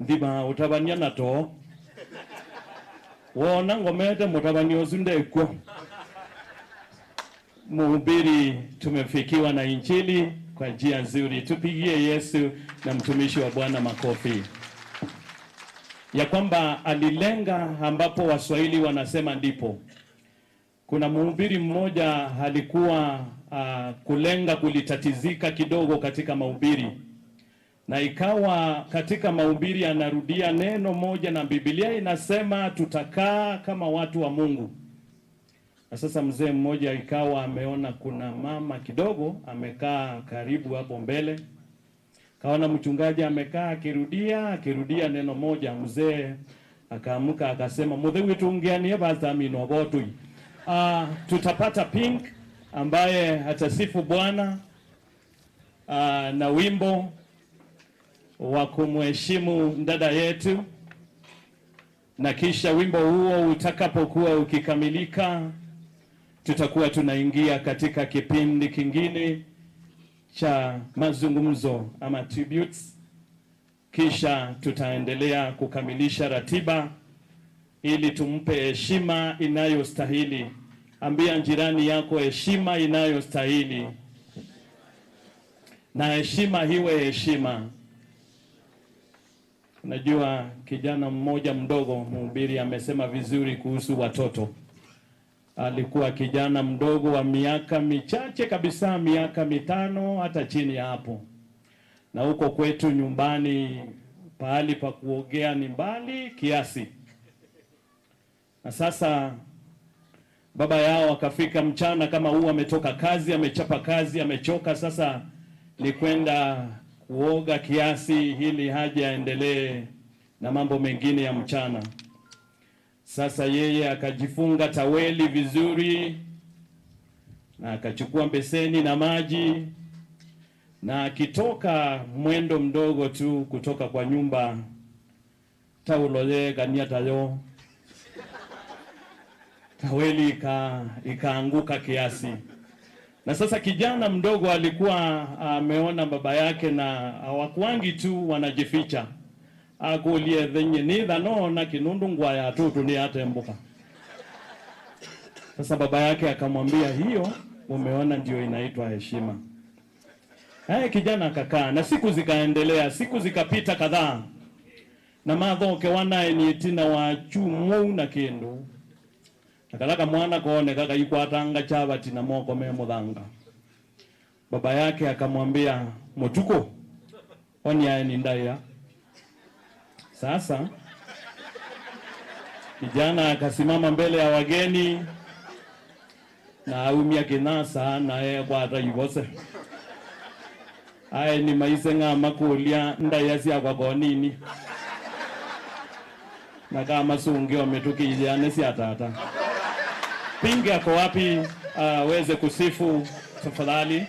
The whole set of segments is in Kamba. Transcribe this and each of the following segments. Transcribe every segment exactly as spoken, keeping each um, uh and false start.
Nthima ũtavany'a na too. Woona ngomete, mũtavany'a ũsu ndekw'o. Mhubiri, tumefikiwa na injili kwa njia nzuri. Tupigie Yesu na mtumishi wa Bwana makofi. Ya kwamba alilenga ambapo Waswahili wanasema ndipo. Kuna mhubiri mmoja alikuwa, ah, kulenga kulitatizika kidogo katika mahubiri. Na ikawa katika mahubiri anarudia neno moja, na Biblia inasema tutakaa kama watu wa Mungu. Na sasa mzee mmoja ikawa ameona kuna mama kidogo amekaa karibu hapo mbele. Kaona mchungaji amekaa akirudia, akirudia neno moja, mzee akaamka akasema, "Mũtheu ĩtũngĩanĩe, Pastor Amina Obotoi." Ah, tutapata Pink ambaye atasifu Bwana, ah, na wimbo wa kumheshimu dada yetu, na kisha wimbo huo utakapokuwa ukikamilika, tutakuwa tunaingia katika kipindi kingine cha mazungumzo ama tributes, kisha tutaendelea kukamilisha ratiba ili tumpe heshima inayostahili. Ambia jirani yako, "Heshima inayostahili." Na heshima iwe heshima. Unajua, kijana mmoja mdogo, mhubiri amesema vizuri kuhusu watoto. Alikuwa kijana mdogo wa miaka michache kabisa, miaka mitano, hata chini ya hapo. Na huko kwetu nyumbani, pahali pa kuogea ni mbali kiasi. Na sasa baba yao akafika mchana kama huu, ametoka kazi, amechapa kazi, amechoka. Sasa ni kwenda kuoga kiasi ili haja aendelee na mambo mengine ya mchana. Sasa yeye akajifunga taweli vizuri, na akachukua beseni na maji, na akitoka mwendo mdogo tu kutoka kwa nyumba, taulo yeekania tayo. Taweli ika-, ikaanguka kiasi. Na sasa kijana mdogo alikuwa ameona baba yake na hawakuangi tu wanajificha. Akũlya ĩthe, "Nyie nĩtha noona kĩ nũndũ ngũa ya tũtũ nĩyatembũka?" Sasa baba yake akamwambia, "Hiyo umeona ndio inaitwa heshima." Naye kijana akakaa, na siku zikaendelea, siku zikapita kadhaa. Na mathokewa naĩ nĩ ĩtina wa kyumwa ũu na kĩndũ. Na kala kamwana kooneka kaikwatanga kyavati na moko me mũthanga. Baba yake akamwambia, "Mũtukũ, onia aeni ndaĩa." Sasa kijana akasimama mbele ya wageni na aumya kĩnyasa na ekwata ivose. Aeni maiseng'a makũlya, "Ndaĩa syakwa ko nini?" Na kamasũngĩo mĩtũkĩ iyĩane sya tata. Pingi ako wapi, aweze kusifu tafadhali?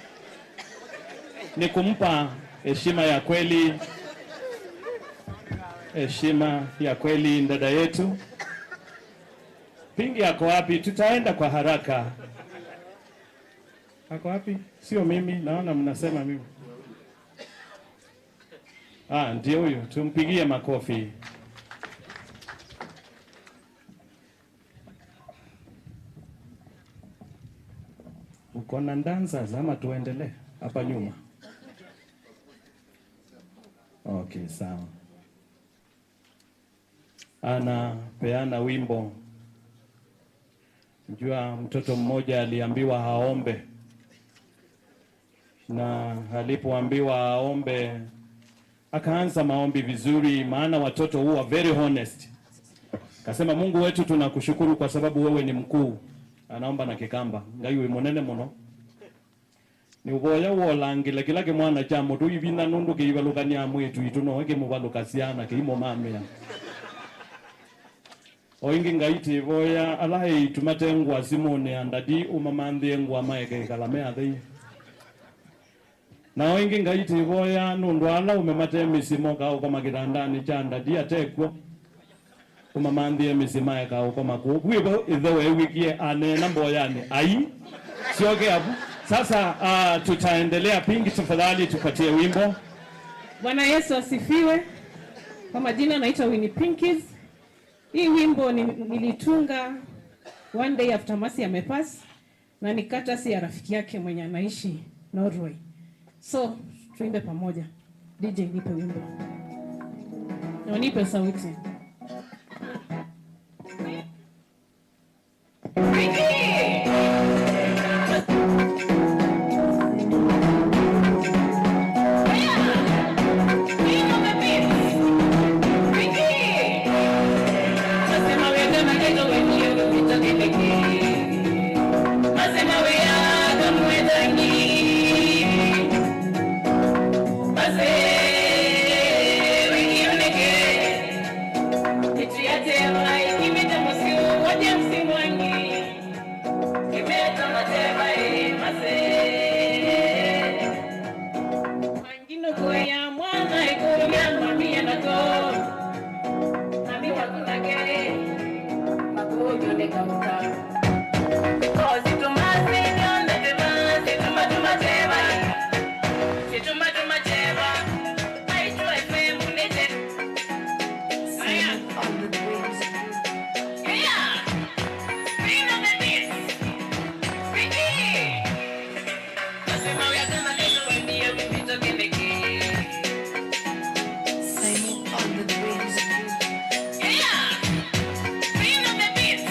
Ni kumpa heshima ya kweli, heshima ya kweli dada yetu. Pingi ako wapi? Tutaenda kwa haraka. Ako wapi? Sio mimi, naona mnasema mimi. Ah, ndio huyu, tumpigie makofi. Uko na dancers ama tuendelee hapa nyuma? Okay, sawa. Anapeana wimbo. Jua mtoto mmoja aliambiwa aombe, na alipoambiwa aombe, akaanza maombi vizuri, maana watoto huwa very honest. Kasema, "Mungu wetu, tunakushukuru kwa sababu wewe ni mkuu." Anaomba na Kĩkamba, "Ngai wĩ mũnene mũno." Nĩ ũvoya wũolangĩle kĩla kĩmwana kya mũtũi vinya, nũndũ kĩivalũkany'a mwĩĩtu witũ nowe kĩmũvalũkasya na kĩimũmamĩa. O ĩngĩ Ngai twĩvoya ala eĩtu mate ngũa simũnĩ ya ndadi, ũmamanthĩe ngũa maeke ĩkala me athei. Na o ĩngĩ Ngai twĩvoya nũndũ ala aũme mate mĩsyĩ mokaa ũkoma kĩtandanĩ kya ndadi atekw'o. Ũmamanthĩe mĩsyĩ maeka ũkoma kũu. Vu ĩvo ĩthe weew'ĩkie aneena mboyanĩ, "Ai, syokea vu." Sasa, ah, tutaendelea. Pingi, tafadhali tupatie wimbo. Bwana Yesu asifiwe. Kwa majina naitwa Winnie Pinkies. Hii wimbo ni, nilitunga one day after Mercy amepass, na ni courtesy ya rafiki yake mwenye anaishi Norway. So, tuimbe pamoja. D J, nipe wimbo. Na unipe sauti. Angĩ nũkũĩa mwana ĩkũlya mami enako. Mami waku nake makũlyo nĩ kauta. Ko situma sĩnyonthe tĩma, situma tuma teva. Situma tuma teva. Aitwa F M nĩte. Aya. On the wings. Yeah. Queen of the beats. Ricky. Simon on the drums. Yeah! Queen of the beats.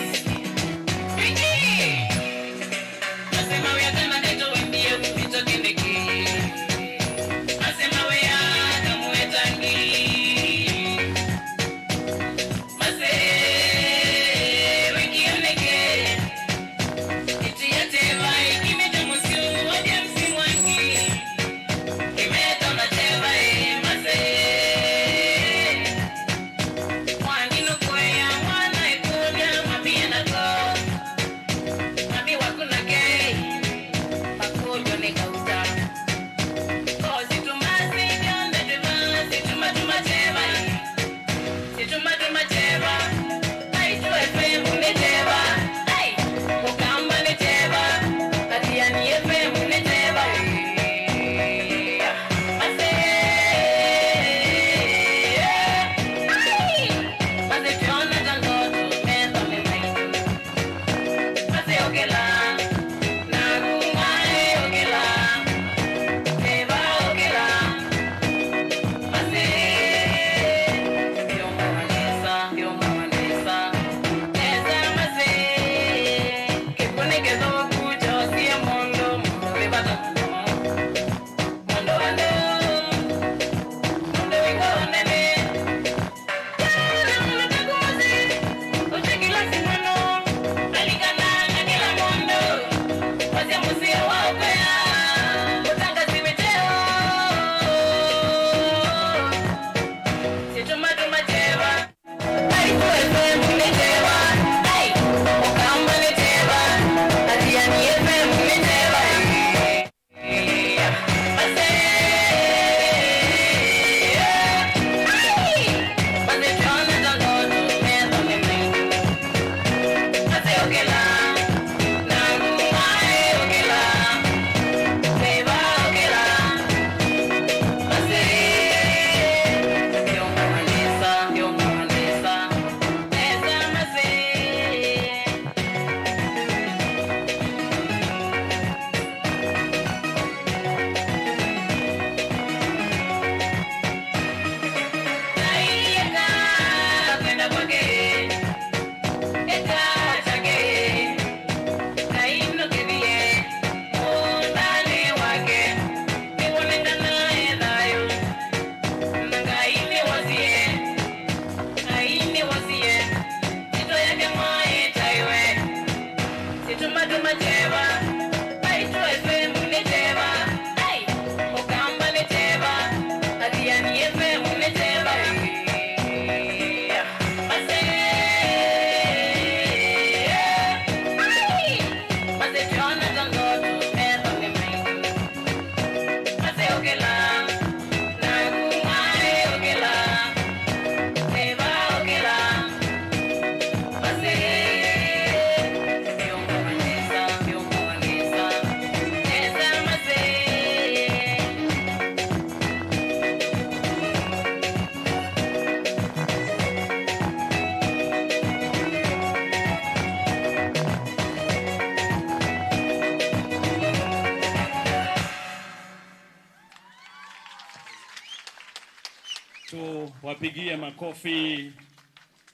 Tuwapigie makofi,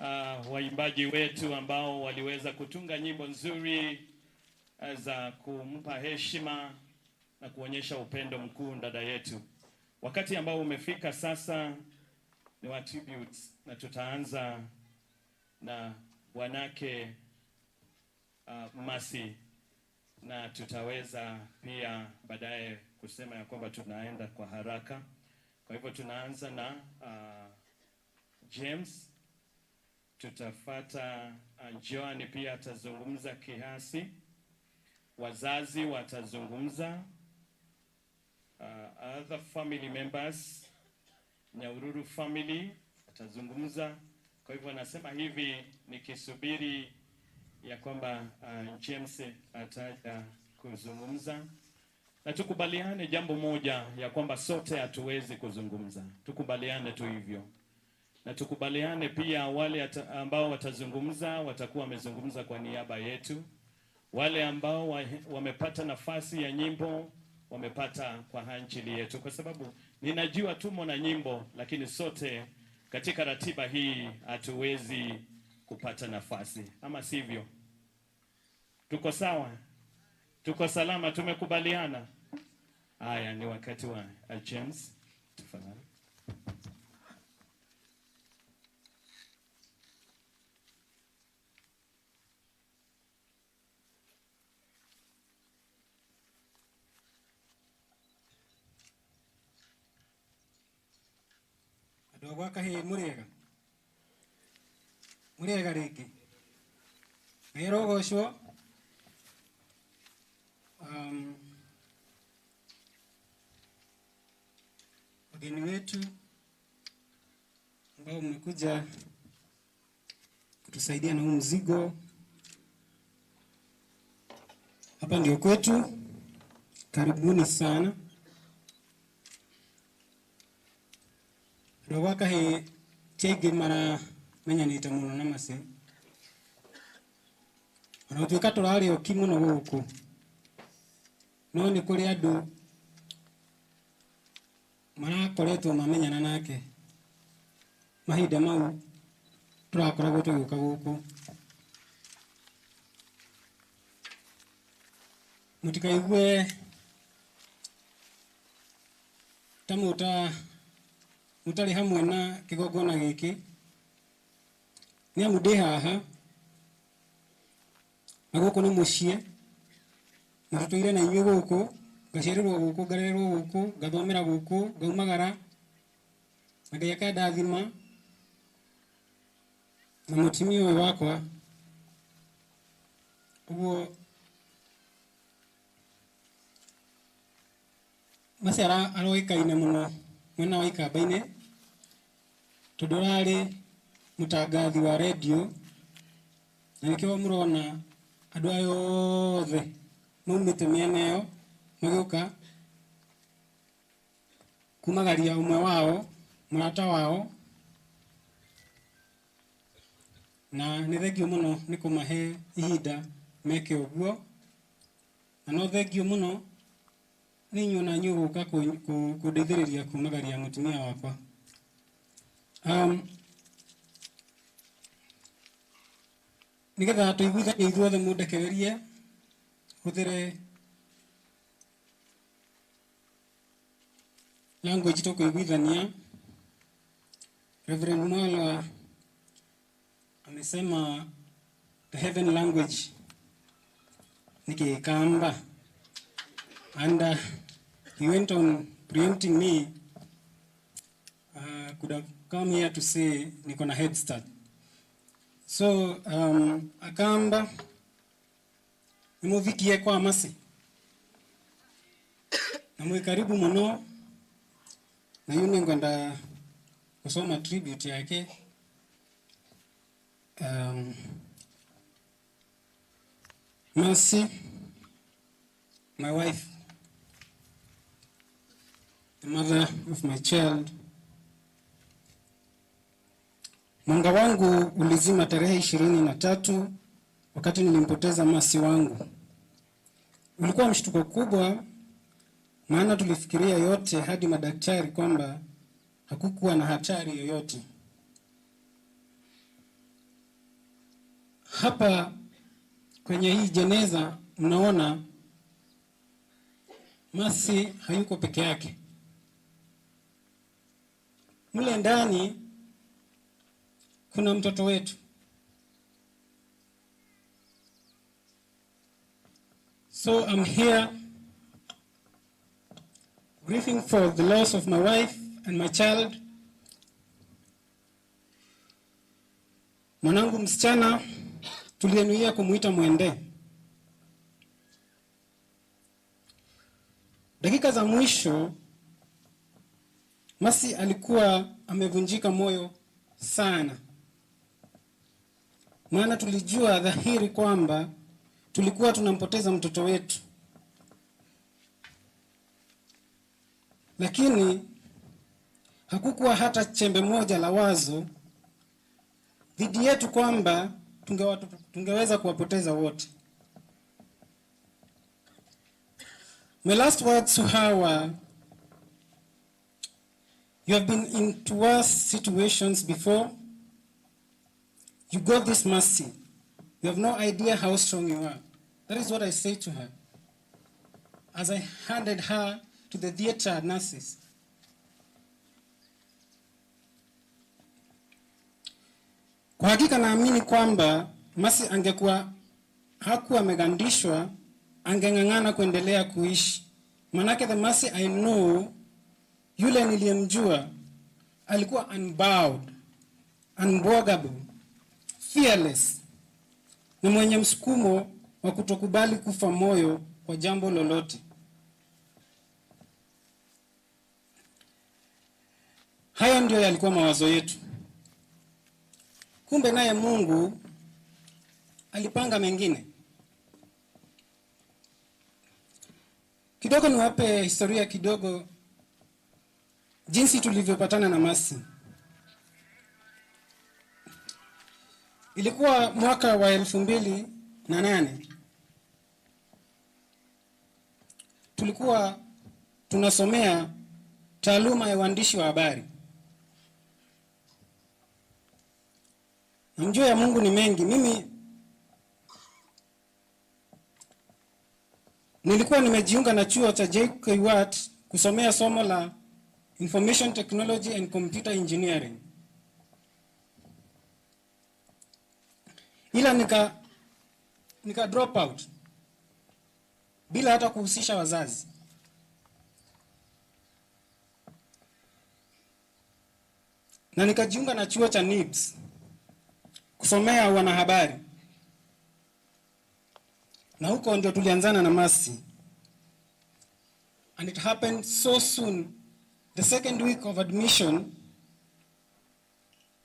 uh, waimbaji wetu ambao waliweza kutunga nyimbo nzuri, uh, za kumpa heshima na kuonyesha upendo mkuu dada yetu. Wakati ambao umefika sasa ni wa tributes, na tutaanza na bwanake, uh, Mercy, na tutaweza pia baadaye kusema ya kwamba tunaenda kwa haraka. Kwa hivyo tunaanza na, uh, James, tutafata, uh, Joan pia atazungumza kiasi, wazazi watazungumza, uh, other family members, Nyahururu family atazungumza. Kwa hivyo nasema hivi nikisubiri ya kwamba, uh, James ataja kuzungumza. Na tukubaliane jambo moja, ya kwamba sote hatuwezi kuzungumza. Tukubaliane tu hivyo. Na tukubaliane pia, wale ata-, ambao watazungumza, watakuwa wamezungumza kwa niaba yetu. Wale ambao wa-, wamepata nafasi ya nyimbo, wamepata kwa ajili yetu. Kwa sababu ninajua tumo na nyimbo, lakini sote katika ratiba hii hatuwezi kupata nafasi. Ama sivyo? Tuko sawa? Tuko salama? Tumekubaliana? Haya, ni wakati wa, uh, James. Tafadhali. Andũ akwa kahĩĩ, mũrĩega? Mũrĩega rĩngĩ? Ngai arogocwo. Um, wageni wetu ambao mmekuja kutusaidia na huu mzigo. Hapa ndio kwetu. Karibuni sana. Andũ akwa kahĩĩ, ti aingĩ maramenyanĩte mũno na Mercy. Ona gũtuĩka tũrarĩ oki mũno gũkũ, no nĩ kũrĩ andũ marakoretwo mamenyana nake mahinda mau tũrakoragwo tũgĩũka gũkũ. Mũtikaigue ta mũta-, mũtarĩ hamwe na kĩgongona gĩkĩ, nĩ amu ndĩ haha. Na gũkũ nĩ mũciĩ, na tũtũire na inyuĩ gũkũ, ngaciarĩrwo gũkũ, ngarererwo gũkũ, ngathomera gũkũ, ngaumagara, na Ngai akandathima na mũtumia ũyũ wakwa. Ũguo Mercy ara-, aroĩkaine mũno mwena wa Ikamba-inĩ, tondũ ararĩ mũtangathi wa redio, na nĩkĩo mũrona andũ aya othe maumĩte mĩena ĩyo magĩũka kumagaria ũmwe wao, mũrata wao, na nĩ thengiũ mũno nĩ kũmahe ihinda meke ũguo. Na no thengiũ mũno, nĩ inyuĩ na inyuĩ gũka kũ-, kũ-, kũndeithĩrĩria kumagaria mũtumia wakwa. Um, nĩgetha tũiguithanie ithuothe, mũndekererie hũthĩre language tũkũiguithania. Reverend Mwalwa amesema the heaven language ni Kikamba. And, uh, he went on preempting me. Uh, could have come here to say niko na head start. So, um, Akamba, nĩmũvikie kwa Mercy. Na mwĩ karibu mũno. Na yu nĩngwenda kusoma tribute yake. Um, Mercy, my wife, the mother of my child. Mwanga wangu ulizima tarehe ishirini na tatu wakati nilimpoteza Mercy wangu. Ulikuwa mshtuko kubwa, maana tulifikiria yote hadi madaktari kwamba Hakukuwa na hatari yoyote. Hapa kwenye hii jeneza mnaona Mercy hayuko peke yake. Mle ndani kuna mtoto wetu. So I'm here grieving for the loss of my wife and my child. Mwanangu msichana tuliyenuia kumuita Mwende. Dakika za mwisho, Mercy alikuwa amevunjika moyo sana. Maana tulijua dhahiri kwamba tulikuwa tunampoteza mtoto wetu. Lakini hakukuwa hata chembe moja la wazo dhidi yetu kwamba tungewatu-, tungeweza kuwapoteza wote. My last words to her were, "You have been into worse situations before. You got this Mercy. You have no idea how strong you are." That is what I said to her as I handed her to the theater nurses. Kwa hakika naamini kwamba Mercy angekuwa, hakuwa amegandishwa, angeng'ang'ana kuendelea kuishi. Manake the Mercy I know, yule niliyemjua, alikuwa unbowed, unbogable, fearless, na mwenye msukumo wa kutokubali kufa moyo kwa jambo lolote. Hayo ndio yalikuwa mawazo yetu. Kumbe naye Mungu alipanga mengine. Kidogo niwape historia kidogo, jinsi tulivyopatana na Mercy. Ilikuwa mwaka wa elfu mbili na nane. Tulikuwa tunasomea taaluma ya uandishi wa habari. Na mjua ya Mungu ni mengi. Mimi nilikuwa nimejiunga na chuo cha J K U A T kusomea somo la Information Technology and Computer Engineering. Ila nika, nika drop out bila hata kuhusisha wazazi. Na nikajiunga na chuo cha NIBS kusomea wanahabari. Na huko ndio tulianzana na Mercy. And it happened so soon. The second week of admission,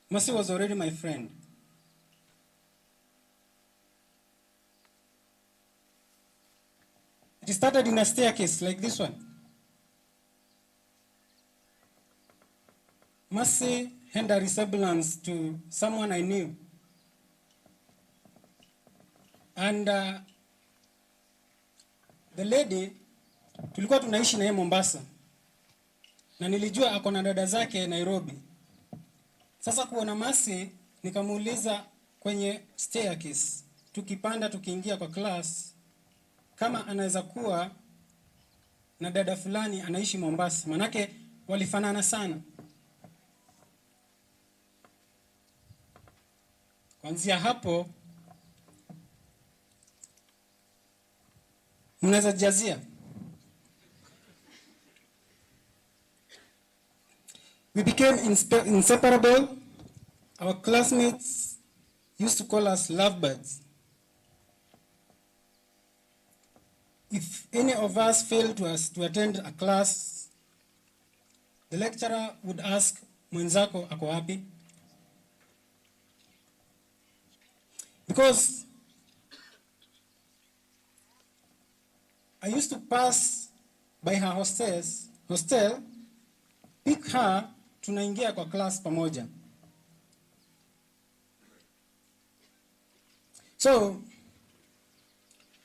Mercy was already my friend. It started in a staircase like this one. Mercy had a resemblance to someone I knew. And, uh, the lady, tulikuwa tunaishi na yeye Mombasa. Na nilijua ako na dada zake Nairobi. Sasa kuona Mercy, nikamuuliza kwenye staircase, tukipanda tukiingia kwa class, kama anaweza kuwa na dada fulani anaishi Mombasa, manake walifanana sana. Kuanzia hapo, mnaweza jazia. We became inspe-, inseparable. Our classmates used to call us lovebirds. If any of us failed to us, to attend a class, the lecturer would ask, "Mwenzako ako wapi?" Because I used to pass by her hostels, hostel, pick her, tunaingia kwa class pamoja. So,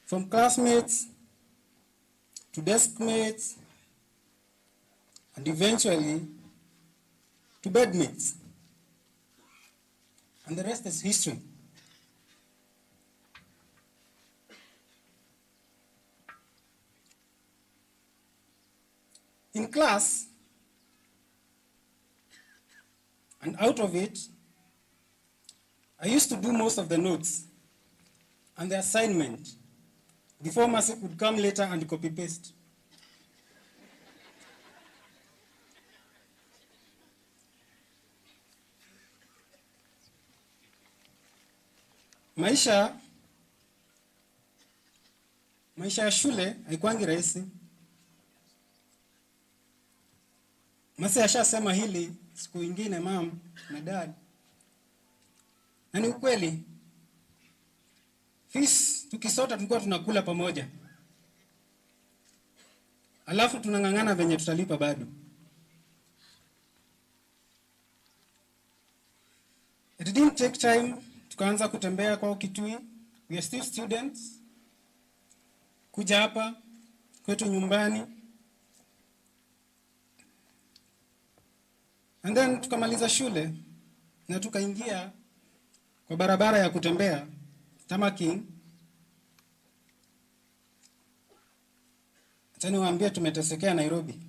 from classmates to desk mates, and eventually, to bedmates. And the rest is history. In class, and out of it, I used to do most of the notes and the assignment before Mercy could come later and copy paste. Maisha, maisha ya shule haikwangi rahisi. Mercy ashasema hili siku ingine, mom na dad. Na ni ukweli. Fees tukisota tulikuwa tunakula pamoja. Alafu tunang'ang'ana venye tutalipa bado. It didn't take time, tukaanza kutembea kwa Kitui. We are still students. Kuja hapa kwetu nyumbani. And then tukamaliza shule na tukaingia kwa barabara ya kutembea, tarmacking. Acha niwaambie, tumetesekea Nairobi.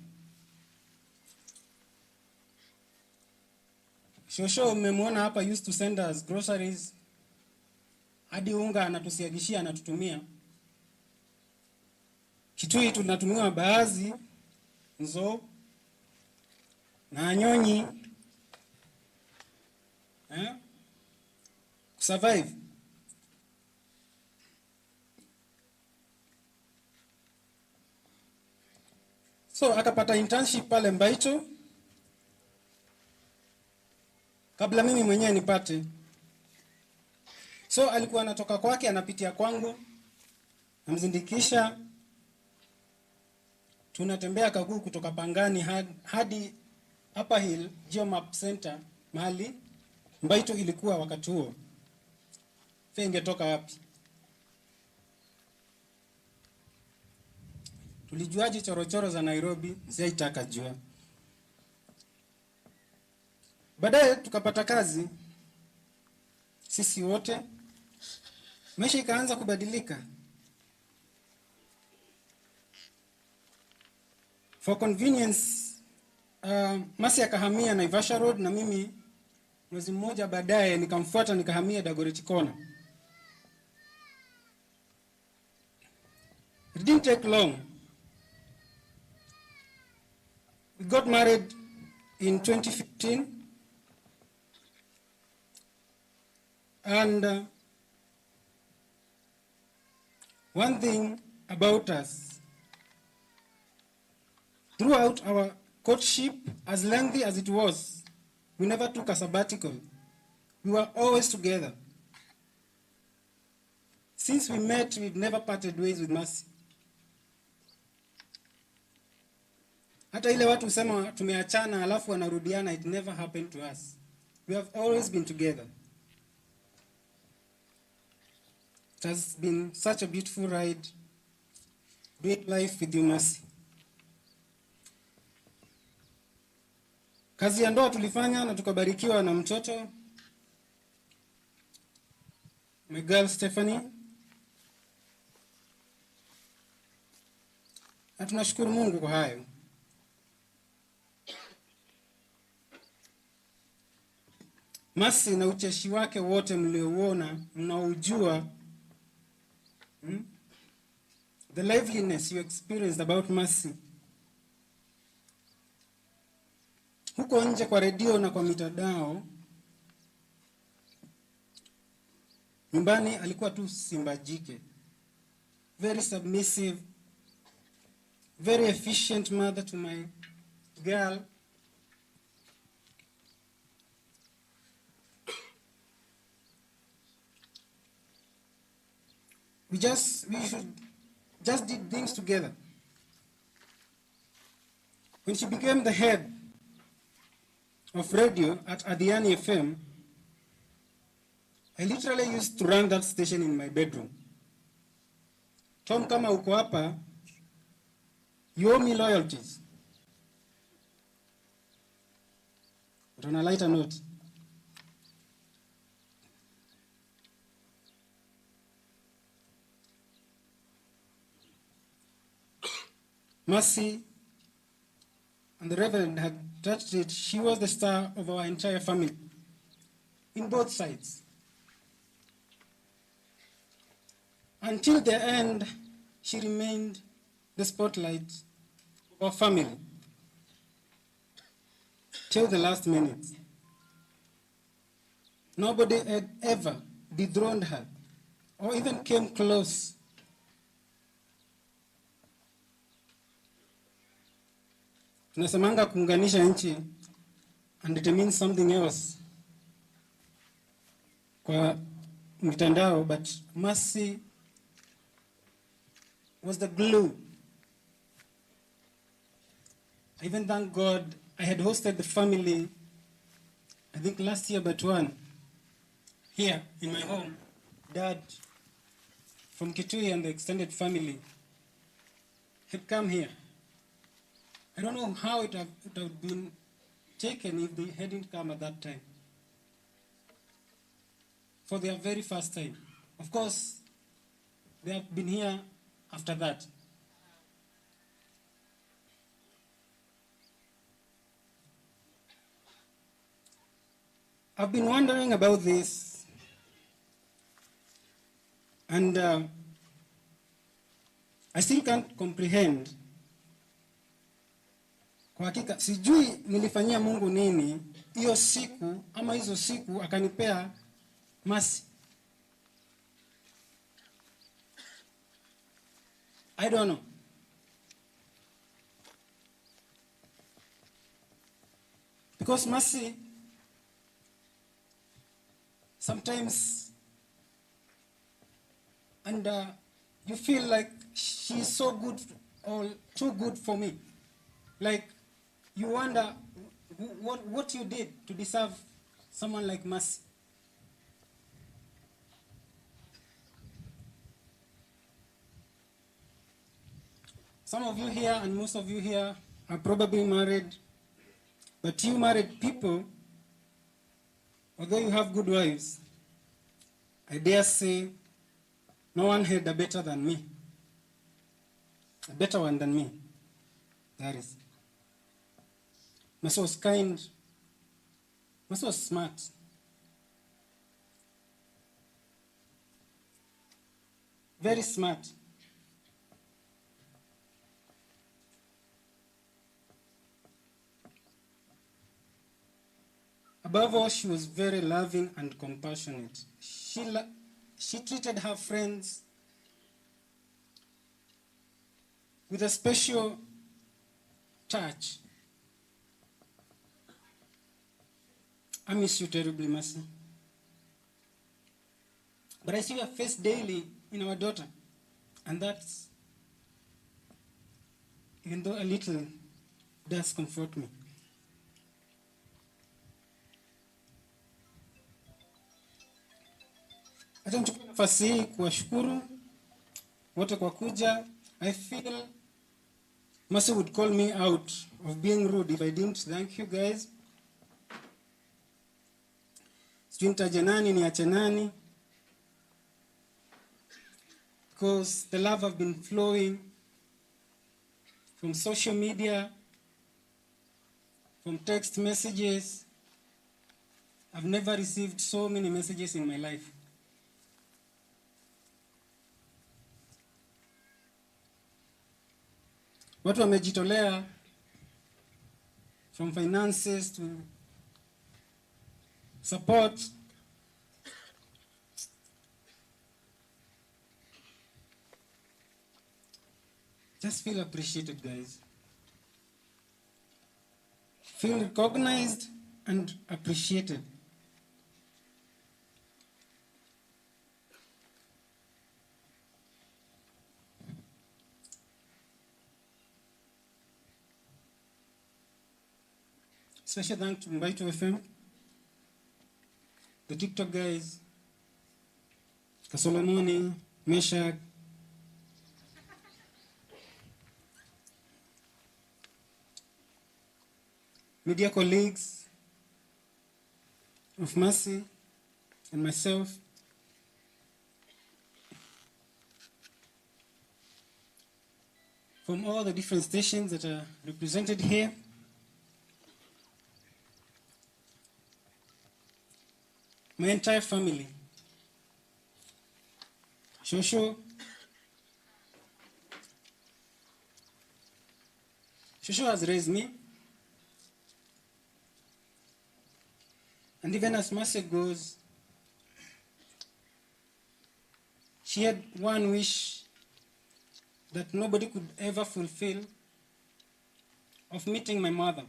Shosho mmemwona hapa used to send us groceries. Hadi unga anatusiagishia, anatutumia. Kitui tunatumiwa mbaazi, nzou, na nyonyi, eh? Kusurvive. So akapata internship pale Mbaito kabla mimi mwenyewe nipate. So alikuwa anatoka kwake anapitia kwangu, namzindikisha, tunatembea kaguu kutoka Pangani had-, hadi Upper Hill Geomap Center, mahali Mbaito ilikuwa wakati huo. Fare ingetoka wapi? Tulijuaje chorochoro za Nairobi? Siaitaka jua. Baadaye tukapata kazi sisi wote, maisha ikaanza kubadilika. For convenience, uh, Mercy akahamia Naivasha Road na mimi mwezi mmoja baadaye nikamfuata nikahamia Dagoretti Corner. It didn't take long. We got married in twenty fifteen. And, uh, one thing about us, throughout our courtship, as lengthy as it was, we never took a sabbatical. We were always together. Since we met, we've never parted ways with Mercy. Hata ile watu husema tumeachana alafu wanarudiana, it never happened to us. We have always been together. It has been such a beautiful ride doing life with you, Mercy. Kazi ya ndoa tulifanya na tukabarikiwa na mtoto. My girl Stephanie. Na tunashukuru Mungu kwa hayo. Mercy na ucheshi wake wote mliouona, mnaujua, hmm? The liveliness you experienced about Mercy. Huko nje kwa redio na kwa mitandao, nyumbani alikuwa tu simba jike. Very submissive, very efficient mother to my girl. We just, we should, just did things together. When she became the head of radio at Adhiani F M, I literally used to run that station in my bedroom. Tom, kama uko hapa, you owe me loyalties. But on a lighter note, Mercy and the Reverend had touched it. She was the star of our entire family in both sides. Until the end, she remained the spotlight of our family till the last minute. Nobody had ever dethroned her or even came close. Tunasemanga kuunganisha nchi, and it means something else kwa mitandao, but Mercy was the glue. I even thank God I had hosted the family, I think last year, but one here in my home, Dad from Kitui and the extended family had come here. I don't know how it have, it would have been taken if they hadn't come at that time for their very first time. Of course, they have been here after that. I've been wondering about this, and uh, I still can't comprehend. Kwa hakika, sijui nilifanyia Mungu nini hiyo siku ama hizo siku akanipea Mercy. I don't know. Because Mercy, sometimes, and uh, you feel like she's so good or too good for me. Like, you wonder wh- what, what you did to deserve someone like Mercy. Some of you here and most of you here are probably married, but you married people, although you have good wives, I dare say no one had a better than me, a better one than me. That is, Mercy was kind. Mercy was smart. Very smart. Above all, she was very loving and compassionate. She, lo- she treated her friends with a special touch. I miss you terribly, Mercy. But I see your face daily in our daughter, and that's, even though a little, does comfort me. Acha nichukue nafasi hii kuwashukuru wote kwa kuja. I feel Mercy would call me out of being rude if I didn't thank you guys. Sijui nitaje nani niache nani, because the love have been flowing from social media, from text messages. I've never received so many messages in my life. Watu wamejitolea, from finances to support. Just feel appreciated, guys. Feel recognized and appreciated. Special thanks to Mbaitu F M, the TikTok guys, Kasolomoni, Meshak, media colleagues, of Mercy and myself, from all the different stations that are represented here, my entire family, Shosho, Shosho has raised me, and even as Mercy goes, she had one wish that nobody could ever fulfill, of meeting my mother.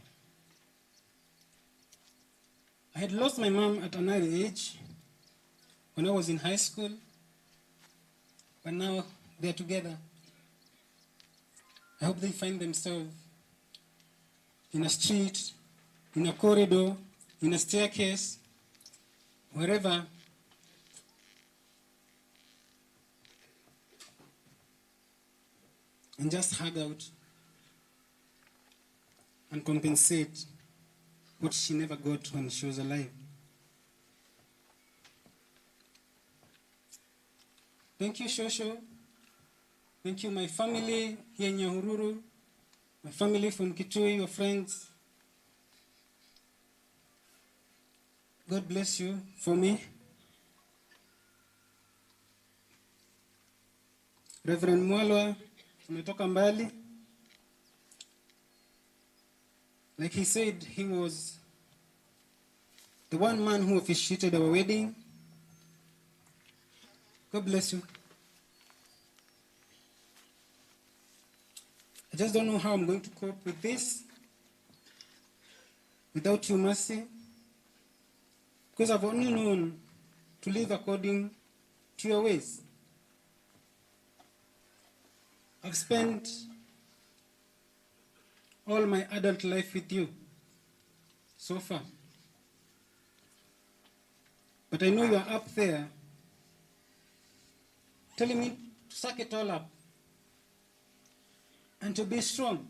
I had lost my mom at an early age when I was in high school, but now they're together. I hope they find themselves in a street, in a corridor, in a staircase, wherever, and just hug out and compensate what she never got when she was alive. Thank you, Shosho. Thank you, my family here in Nyahururu, my family from Kitui, your friends. God bless you for me. Reverend Mwalwa, umetoka mbali. Like he said, he was the one man who officiated our wedding. God bless you. I just don't know how I'm going to cope with this without you, Mercy, because I've only known to live according to your ways. I've spent all my adult life with you so far. But I know you are up there telling me to suck it all up and to be strong.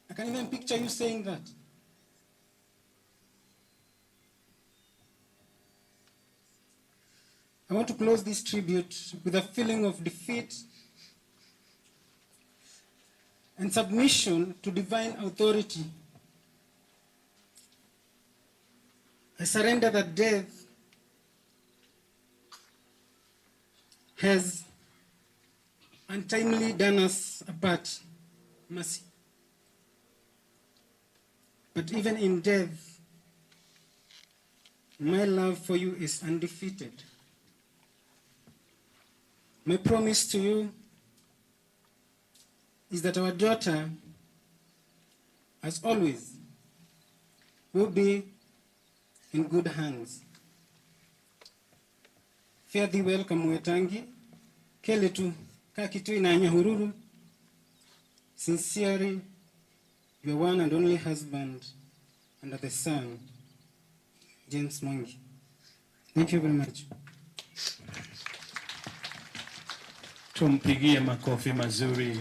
I can even picture you saying that. I want to close this tribute with a feeling of defeat and submission to divine authority. I surrender that death has untimely done us apart, Mercy. But even in death, my love for you is undefeated. My promise to you is that our daughter, as always, will be in good hands. Fare thee well, Kamwetangi, kelĩtu ka Kitui na Nyahururu. Sincerely, your one and only husband under the sun, James Mwangi. Thank you very much. Tumpigie makofi mazuri.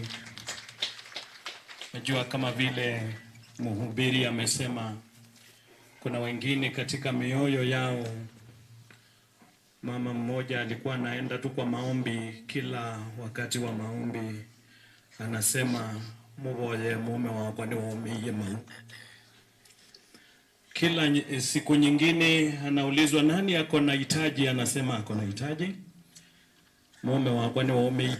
Najua kama vile mhubiri amesema, kuna wengine katika mioyo yao, mama mmoja alikuwa anaenda tu kwa maombi, kila wakati wa maombi anasema, "Mũvoye mũũme wakwa nĩwaũmĩie mau." Kila nyi- siku nyingine anaulizwa, "Nani ako na hitaji?" Anasema ako na hitaji. "Mũũme wakwa nĩwaũmĩie."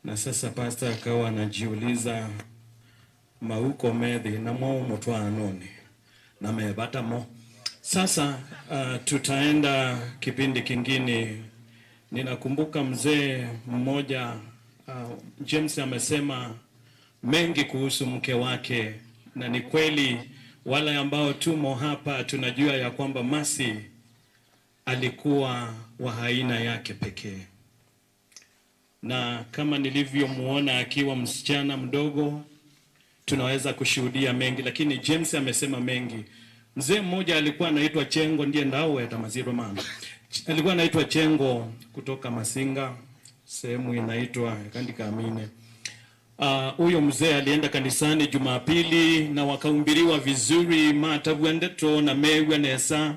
Na sasa pastor akawa anajiuliza, "Mauko methi na mwaũ mũtwaanonĩ?" Na me vata mo. Sasa uh, tutaenda kipindi kingine. Ninakumbuka mzee mmoja uh, James amesema mengi kuhusu mke wake, na ni kweli, wale ambao tumo hapa tunajua ya kwamba Mercy alikuwa wa aina yake pekee, na kama nilivyomuona akiwa msichana mdogo, tunaweza kushuhudia mengi, lakini James amesema mengi. Mzee mmoja alikuwa anaitwa Chengo, ndiye ndaweta maziro mama. Alikuwa anaitwa Chengo kutoka Masinga, sehemu inaitwa Kandikamine. Ah, huyo mzee alienda kanisani Jumapili na wakahubiriwa vizuri, matavwa ndeto na mew'a nesa,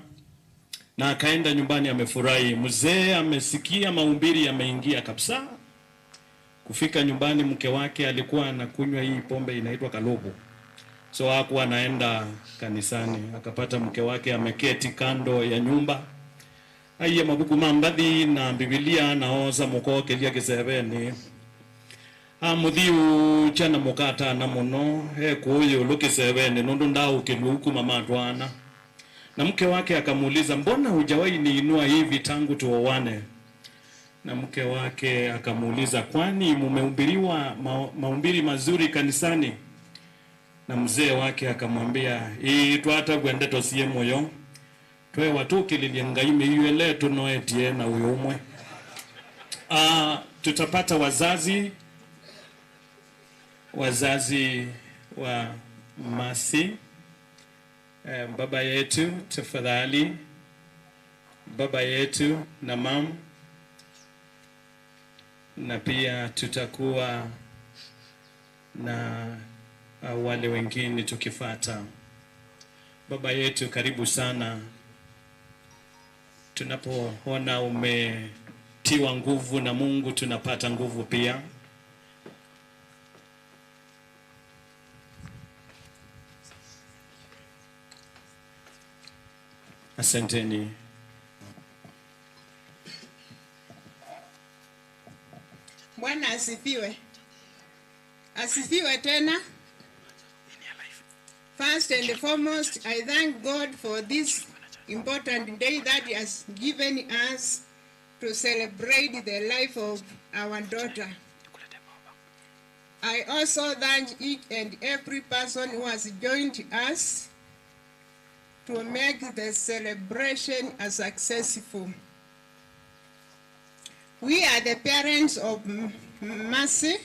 na akaenda nyumbani amefurahi. Mzee amesikia mahubiri yameingia kabisa. Kufika nyumbani, mke wake alikuwa anakunywa hii pombe inaitwa kalobo, so hakuwa anaenda kanisani. Akapata mke wake ameketi kando ya nyumba, aiye mavuku ma mbathi na Mbivilia, na oosa mũkokelya kĩsevenĩ. Amũthiũũkya na mũkatana mũno, ekũũ ĩũlũ kĩsevenĩ, nũndũ ndaaũkĩlw'e ũkuma matwaana. Na mke wake akamuuliza, "Mbona hujawahi niinua hivi tangu tuoane?" Na mke wake akamuuliza, "Kwani mumehubiriwa ma-, mahubiri mazuri kanisani?" Na mzee wake akamwambia, "Ĩĩ, twatavw'a ndeto syĩ mũyo. Tweewa tũkĩlĩlye Ngai mĩio ĩla ĩtũnoetye na ũyo ũmwe." Ah, tutapata wazazi, wazazi wa Mercy. Eh, baba yetu, tafadhali. Baba yetu na mam. Na pia tutakuwa na, uh, wale wengine tukifuata. Baba yetu, karibu sana. Tunapoona umetiwa nguvu na Mungu, tunapata nguvu pia. Asanteni. Bwana asifiwe. Asifiwe tena. First and foremost, I thank God for this important day that He has given us to celebrate the life of our daughter. I also thank each and every person who has joined us to make the celebration a successful. We are the parents of M-, Mercy.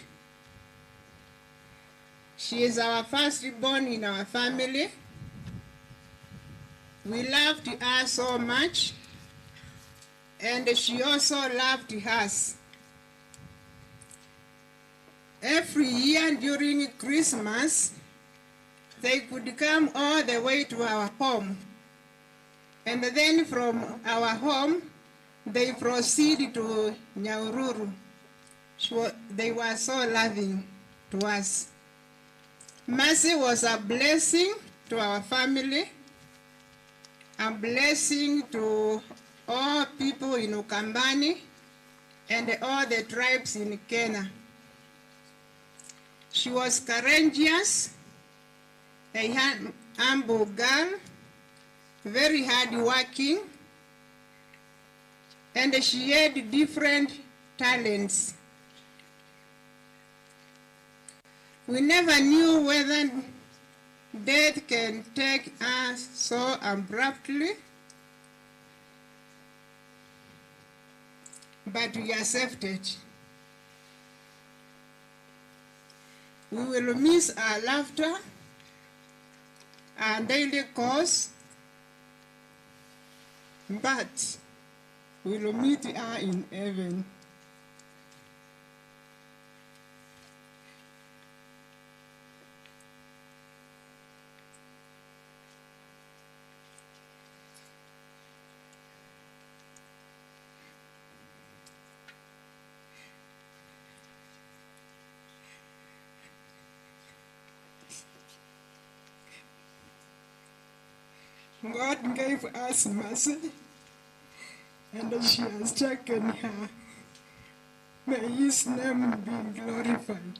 She is our firstborn in our family. We loved her so much, and she also loved us. Every year during Christmas, they could come all the way to our home. And then from our home, they proceed to Nyahururu. She wa-, they were so loving to us. Mercy was a blessing to our family, a blessing to all people in Ukambani and all the tribes in Kenya. She was courageous, a hum-, humble girl, very hardworking, and she had different talents. We never knew whether death can take us so abruptly, but we accepted. We will miss our laughter, our daily calls, but we will meet her in heaven. God gave us Mercy, and she has taken her. May his name be glorified.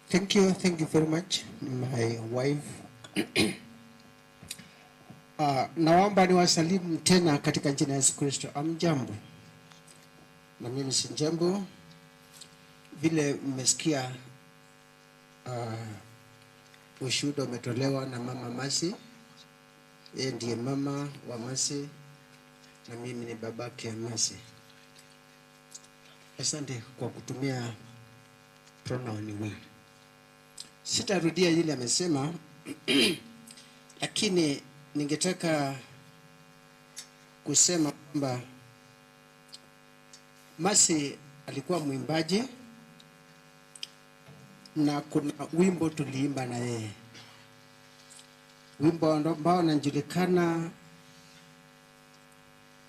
Thank you, thank you very much, my wife. Ah, naomba niwasalimu tena katika jina la Yesu Kristo. Amjambo? Na mimi si jambo. Vile mmesikia, ah, ushuhuda umetolewa na Mama Mercy. Yeye ndiye mama wa Mercy na mimi ni babake Mercy. Asante kwa kutumia pronoun we. Sitarudia yule amesema, lakini ningetaka kusema kwamba Mercy alikuwa mwimbaji, na kuna wimbo tuliimba na yeye, wimbo ndo-, ambao unajulikana,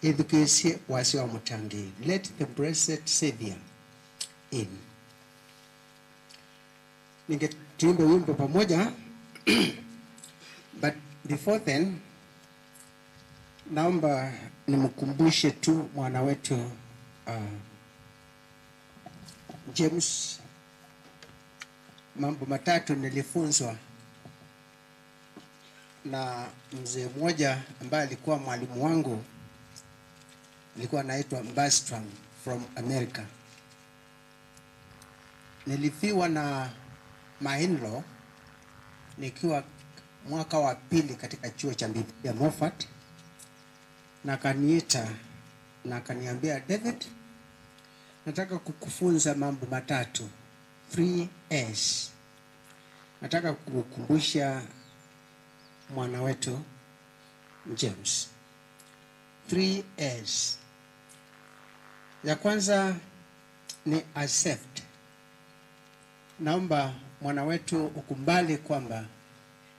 "Ĩthukĩĩsye Wasya wa Mũtangĩĩi, Let the Blessed Savior In." Ninge tuimbe wimbo pamoja. But before then, naomba nimkumbushe tu mwana wetu, uh, James, mambo matatu nilifunzwa na mzee mmoja ambaye alikuwa mwalimu wangu, alikuwa anaitwa Bastrang from America. Nilifiwa na my in-law nikiwa mwaka wa pili katika chuo cha Biblia Moffat, na akaniita na akaniambia, "David, nataka kukufunza mambo matatu, three A's. Nataka kukukumbusha mwana wetu James." Three A's. Ya kwanza ni accept. Naomba mwana wetu ukubali kwamba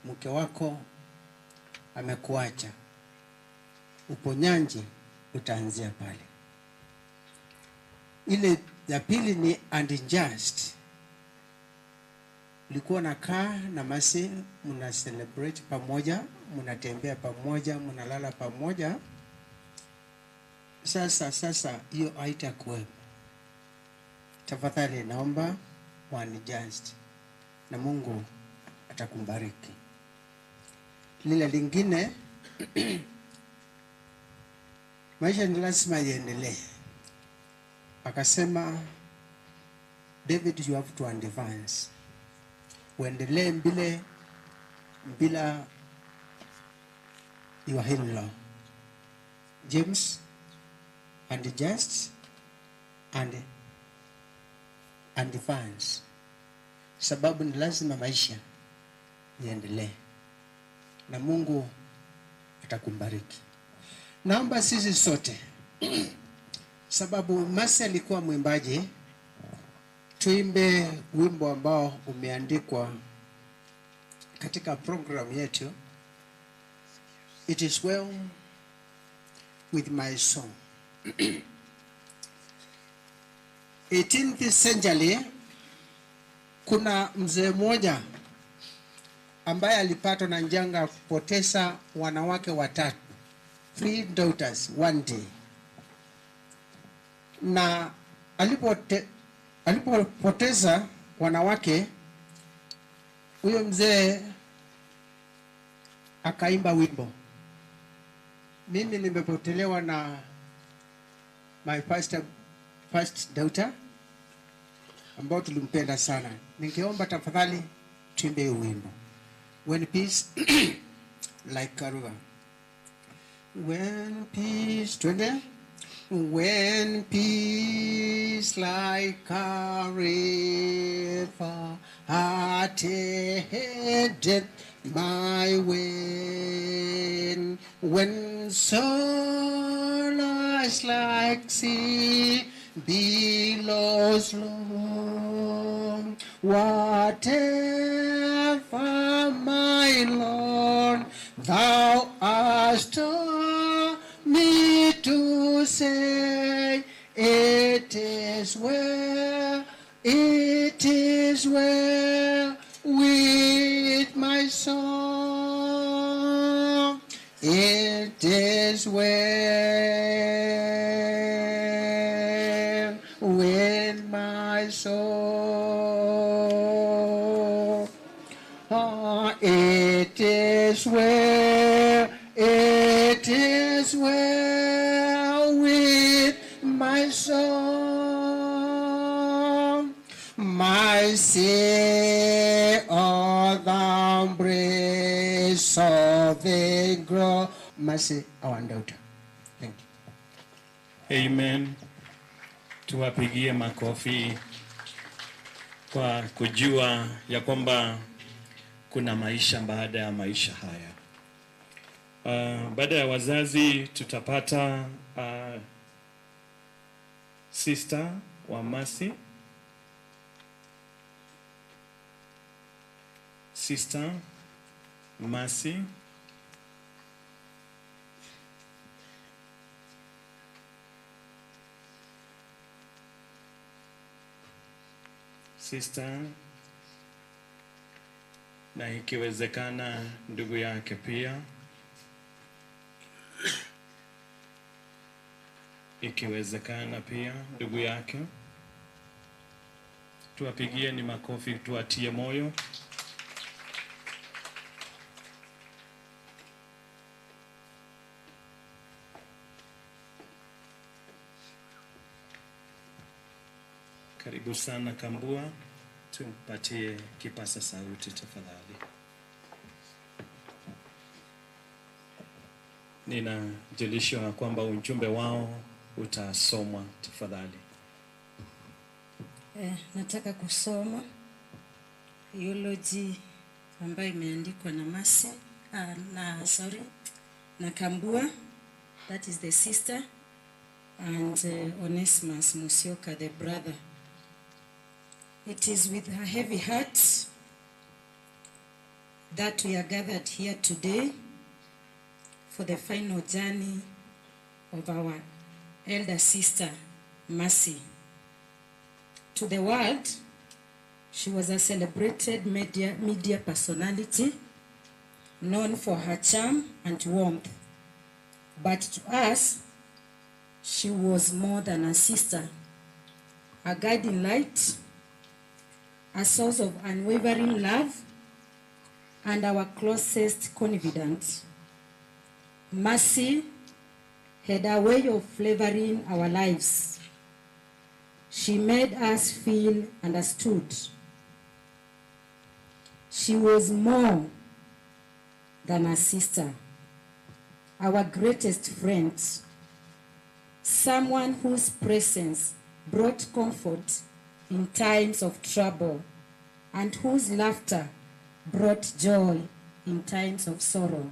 mke wako amekuacha. Uponyaji utaanzia pale. Ile ya pili ni unjust. Ulikuwa unakaa na Mercy, mna celebrate pamoja, mnatembea pamoja, mnalala pamoja. Sasa, sasa hiyo haitakuwepo. Tafadhali naomba wa adjust na Mungu atakubariki. Lile lingine, maisha ni lazima iendelee. Akasema, "David, you have to advance. Uendelee mbele bila your in-law. James, adjust and advance." Sababu ni lazima maisha iendelee. Na Mungu atakubariki. Naomba sisi sote, sababu Mercy alikuwa mwimbaji, tuimbe wimbo ambao umeandikwa katika program yetu, "It is Well With My Soul." Eighteenth century, kuna mzee mmoja ambaye alipatwa na njanga, kupoteza wanawake watatu, three daughters, one day. Na alipote-, alipopoteza wanawake, huyo mzee akaimba wimbo. Mimi nimepotelewa na my first, first daughter, ambao tulimpenda sana. Ningeomba tafadhali tuimbe hiyo wimbo. When peace like a river. When peace, twende. When peace like a river attendeth my way, when sorrows like sea billows roll, whatever, my Lord, thou hast taught me to say, it is well, it is well with my soul. It is well with my soul. Ah, it is well, it is well with my soul. My Savior, thou breast of the gro-, Mercy, our daughter. Thank you. Amen. Tuwapigie makofi kwa kujua ya kwamba kuna maisha baada ya maisha haya. Ah, baada ya wazazi tutapata, ah, sister wa Mercy. Sister Mercy. Sister, na ikiwezekana ndugu yake pia. Ikiwezekana pia ndugu yake. Tuwapigieni makofi, tuwatie moyo. Karibu sana Kambua, tumpatie kipasa sauti tafadhali. Ninajulishwa ya kwamba ujumbe wao utasomwa tafadhali. Eh, nataka kusoma eulogy ambayo imeandikwa na Mercy, ah, na, sorry, na Kambua, that is the sister, and, eh, Onesmus Musyoka, the brother. It is with a heavy heart that we are gathered here today for the final journey of our elder sister, Mercy. To the world, she was a celebrated media, media personality, known for her charm and warmth. But to us, she was more than a sister, a guiding light, a source of unwavering love, and our closest confidant. Mercy had a way of flavoring our lives. She made us feel understood. She was more than a sister, our greatest friend, someone whose presence brought comfort in times of trouble and whose laughter brought joy in times of sorrow.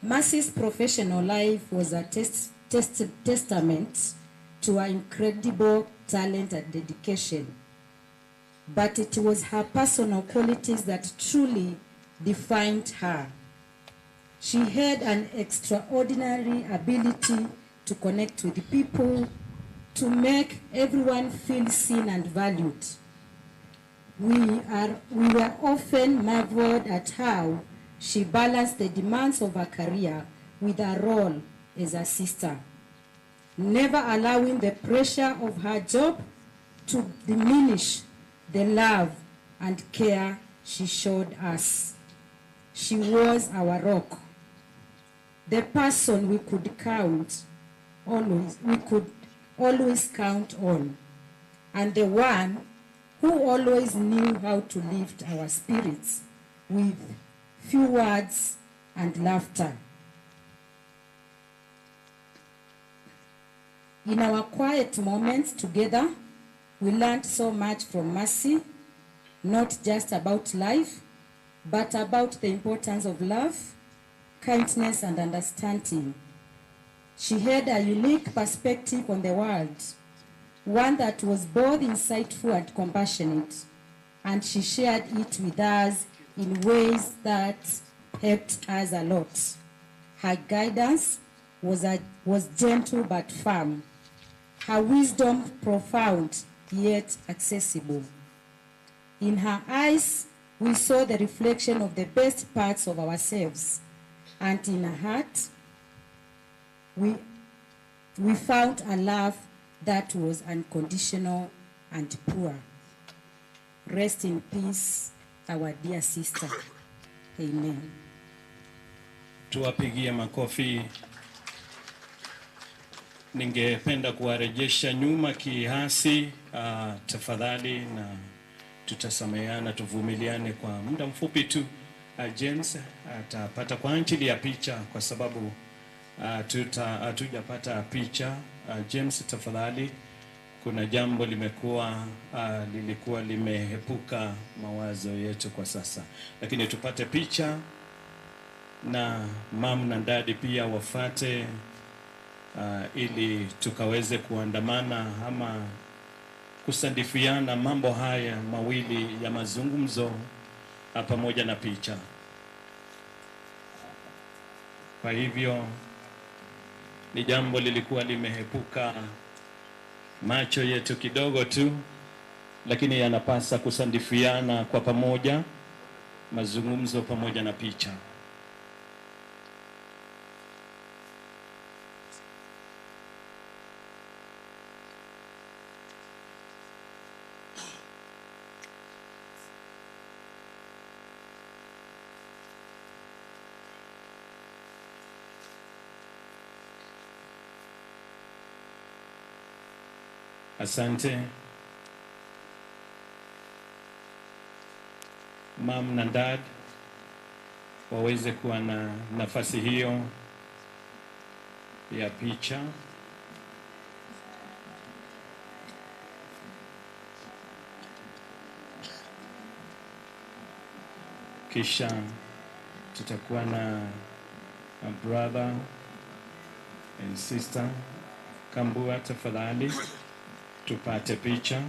Mercy's professional life was a test, test, testament to her incredible talent and dedication, but it was her personal qualities that truly defined her. She had an extraordinary ability to connect with people, to make everyone feel seen and valued. We are, we were often marveled at how she balanced the demands of her career with her role as a sister, never allowing the pressure of her job to diminish the love and care she showed us. She was our rock, the person we could count always, we could always count on, and the one who always knew how to lift our spirits with few words and laughter. In our quiet moments together, we learned so much from Mercy, not just about life, but about the importance of love, kindness, and understanding. She had a unique perspective on the world, one that was both insightful and compassionate, and she shared it with us in ways that helped us a lot. Her guidance was, a, was gentle but firm, her wisdom profound yet accessible. In her eyes, we saw the reflection of the best parts of ourselves, and in her heart, we, we found a love that was unconditional and pure. Rest in peace, our dear sister. Amen. Tuwapigie makofi. Ningependa kuwarejesha nyuma kiasi, ah, tafadhali, na tutasameheana, tuvumiliane kwa muda mfupi tu. Ah, James atapata kwa ajili ya picha, kwa sababu, ah, tuta-, hatujapata picha. Ah, James, tafadhali, kuna jambo limekuwa, ah, lilikuwa limeepuka mawazo yetu kwa sasa, lakini tupate picha na mom na dad pia wafate. ah, ili tukaweze kuandamana ama kusandifiana mambo haya mawili ya mazungumzo, ah, pamoja na picha. Kwa hivyo, ni jambo lilikuwa limehepuka macho yetu kidogo tu, lakini yanapasa kusandifiana kwa pamoja, mazungumzo pamoja na picha. Asante. Mom na dad waweze kuwa na nafasi hiyo ya picha. Kisha tutakuwa na a brother and sister. Kambua, tafadhali, tupate picha.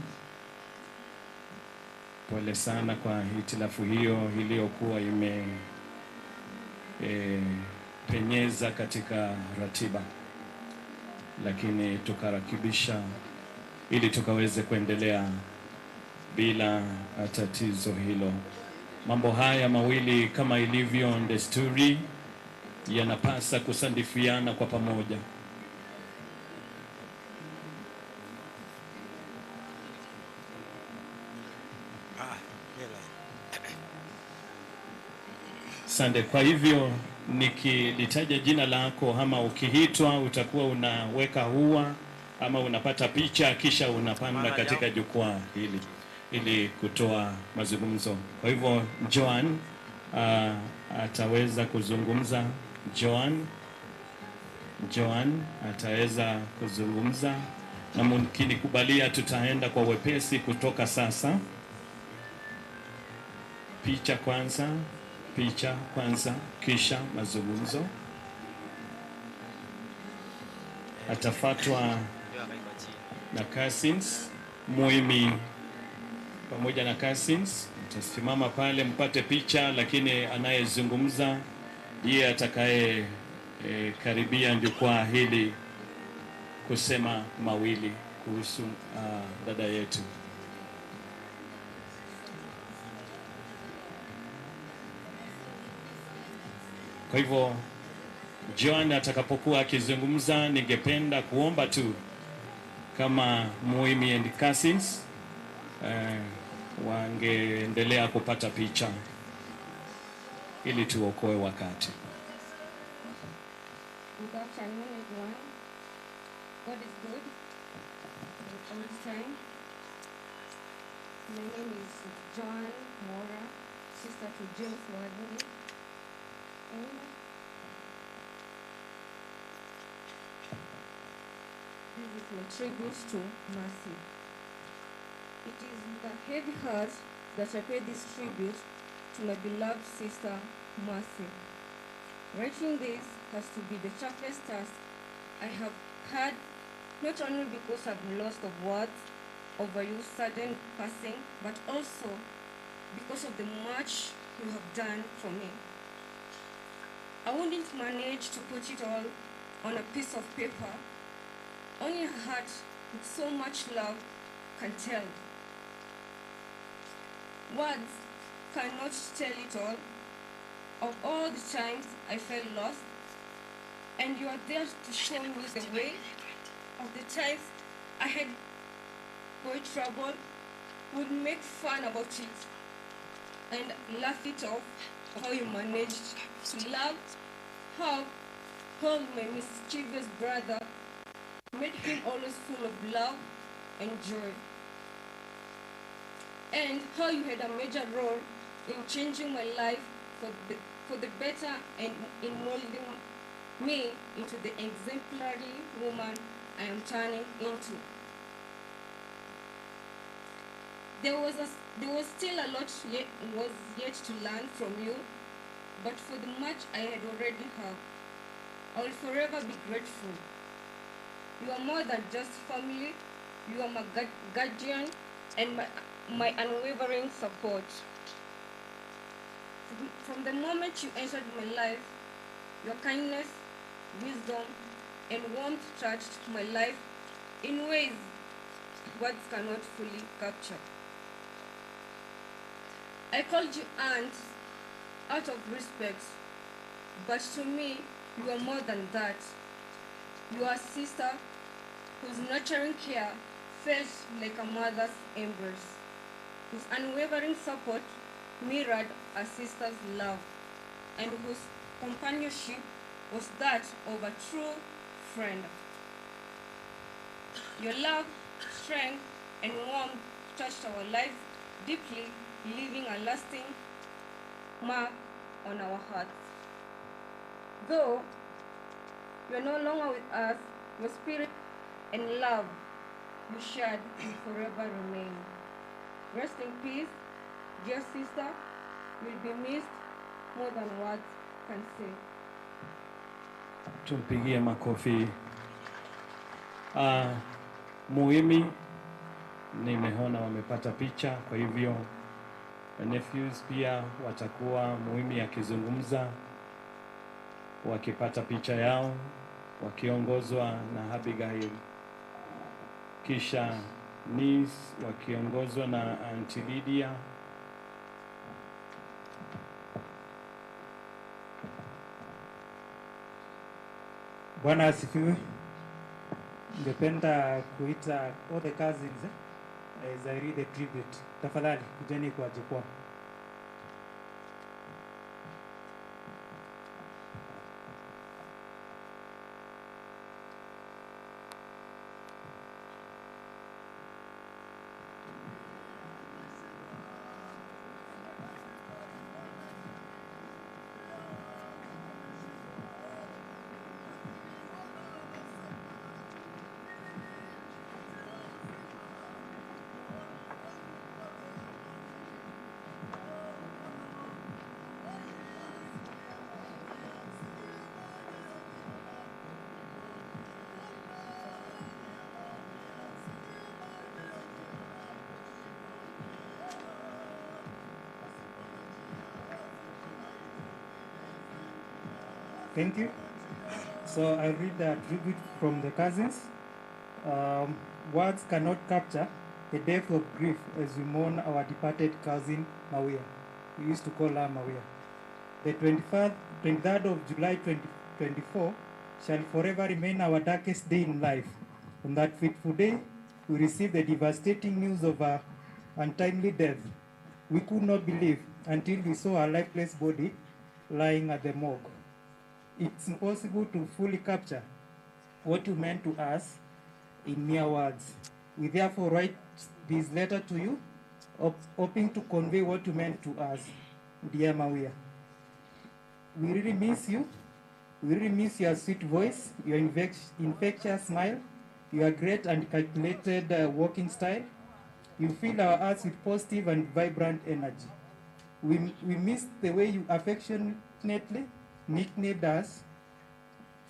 Pole sana kwa hitilafu hiyo iliyokuwa ime, eh, penyeza katika ratiba, lakini tukarakibisha ili tukaweze kuendelea bila tatizo hilo. Mambo haya mawili, kama ilivyo desturi, yanapasa kusandifiana kwa pamoja. Asante. Kwa hivyo, nikilitaja jina lako ama ukiitwa, utakuwa unaweka hua ama unapata picha, kisha unapanda katika jukwaa hili ili kutoa mazungumzo. Kwa hivyo, Joan, ah, ataweza kuzungumza. Joan, Joan ataweza kuzungumza, na mkinikubalia, tutaenda kwa wepesi kutoka sasa. Picha kwanza, picha kwanza, kisha mazungumzo. Atafuatwa na cousins, Muimi pamoja na cousins. Mtasimama pale mpate picha, lakini anayezungumza ndiye atakaye, eh, karibia jukwaa hili kusema mawili kuhusu, ah, dada yetu. Kwa hivyo, Joan atakapokuwa akizungumza, ningependa kuomba tu kama Muimi and cousins, eh, wangeendelea kupata picha ili tuokoe wakati. Good afternoon, everyone. God is good and all the time. My name is Joan Mora, sister to James Wadngi. And this is my tribute to Mercy. It is with a heavy heart that I pay this tribute to my beloved sister, Mercy. Writing this has to be the toughest task I have had, not only because of loss of words over your sudden passing, but also because of the much you have done for me. I wouldn't manage to put it all on a piece of paper, only a heart with so much love can tell. Words cannot tell it all, of all the times I felt lost, and you are there to show me the way, of the times I had boy trouble, would make fun about it and laugh it off, how you managed to love, how hold my mischievous brother, made him always full of love and joy, and how you had a major role in changing my life for the, for the better and in molding me into the exemplary woman I am turning into. There was a, there was still a lot yet, was yet to learn from you, but for the much I had already have, I will forever be grateful. You are more than just family. You are my guard- guardian and my, my unwavering support. From, from the moment you entered my life, your kindness, wisdom, and warmth touched my life in ways words cannot fully capture. I called you aunt out of respect, but to me, you are more than that. You are a sister whose nurturing care felt like a mother's embrace, whose unwavering support mirrored a sister's love, and whose companionship was that of a true friend. Your love, strength, and warmth touched our lives deeply, leaving a lasting mark on our hearts. Though you are no longer with us, your spirit and love you shared will forever remain. Rest in peace, dear sister. You'll be missed more than words can say. Tumpigie makofi. Ah, Muimi, nimeona wamepata picha, kwa hivyo nephews pia watakuwa Muimi akizungumza, wakipata picha yao, wakiongozwa na Abigail, kisha niece wakiongozwa na Auntie Lydia. Bwana asifiwe. Ningependa kuita all the cousins, eh, as I read the tribute. Tafadhali, kujeni kwa jukwaa. Thank you. So I read a tribute from the cousins. Um, words cannot capture the depth of grief as we mourn our departed cousin Mawia. We used to call her Mawia. The twenty-third, twenty-third of July twenty twenty-four shall forever remain our darkest day in life. On that fateful day, we received the devastating news of her untimely death. We could not believe until we saw her lifeless body lying at the morgue. It's impossible to fully capture what you meant to us in mere words. We therefore write this letter to you, hop- hoping to convey what you meant to us, dear Mawia. We really miss you. We really miss your sweet voice, your infect- infectious smile, your great and calculated uh, walking style. You fill our hearts with positive and vibrant energy. We, we miss the way you affectionately nicknamed us,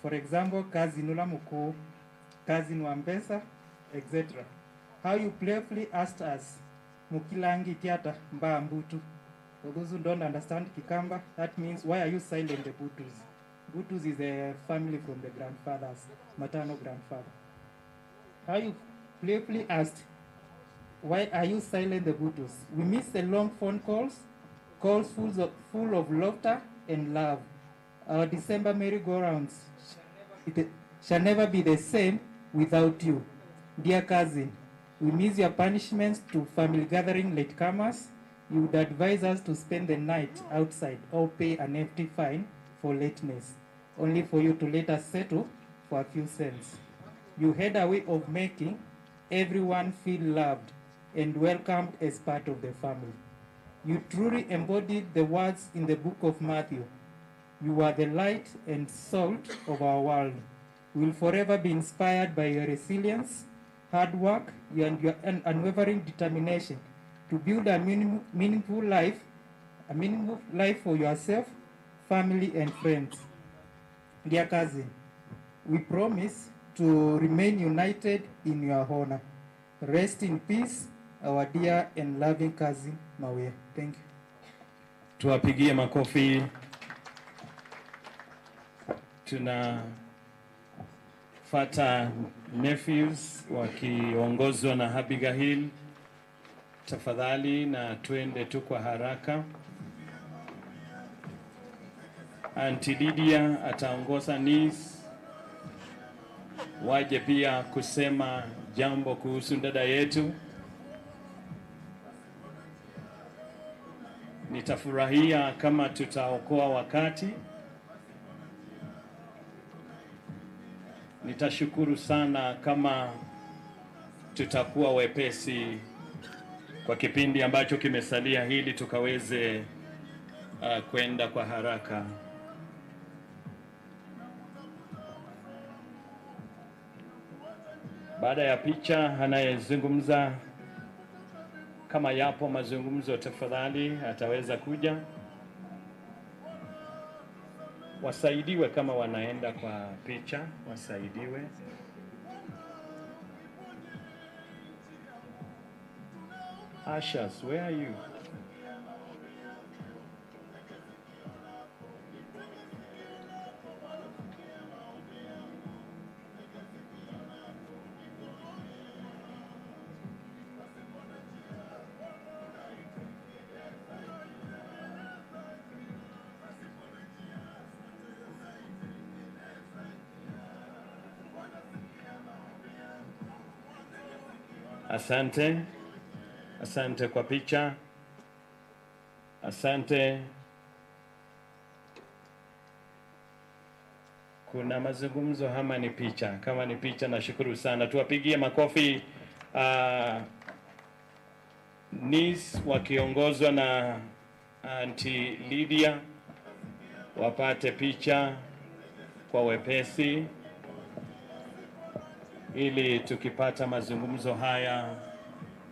for example, cousin ũla mũkũũ, cousin wa mbesa, et cetera. How you playfully asked us, "Mũkilangĩtye ata mbaa mbutu?" For those who don't understand Kikamba, that means, "Why are you silent, the Butus?" Butus is a family from the grandfather's, maternal grandfather. How you playfully asked, "Why are you silent, the Butus?" We miss the long phone calls, calls full of, full of laughter and love. Our December merry-go-rounds shall never be the, shall never be the same without you. Dear cousin, we miss your punishments to family gathering latecomers. You would advise us to spend the night outside or pay an hefty fine for lateness, only for you to let us settle for a few cents. You had a way of making everyone feel loved and welcomed as part of the family. You truly embodied the words in the book of Matthew, "You are the light and salt of our world." We will forever be inspired by your resilience, hard work, your, and your un- unwavering determination to build a minim- meaningful life, a meaningful life for yourself, family, and friends. Dear cousin, we promise to remain united in your honor. Rest in peace, our dear and loving cousin Mawia. Thank you. Tuwapigie makofi. Tunafuata nephews wakiongozwa na Abigail. Tafadhali, na twende tu kwa haraka. Auntie Lydia ataongoza niece waje pia kusema jambo kuhusu dada yetu. Nitafurahia kama tutaokoa wakati. Nitashukuru sana kama tutakuwa wepesi kwa kipindi ambacho kimesalia ili tukaweze, uh, kwenda kwa haraka. Baada ya picha, anayezungumza, kama yapo mazungumzo, tafadhali, ataweza kuja. Wasaidiwe kama wanaenda kwa picha, wasaidiwe. Ushers, where are you? Asante. Asante kwa picha. Asante. Kuna mazungumzo ama ni picha? Kama ni picha, nashukuru sana. Tuwapigie makofi, ah, niece wakiongozwa na Auntie Lydia wapate picha kwa wepesi, ili tukipata mazungumzo haya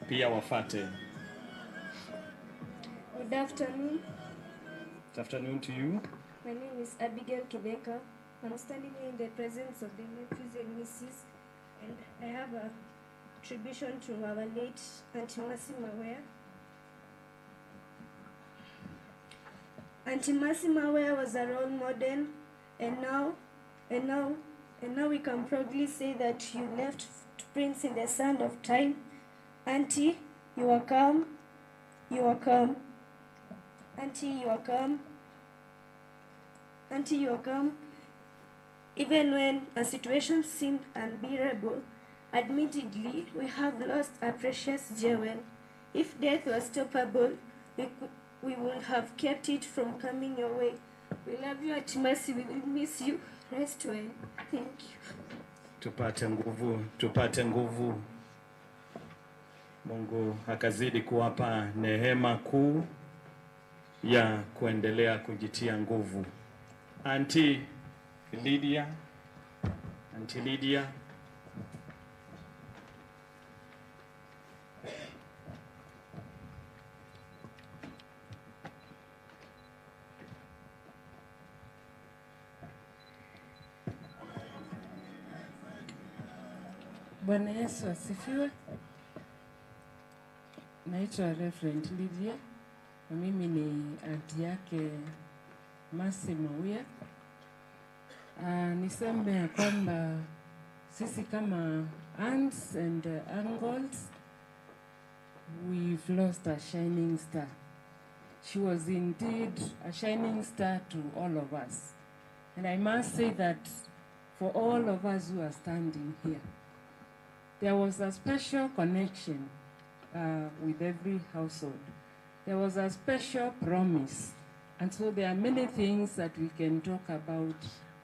pia wafate. Good afternoon. Good afternoon to you. My name is Abigail Kitheka. I'm standing here in the presence of the nephews and nieces, and I have a contribution to our late Auntie Mercy Mawia. Auntie Mercy Mawia was a role model, and now, and now, and now we can proudly say that you left footprints in the sand of time. Auntie, you are calm. You are calm. Auntie, you are calm. Auntie, you are calm. Even when a situation seemed unbearable, admittedly, we have lost a precious jewel. If death was stoppable, we, cou- we would have kept it from coming your way. We love you, Auntie Mercy. We will miss you. Rest well. Thank you. Tupate nguvu, tupate nguvu. Mungu akazidi kuwapa neema kuu ya kuendelea kujitia nguvu. Auntie Lydia, Auntie Lydia. Bwana Yesu asifiwe. Naitwa Reverend Lydia, na mimi ni auntie yake Mercy Mawia. Ah, niseme ya kwamba sisi kama aunts and, uh, uncles, we've lost a shining star. She was indeed a shining star to all of us. And I must say that for all of us who are standing here, there was a special connection, uh, with every household. There was a special promise. And so there are many things that we can talk about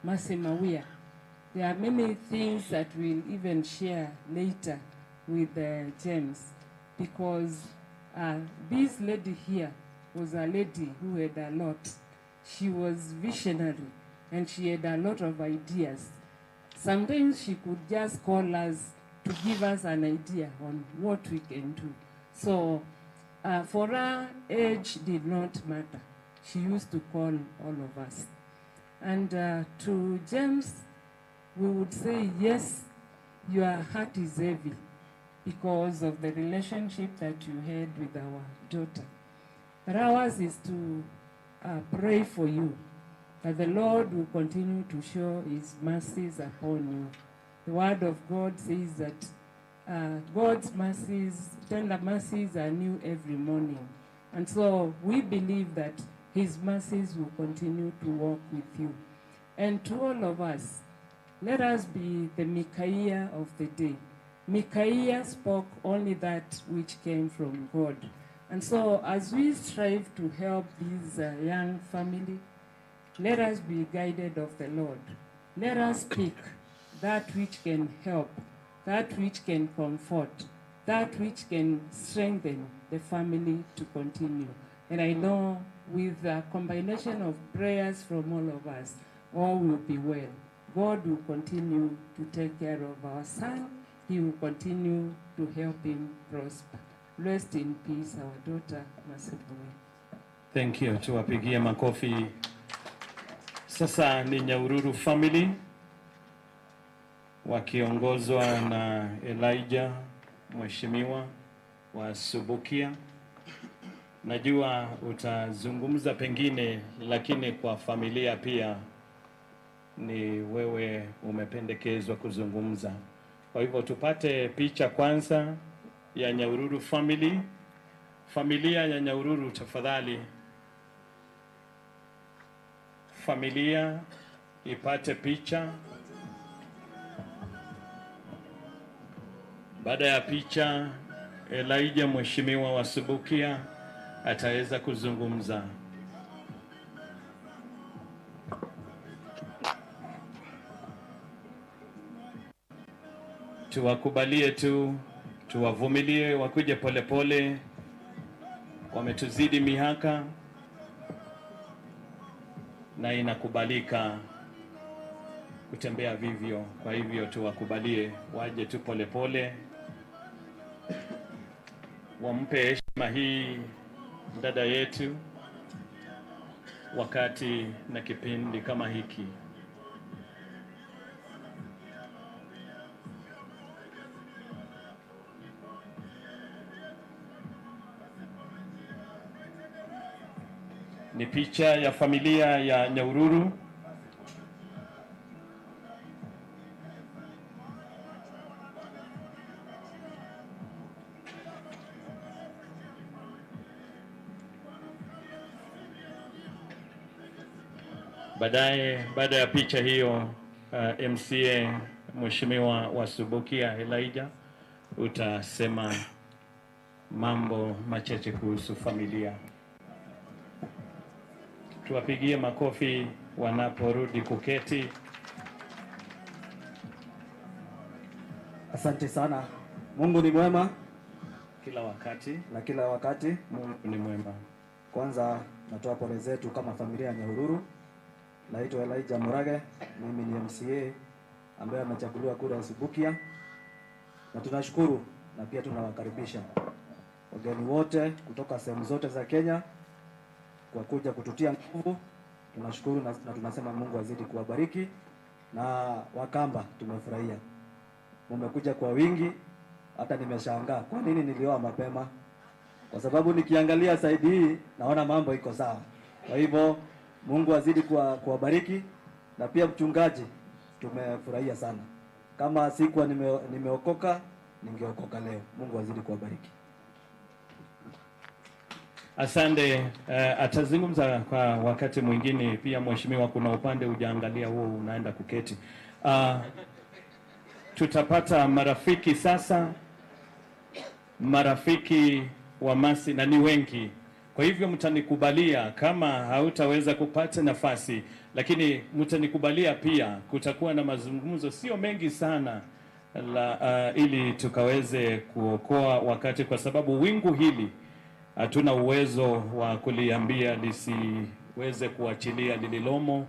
Mercy Mawia. There are many things that we'll even share later with, uh, James, because, uh, this lady here was a lady who had a lot. She was visionary and she had a lot of ideas. Sometimes she could just call us to give us an idea on what we can do. So, uh, for her, age did not matter. She used to call all of us. And, uh, to James, we would say yes, your heart is heavy because of the relationship that you had with our daughter. But ours is to uh, pray for you, that the Lord will continue to show his mercies upon you. The word of God says that uh, God's mercies, tender mercies are new every morning. And so we believe that his mercies will continue to walk with you. And to all of us, let us be the Micaiah of the day. Micaiah spoke only that which came from God. And so, as we strive to help this uh, young family, let us be guided of the Lord. Let us speak that which can help, that which can comfort, that which can strengthen the family to continue. And I know with a combination of prayers from all of us, all will be well. God will continue to take care of our son. He will continue to help him prosper. Rest in peace, our daughter, Mercy Bowen. Thank you. Tuwapigie makofi. Sasa ni Nyahururu family wakiongozwa na Elijah, mheshimiwa wa Subukia. Najua utazungumza pengine, lakini kwa familia pia ni wewe umependekezwa kuzungumza. Kwa hivyo tupate picha kwanza ya Nyahururu family. Familia ya Nyahururu, tafadhali. Familia ipate picha. Baada ya picha, Elijah, mheshimiwa wa Subukia, ataweza kuzungumza. Tuwakubalie tu, tuwavumilie, wakuje polepole. Wametuzidi miaka na inakubalika kutembea vivyo. Kwa hivyo tuwakubalie waje tu polepole, wampe heshima hii dada yetu wakati na kipindi kama hiki. Ni picha ya familia ya Nyahururu. Baadaye, baada ya picha hiyo, uh, M C A, Mheshimiwa wa Subukia Elijah, utasema mambo machache kuhusu familia. Tuwapigie makofi wanaporudi kuketi. Asante sana. Mungu ni mwema. Kila wakati. Na kila wakati. Mungu ni mwema. Kwanza natoa pole zetu kama familia ya Nyahururu. Naitwa Elijah Murage, mimi ni M C A ambaye amechaguliwa kura ya Subukia, na tunashukuru na pia tunawakaribisha wageni wote kutoka sehemu zote za Kenya kwa kuja kututia nguvu. Tunashukuru na, na tunasema Mungu azidi kuwabariki, na Wakamba tumefurahia. Mumekuja kwa wingi, hata nimeshangaa kwa nini nilioa mapema, kwa sababu nikiangalia side hii naona mambo iko sawa. Kwa hivyo Mungu azidi kuwa, kuwabariki, na pia mchungaji, tumefurahia sana. Kama sikuwa nime, nimeokoka, ningeokoka leo. Mungu azidi kuwabariki. Asante. Eh, atazungumza kwa wakati mwingine pia, mheshimiwa, kuna upande hujaangalia, huo unaenda kuketi. Ah, tutapata marafiki sasa, marafiki wa Mercy, na ni wengi. Kwa hivyo mtanikubalia kama hautaweza kupata nafasi, lakini mtanikubalia pia, kutakuwa na mazungumzo sio mengi sana la, ah, ili tukaweze kuokoa wakati, kwa sababu wingu hili hatuna uwezo wa kuliambia lisiweze kuachilia lililomo,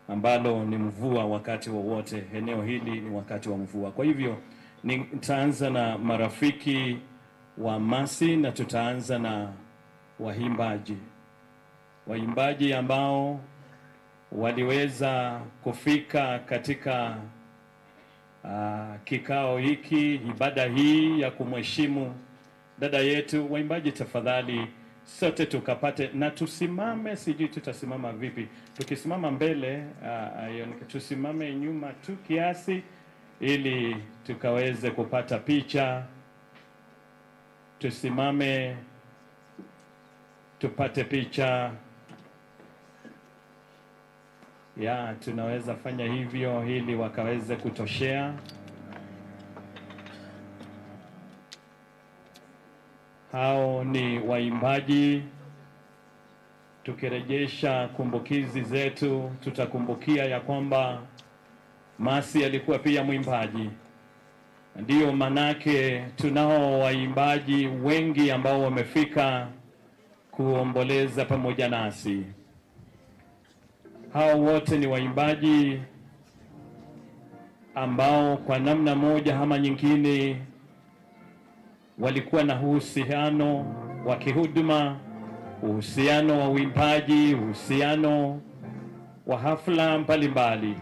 ambalo ni mvua wakati wowote. Eneo hili ni wakati wa mvua. Kwa hivyo, nitaanza na marafiki wa Mercy na tutaanza na waimbaji. Waimbaji ambao waliweza kufika katika ah, kikao hiki, ibada hii ya kumheshimu dada yetu. Waimbaji, tafadhali, sote tukapate na tusimame, sijui tutasimama vipi. Tukisimama mbele, ah, ah, ioneke-, tusimame nyuma tu kiasi ili tukaweze kupata picha. Tusimame tupate picha. Ya, tunaweza fanya hivyo ili wakaweze kutoshea. Hao ni waimbaji. Tukirejesha kumbukizi zetu, tutakumbukia ya kwamba Mercy alikuwa pia mwimbaji. Ndiyo manake tunao waimbaji wengi ambao wamefika kuomboleza pamoja nasi. Hao wote ni waimbaji ambao kwa namna moja ama nyingine walikuwa na uhusiano wa kihuduma, uhusiano wa uimbaji, uhusiano wa hafla mbalimbali.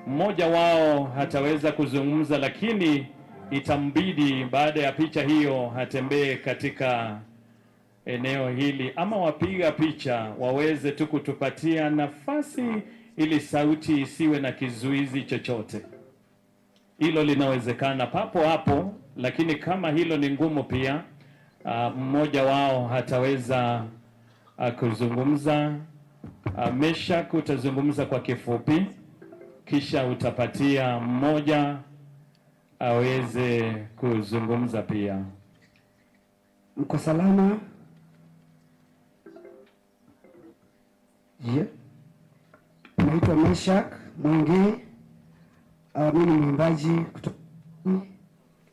Mmoja wao hataweza kuzungumza, lakini itambidi baada ya picha hiyo atembee katika eneo hili, ama wapiga picha waweze tu kutupatia nafasi ili sauti isiwe na kizuizi chochote. Hilo linawezekana papo hapo, lakini kama hilo ni ngumu pia, ah, mmoja wao hataweza, ah, kuzungumza. Ah, Meshack, utazungumza kwa kifupi, kisha utapatia mmoja aweze kuzungumza pia. Mko salama? Yeah. Naitwa Meshack Mwingi. Ah, mimi ni mwimbaji kutoka,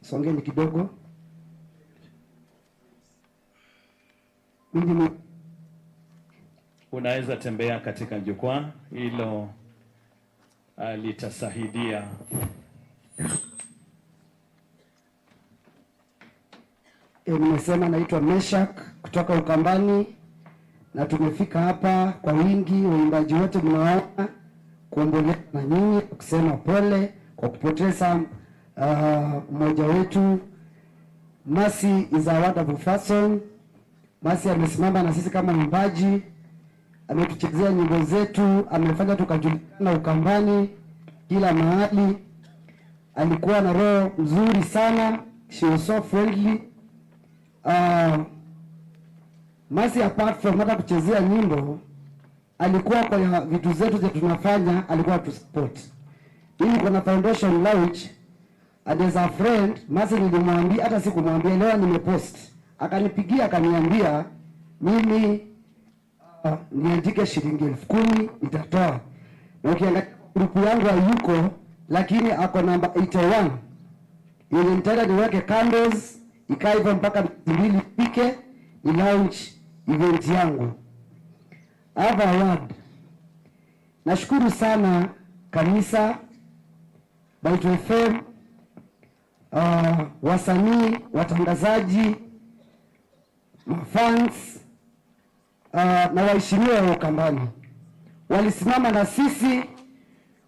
songeni kidogo. Mimi ni Unaweza tembea katika jukwaa hilo, ah, litasaidia. E, nimesema naitwa Meshack kutoka Ukambani, na tumefika hapa kwa wingi, waimbaji wote mnaona, kuomboleza na nyinyi, kusema pole kwa kupoteza, ah, mmoja wetu. Mercy is a wonderful person. Mercy amesimama na sisi kama mwimbaji, ametuchezea nyimbo zetu, amefanya tukajulikana Ukambani kila mahali. Alikuwa na roho mzuri sana, she was so friendly. Ah, Mercy, apart from hata kuchezea nyimbo, alikuwa kwa ya vitu zetu za tunafanya, alikuwa tu support. Mimi niko na Foundation Lounge, and as a friend, Mercy nilimwambia, hata sikumwambia, leo nimepost. Akanipigia, akaniambia, mimi, ah, niandike shilingi elfu kumi, nitatoa. Na ukiangalia grupu yangu hayuko, lakini ako namba eighty-one. Yenye nitaenda niweke candles, ikae hivyo mpaka miezi mbili ifike, ni launch event yangu. I have a word. Nashukuru sana kanisa, Baitu F M, ah, wasanii, watangazaji, mafans, ah, na waheshimiwa wa Ukambani. Walisimama na sisi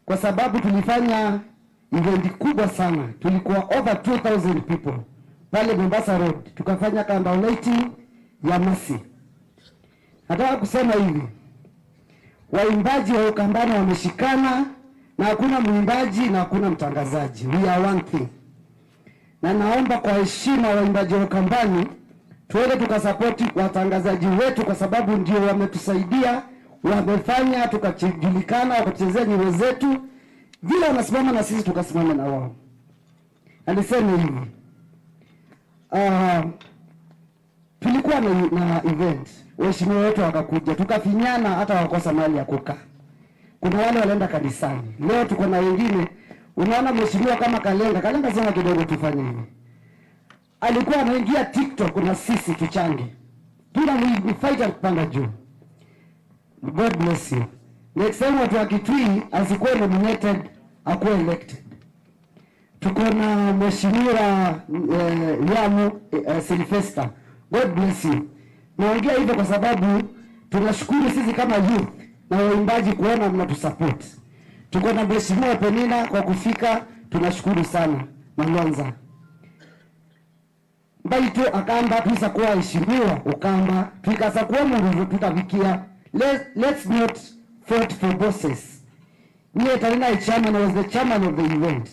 kwa sababu tulifanya event kubwa sana. Tulikuwa over two thousand people pale Mombasa Road. Tukafanya candle lighting ya Mercy. Nataka kusema hivi, waimbaji wa Ukambani wameshikana, na hakuna mwimbaji na hakuna mtangazaji. We are one thing. Na naomba kwa heshima, waimbaji wa Ukambani, tuende tukasapoti watangazaji wetu, kwa sababu ndio wametusaidia, wamefanya tukajulikana, wakatuchezea nyimbo zetu. Vile wanasimama na sisi, tukasimame na wao. Na niseme hivi, ah, tulikuwa na, na event, waheshimiwa wetu wakakuja, tukafinyana, hata wakosa mahali ya kukaa. Kuna wale walienda kanisani. Leo tuko na wengine. Unaona mheshimiwa kama Kalenga, Kalenga, sema kidogo, tufanye hivi. Alikuwa anaingia TikTok na sisi tuchange. Tuna ni fight kupanda juu. God bless you. Next time watu wa Kitui asikuwe nominated, akuwe elected. Tuko na mheshimiwa, eh, Yamu, eh, Sylvester. God bless you. Naongea hivyo kwa sababu tunashukuru sisi kama youth na waimbaji kuona mnatusupport. Tuko na mheshimiwa Penina kwa kufika, Tunashukuru sana, Malonza. Mbaitũ Akamba, twĩsa kũa waheshimiwa Ũkamba, tũikasa kũa mũndũ tũtavikia. Let, let's not vote for bosses. Nyie tali naye chairman, I was the chairman of the event.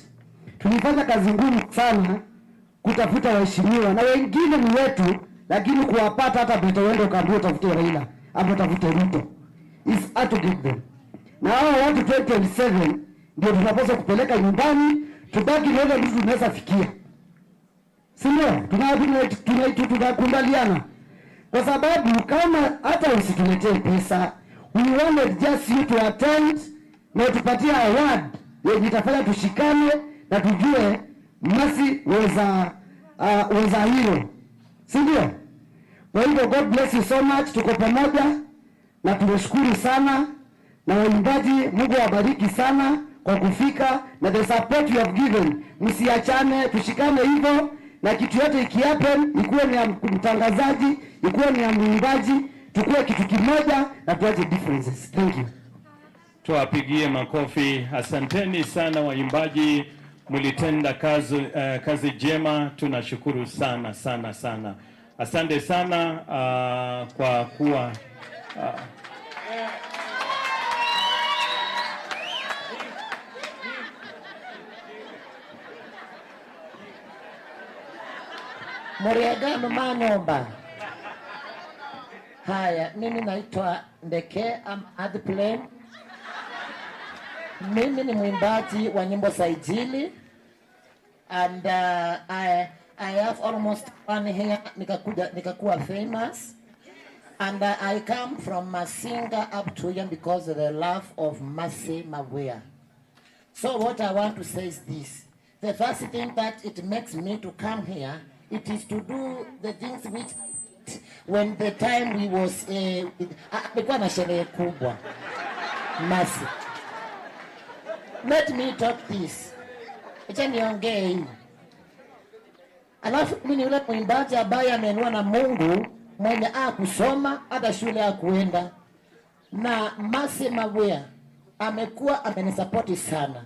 Tulifanya kazi ngumu sana kutafuta waheshimiwa, na wengine ni wetu, lakini kuwapata, hata Peter, uende ukaambie utafute Raila ama utafute Ruto, is hard to get them. Na hao watu twenty twenty-seven ndio tunapaswa kupeleka nyumbani, tubaki na ile mtu tunaweza fikia. Si ndio? Tuna-, tuna-, tuna-, tu-, tunakubaliana. Kwa sababu kama hata usituletee pesa, we wanted just you to attend na utupatie award yenye itafanya tushikane na tujue Mercy was a, uh, was a hero. Si ndio? Kwa hivyo, God bless you so much, tuko pamoja. Na tunashukuru sana, na waimbaji, Mungu awabariki sana kwa kufika na the support you have given. Msiachane, tushikane hivyo, na kitu yote ikihappen, ikuwe ni ya mtangazaji, ikuwe ni ya mwimbaji, tukue kitu kimoja na tuache differences. Thank you. Tuwapigie makofi. Asanteni sana waimbaji, mlitenda kazi, eh, kazi njema. Tunashukuru sana, sana, sana. Asante sana, ah, kwa kuwa, ah, Mũrĩega andũ ma nyũmba. Haya, mimi naitwa Ndeke, I'm Earth Plane. Mimi ni mwimbaji wa nyimbo za Injili. And, uh, I, I have almost one year nikakuja, nikakuwa famous. And, uh, I come from Masinga up to here because of the love of Mercy Mawia. So what I want to say is this. The first thing that it makes me to come here, it is to do the things which when the time we was, eh, with, ah, alikuwa na sherehe kubwa. Mercy. Let me talk this. Acha niongee hii. Alafu mimi ni yule mwimbaji ambaye ameinua na Mungu, mwenye akusoma, hata shule hakuenda. Na Mercy Mawia amekuwa amenisapoti sana.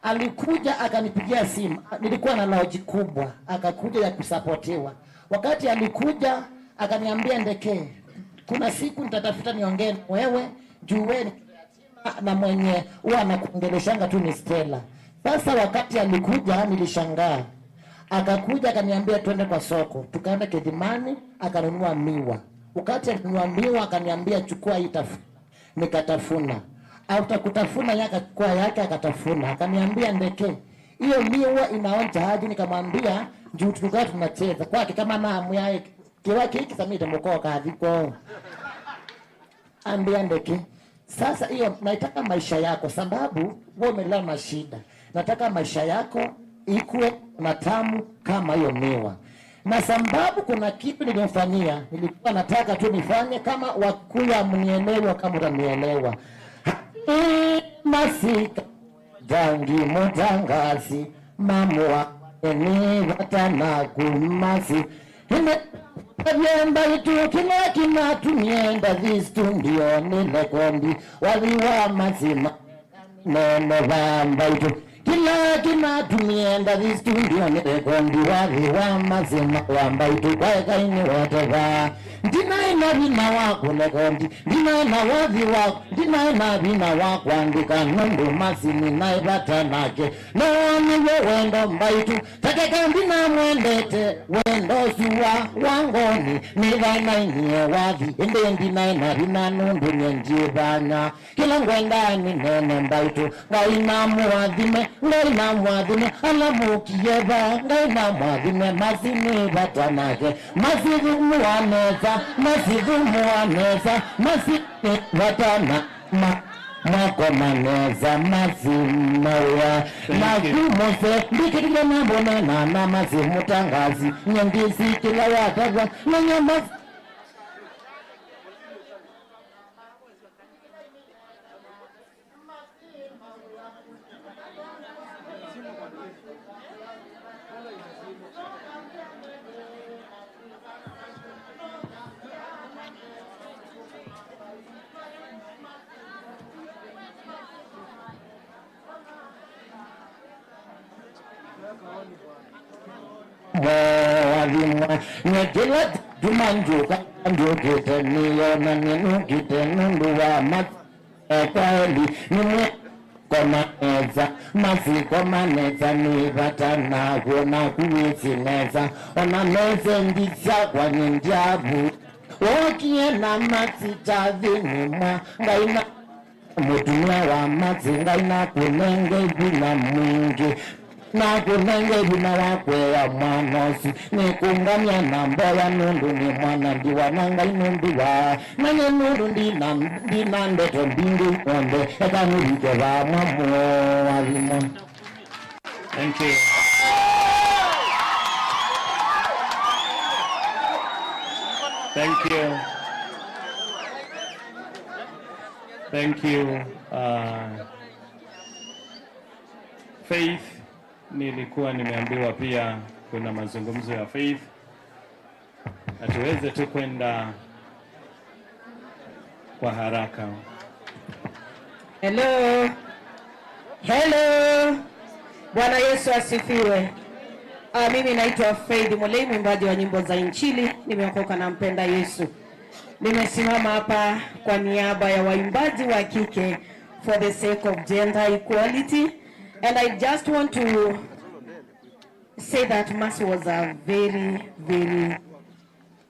Alikuja akanipigia simu, nilikuwa na lodge kubwa, akakuja ya kusapotiwa. Wakati alikuja, akaniambia, "Ndeke, kuna siku nitatafuta niongee na wewe, juu wewe ni na mwenye huwa anakuongeleshanga tu ni Stella." Sasa wakati alikuja, nilishangaa. Akakuja akaniambia, "Twende kwa soko." Tukaenda Kidhimani, akanunua miwa. Wakati alinunua miwa, akaniambia, "Chukua hii, tafu-," nikatafuna. After kutafuna, yeye akachukua yake, akatafuna. Akaniambia, "Ndeke, hiyo miwa inaonja aje?" Nikamwambia, "Juu tulikuwa tunacheza." Kwake kama naamwĩa, "Kĩwa kĩĩ kĩsamĩte mũkoka athi kwoo." Ambia Ndeke, "Sasa hiyo naitaka maisha yako, sababu wewe umelala na shida. Nataka maisha yako ikuwe na tamu kama hiyo miwa. Na sababu kuna kitu nilimfanyia, nilikuwa nataka tu nifanye kama wakuya mnielewa, kama utanielewa." Mercy Tangi Mũtangasi, mamu wa ni vata naku Mercy. Ĩndĩ Mbaitũ, kĩla kĩnatumie ndathi studio nĩ lekondi wathi wa Mercy ma-, nene va Mbaitũ. Kĩla kĩnatumie ndathi studio nĩ lekondi wathi wa Mercy ma-, wa Mbaitũ, kwa ĩkai nĩ wete va. Ndinaĩ na vinya wa kũlekondi, ndinaĩ na wathi wa, ndinaĩ na vinya wa kũandĩka, nũndũ Mercy nĩnaĩ vata nake. No nĩw'o wendo Mbaitũ, tateka ndinamwendete, wendo ũsu wa, wa ngoonĩ, nĩvaĩ nainie wathi, ĩndĩ ndinaĩ na vinya nũndũ nyie ndyĩvanya. Kĩla ngwendaa nĩ nene Mbaitũ. Ngai namũathime, Ngai namũathime, ala mũkie va, Ngai namũathime, Mercy nĩ vata nake. Mercy thũmũa nesa, Mercy thũmũa nesa, Mercy nĩ vata na ma-, makoma nesa, Mercy Mawia. Thank you. Naku mũse, ndikĩtile nambone na, na Mercy Mũtangasi, nye ndĩsĩ kĩla watavwa, na nya Mercy. Moathimwa nĩ kĩla kyatuma njũka, njũkĩte nĩyona nĩnũkĩte nũndũ wa ma- Ekwaeli, nĩmwe koma nesa, masikoma nesa, nĩ vata na kwona kuwĩsĩ nesa, ona mesendi syakwa nĩndyavu. Wookie na masi kyathĩnĩ mwa Ngai na mũtumĩa wa masi, Ngai na kũnenge vinya mwingĩ. Na kũnenge vinya wa kũea mwana ũsu, nĩkũngamya na mboya nũndũ nĩ mwana ndiwa na Ngai nũndũ wa manye nũndũ ndina, ndina ndeto mbingĩ onthe, eka nĩvike vamwe mũathimo. Thank you. Thank you. Thank you. Uh, Faith, nilikuwa nimeambiwa pia kuna mazungumzo ya Faith, na tuweze tu kwenda kwa haraka. Hello. Hello. Bwana Yesu asifiwe. Ah, mimi naitwa Faith Mulei, mwimbaji wa nyimbo za Injili. Nimeokoka, nampenda Yesu. Nimesimama hapa kwa niaba ya waimbaji wa kike for the sake of gender equality. And I just want to say that Mercy was a very, very,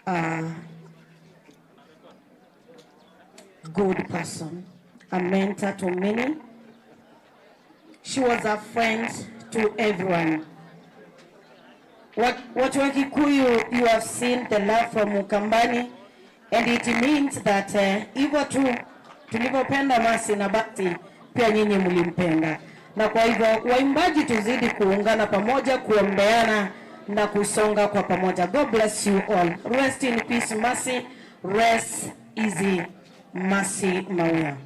uh, good person, a mentor to many. She was a friend to everyone. What, what Wakikuyu, you have seen the love from Ukambani. And it means that, eh, hivyo tu tulivyopenda Mercy na Bahati, pia nyinyi mlimpenda. Na kwa hivyo, waimbaji, tuzidi kuungana pamoja, kuombeana na kusonga kwa pamoja. God bless you all. Rest in peace, Mercy. Rest easy, Mercy Mauya.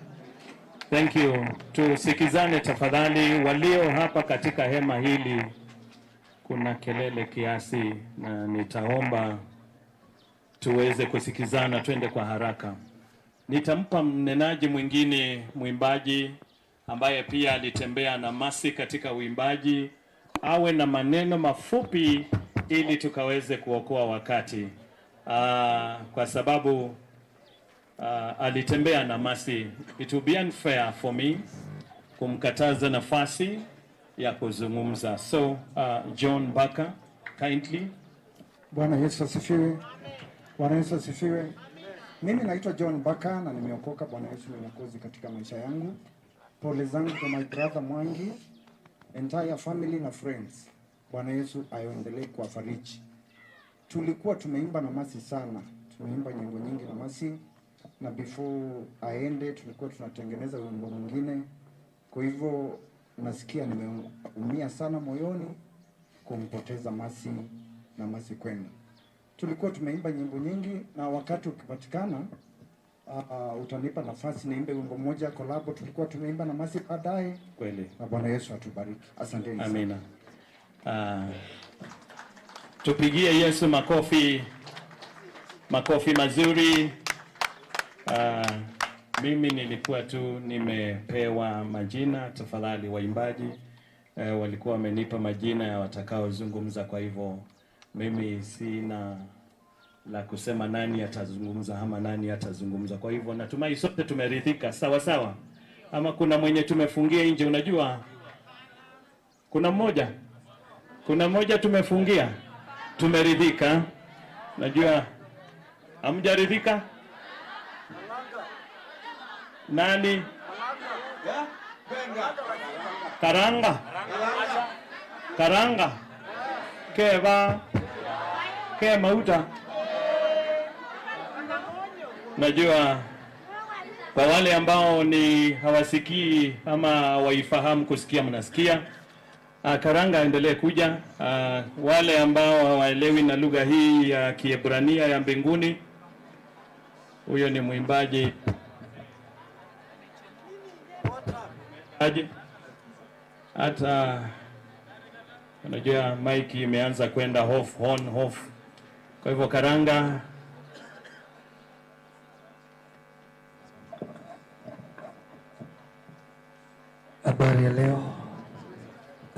Thank you. Tusikizane tafadhali. Walio hapa katika hema hili, kuna kelele kiasi, na nitaomba tuweze kusikizana, twende kwa haraka. Nitampa mnenaji mwingine, mwimbaji ambaye pia alitembea na Mercy katika uimbaji, awe na maneno mafupi ili tukaweze kuokoa wakati. Ah, kwa sababu, ah, alitembea na Mercy. It will be unfair for me kumkataza nafasi ya kuzungumza. So, ah, John Baka, kindly. Bwana Yesu asifiwe. Bwana Yesu asifiwe. Mimi naitwa John Baka na nimeokoka. Bwana Yesu ni Mwokozi katika maisha yangu. Pole zangu kwa my brother Mwangi, entire family na friends. Bwana Yesu aendelee kuwafariji. Tulikuwa tumeimba na Mercy sana. Tumeimba nyimbo nyingi na Mercy. Na before aende, tulikuwa tunatengeneza wimbo mwingine. Kwa hivyo, nasikia nimeumia sana moyoni kumpoteza Mercy na Mercy kwenda. Tulikuwa tumeimba nyimbo nyingi, na wakati ukipatikana, ah, ah, utanipa nafasi niimbe wimbo mmoja collabo tulikuwa tumeimba na Mercy baadaye. Kweli. Na Bwana Yesu atubariki. Asanteni sana. Amina. Ah, tupigie Yesu makofi, makofi mazuri. Ah, mimi nilikuwa tu nimepewa majina, tafadhali waimbaji, eh, walikuwa wamenipa majina ya watakaozungumza, kwa hivyo mimi sina la kusema nani atazungumza ama nani atazungumza. Kwa hivyo natumai sote tumeridhika, sawa sawa? Ama kuna mwenye tumefungia nje, unajua? Kuna mmoja? Kuna mmoja tumefungia? Tumeridhika. Najua hamjaridhika. Nani? Karanga. Karanga. Keva. Ke mauta. Najua kwa wale ambao ni hawasikii ama hawaifahamu, kusikia mnasikia. Ah, Karanga aendelee kuja. Ah, wale ambao hawaelewi na lugha hii ya Kiebrania ya mbinguni, huyo ni mwimbaji. Aje. Hata unajua mic imeanza kwenda off, on, off. Kwa hivyo Karanga. Habari ya leo.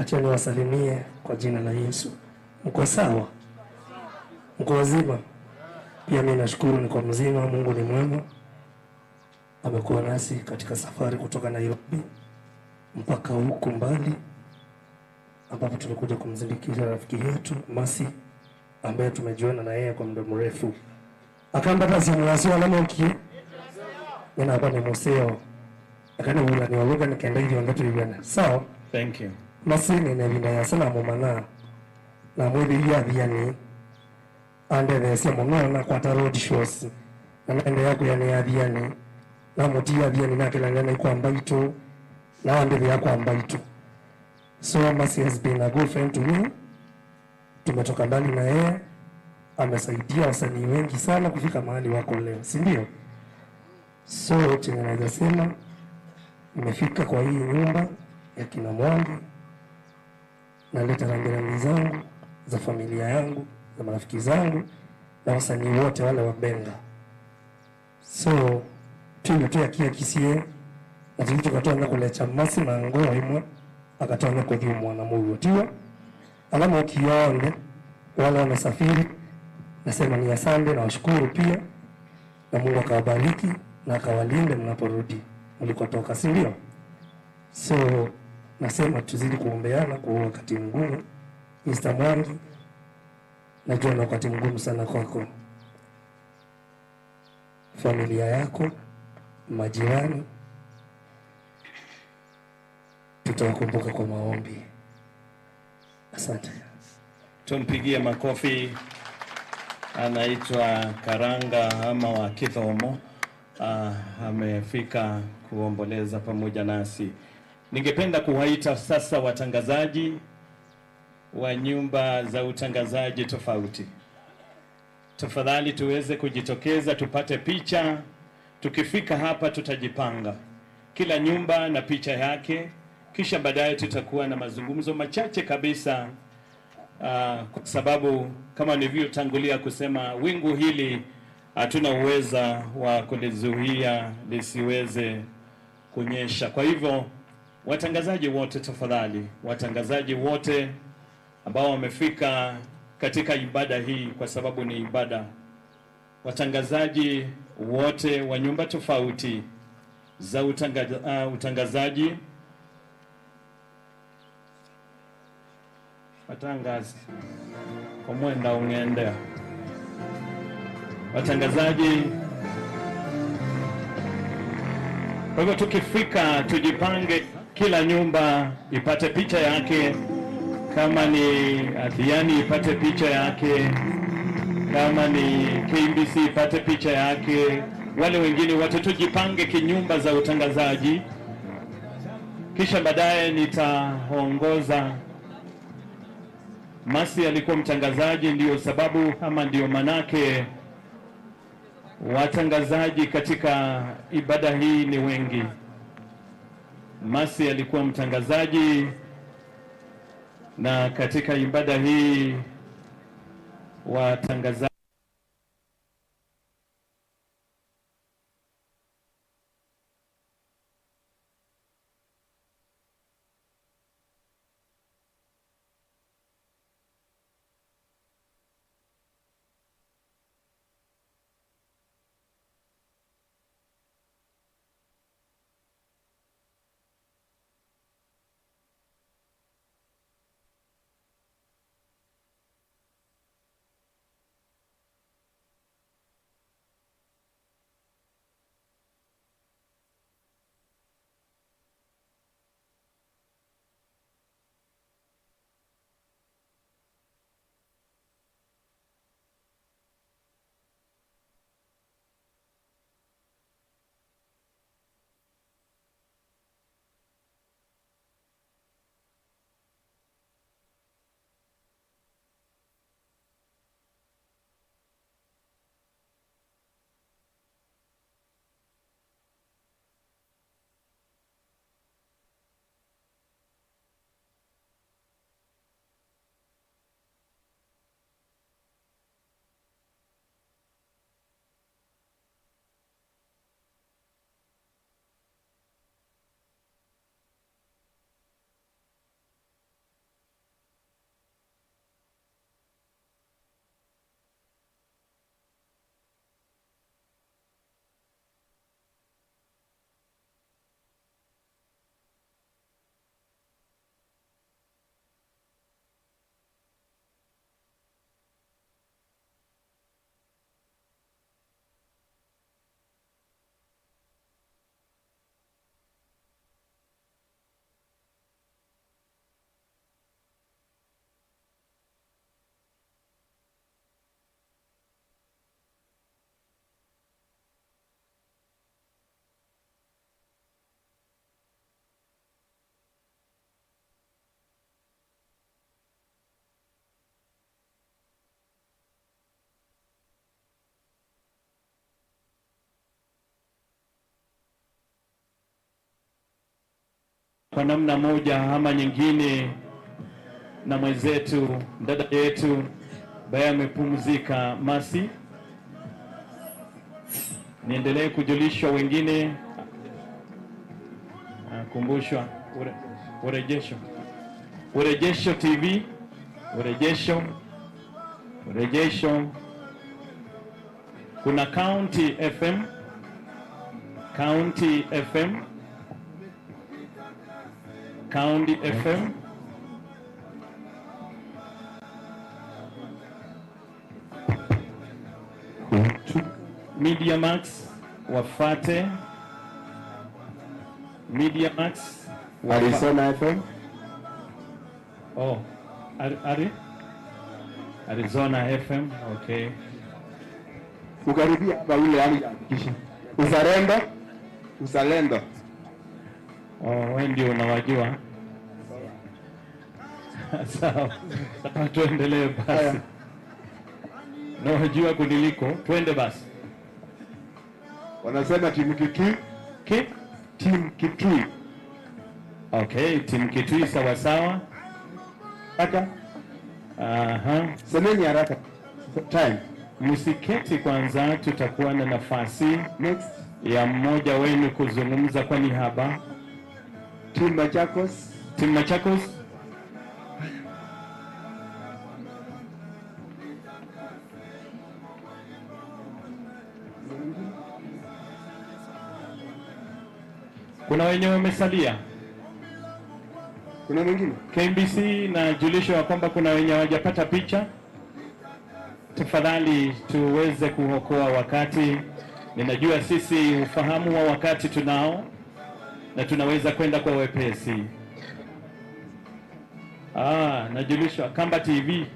Acha niwasalimie kwa jina la Yesu. Mko sawa? Mko wazima? Pia mimi nashukuru niko mzima, Mungu ni mwema. Amekuwa nasi katika safari kutoka Nairobi mpaka huku mbali, ambapo tulikuja kumzindikisha rafiki yetu Mercy, ambaye tumejuana na yeye kwa muda mrefu. Akamba ta simu ya sio alamoki. Nina hapa ni museo. Akani wula ni waluka ni kenda hivyo ndetu hivyo. Sawa? Thank you. Mercy nĩ na ĩvinda ya sana mũmanya. Na mwĩthĩie Athiani. Andetheesya mũno, nakwata road shows, na naendeea kwĩanĩa Athiani. Namũtia Athiani, nakelanĩa naĩ kwa Mbaitũ, na andĩthĩa kwa Mbaitũ. So Mercy has been a good friend to me. Tumetoka mbali na yeye, amesaidia wasanii wengi sana kufika mahali wako leo, si ndio? So chenye naweza sema, nimefika kwa hii nyumba ya kina Mwangi, naleta rambirambi zangu, za familia yangu, za marafiki zangu, na wasanii wote wale wa Benga. So, twĩle twĩakiakisye, na tũthi tũkatonya kũlekya Mercy na ngoo ĩmwe, akatonya kũthyũmũa na mũuo, tiw'o? Ala mokie onthe, wale wamesafiri, nasema ni asante na washukuru pia, na Mungu akawabariki na akawalinde mnaporudi mlikotoka, si ndio? So, nasema tuzidi kuombeana kwa wakati mgumu. Mister Mwangi, najua ni wakati mgumu sana kwako. Familia yako, majirani, tutawakumbuka kwa maombi. Asante. Tumpigie makofi. Anaitwa Karanga ama wa Kithomo. Ah, amefika kuomboleza pamoja nasi. Ningependa kuwaita sasa watangazaji wa nyumba za utangazaji tofauti. Tafadhali tuweze kujitokeza tupate picha. Tukifika hapa tutajipanga. Kila nyumba na picha yake. Kisha baadaye tutakuwa na mazungumzo machache kabisa. Ah, kwa sababu kama nilivyotangulia kusema, wingu hili hatuna uweza wa kulizuia lisiweze kunyesha. Kwa hivyo, watangazaji wote tafadhali, watangazaji wote ambao wamefika katika ibada hii, kwa sababu ni ibada, watangazaji wote wa nyumba tofauti za utanga-, ah, utangazaji, watangazi, kwa mwenda ung'endea. Watangazaji, kwa hivyo tukifika, tujipange, kila nyumba ipate picha yake, kama ni Athiani ipate picha yake, kama ni K B C ipate picha yake, wale wengine wote tujipange kinyumba za utangazaji. Kisha baadaye nitaongoza. Mercy alikuwa mtangazaji, ndio sababu ama ndio manake watangazaji katika ibada hii ni wengi. Mercy alikuwa mtangazaji, na katika ibada hii watangazaji kwa namna moja ama nyingine na mwenzetu, dada yetu ambaye amepumzika, Mercy. Niendelee kujulishwa wengine. Ah, kumbushwa, ure-, Urejesho. Urejesho T V. Urejesho. Urejesho. Kuna County F M. County F M. County F M. Media Max, Wafate. Media Max, Wafa- Arizona F M. Oh, Ari, Ari? Arizona F M, okay. Ukaribia hapa ule hali ya kisha. Uzalendo, uzalendo. Oh, wewe ndio unawajua. Sawa. Sawa, tuendelee basi. Haya. Nawajua kuniliko, twende basi. Wanasema timu Kitui. Ki? Timu Kitui. Okay, timu Kitui, sawa sawa. Haraka. Aha. Semeni haraka. Time. Msiketi kwanza, tutakuwa na nafasi Next. ya mmoja wenu kuzungumza kwa niaba. Team Machakos. Team Machakos. Kuna wenye wamesalia? Kuna mwingine? K B C, najulishwa ya kwamba kuna wenye hawajapata picha. Tafadhali tuweze kuokoa wakati. Ninajua sisi ufahamu wa wakati tunao na tunaweza kwenda kwa wepesi. Ah, najulishwa Kamba T V.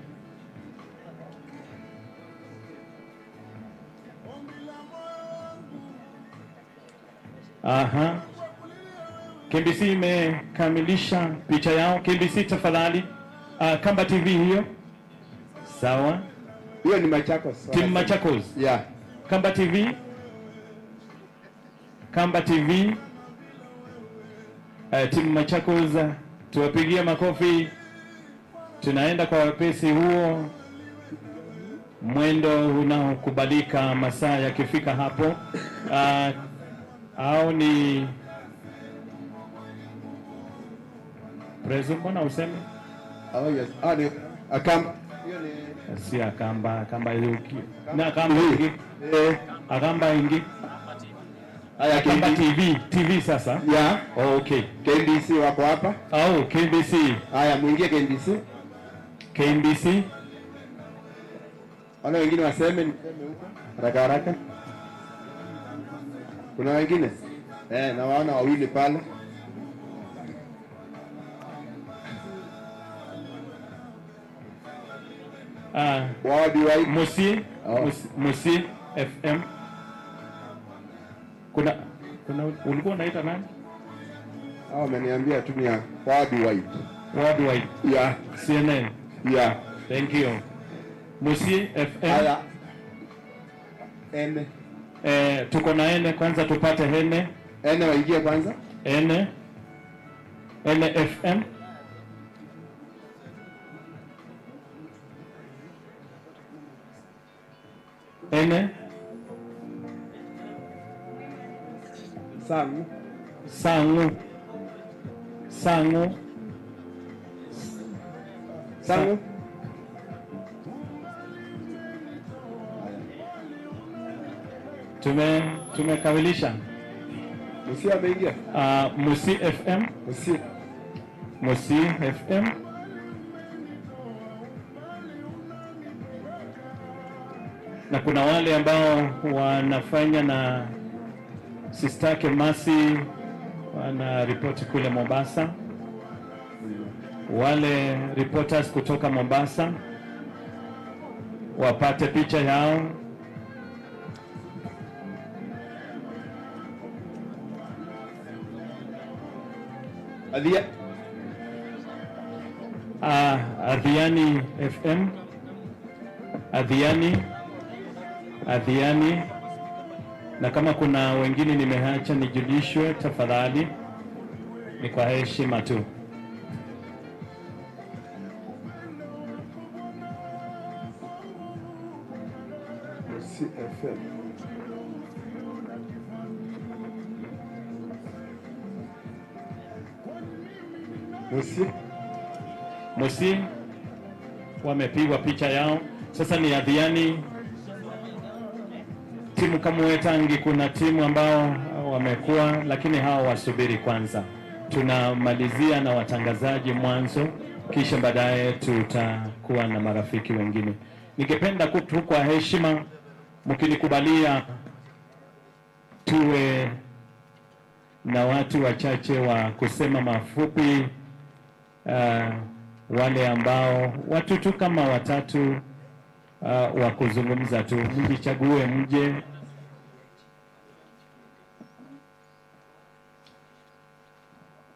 Aha. K B C imekamilisha picha yao. K B C tafadhali. Ah, Kamba T V hiyo. Sawa. Hiyo ni Machakos. Team Machakos. Yeah. Kamba T V. Kamba T V. Eh, Team Machakos, tuwapigie makofi. Tunaenda kwa wepesi huo. Mwendo unaokubalika masaa yakifika hapo. Ah, au ni Prezo, mbona useme? Oh, yes. Ah, ni Akamba. Hiyo ni Si Akamba, Akamba yuki. Na Akamba T V. Ingi. Eh. Akamba ingi. Haya, Akamba K B C. T V, T V sasa. Yeah. Oh, okay. K B C wako hapa. Oh, K B C. Haya, mwingie K B C. K B C. Wale wengine waseme, niseme huko. Haraka haraka. Kuna wengine? Eh, nawaona wawili pale. Ah, Worldwide. Musi, Oh. Musi, Musi F M. Kuna, kuna, ulikuwa unaita nani? Hao wameniambia tu ni ya Worldwide. Worldwide. Yeah. C N N. Yeah. Thank you. Musi F M. Haya. Ene. Eh, tuko na Ene, kwanza tupate Ene. Ene waingie kwanza. Ene. Ene F M. Ene. Sang'u. Sang'u. Sang'u. Sang'u. Tume-, tumekamilisha. Musi ameingia? Ah, Musi F M. Musi. Musi F M. Na kuna wale ambao wanafanya na sister yake Mercy, wana ripoti kule Mombasa. Wale reporters kutoka Mombasa wapate picha yao. Athia. Ah, Athiani F M. Athiani. Athiani. Na kama kuna wengine nimeacha nijulishwe, tafadhali. Ni kwa heshima tu. Musi F M. Musi. Musi wamepigwa picha yao. Sasa ni Athiani. Timu kama Wetangi, kuna timu ambao wamekuwa, lakini hao wasubiri kwanza. Tunamalizia na watangazaji mwanzo, kisha baadaye tutakuwa na marafiki wengine. Ningependa ku-, tu kwa heshima, mkinikubalia, tuwe na watu wachache wa kusema mafupi, uh, wale ambao watu tu kama watatu, uh, wa kuzungumza tu, mjichague mje.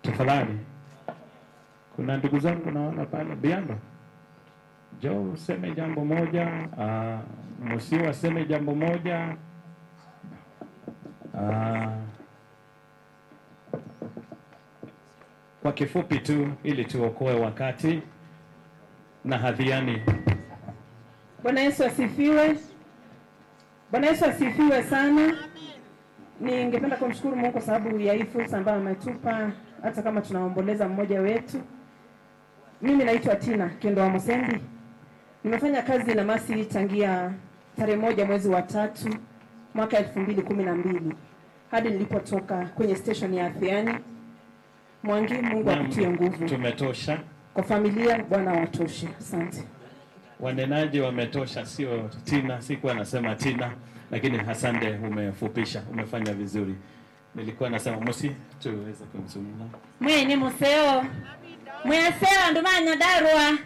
Tafadhali. Kuna ndugu zangu naona pale. Biando, njoo useme jambo moja. Uh, Musi aseme jambo moja. Uh, kwa kifupi tu ili tuokoe wakati na Athiani. Bwana Yesu asifiwe. Bwana Yesu asifiwe sana. Ningependa kumshukuru Mungu kwa sababu ya hii fursa ambayo ametupa, hata kama tunaomboleza mmoja wetu. Mimi naitwa Tina Kendo wa Musembi. Nimefanya kazi na Masi tangia tarehe moja mwezi wa tatu mwaka elfu mbili kumi na mbili, hadi nilipotoka kwenye station ya Athiani. Mwangi, Mungu akutie nguvu. Tumetosha. Kwa familia, Bwana watoshe. Asante. Wanenaji wametosha, sio Tina. Sikuwa nasema Tina, lakini asante, umefupisha, umefanya vizuri. Nilikuwa nasema Musi tuweze kumzungumza. Mwĩ nĩ mũseo. Mwĩ aseo, andũ ma Nyandarua,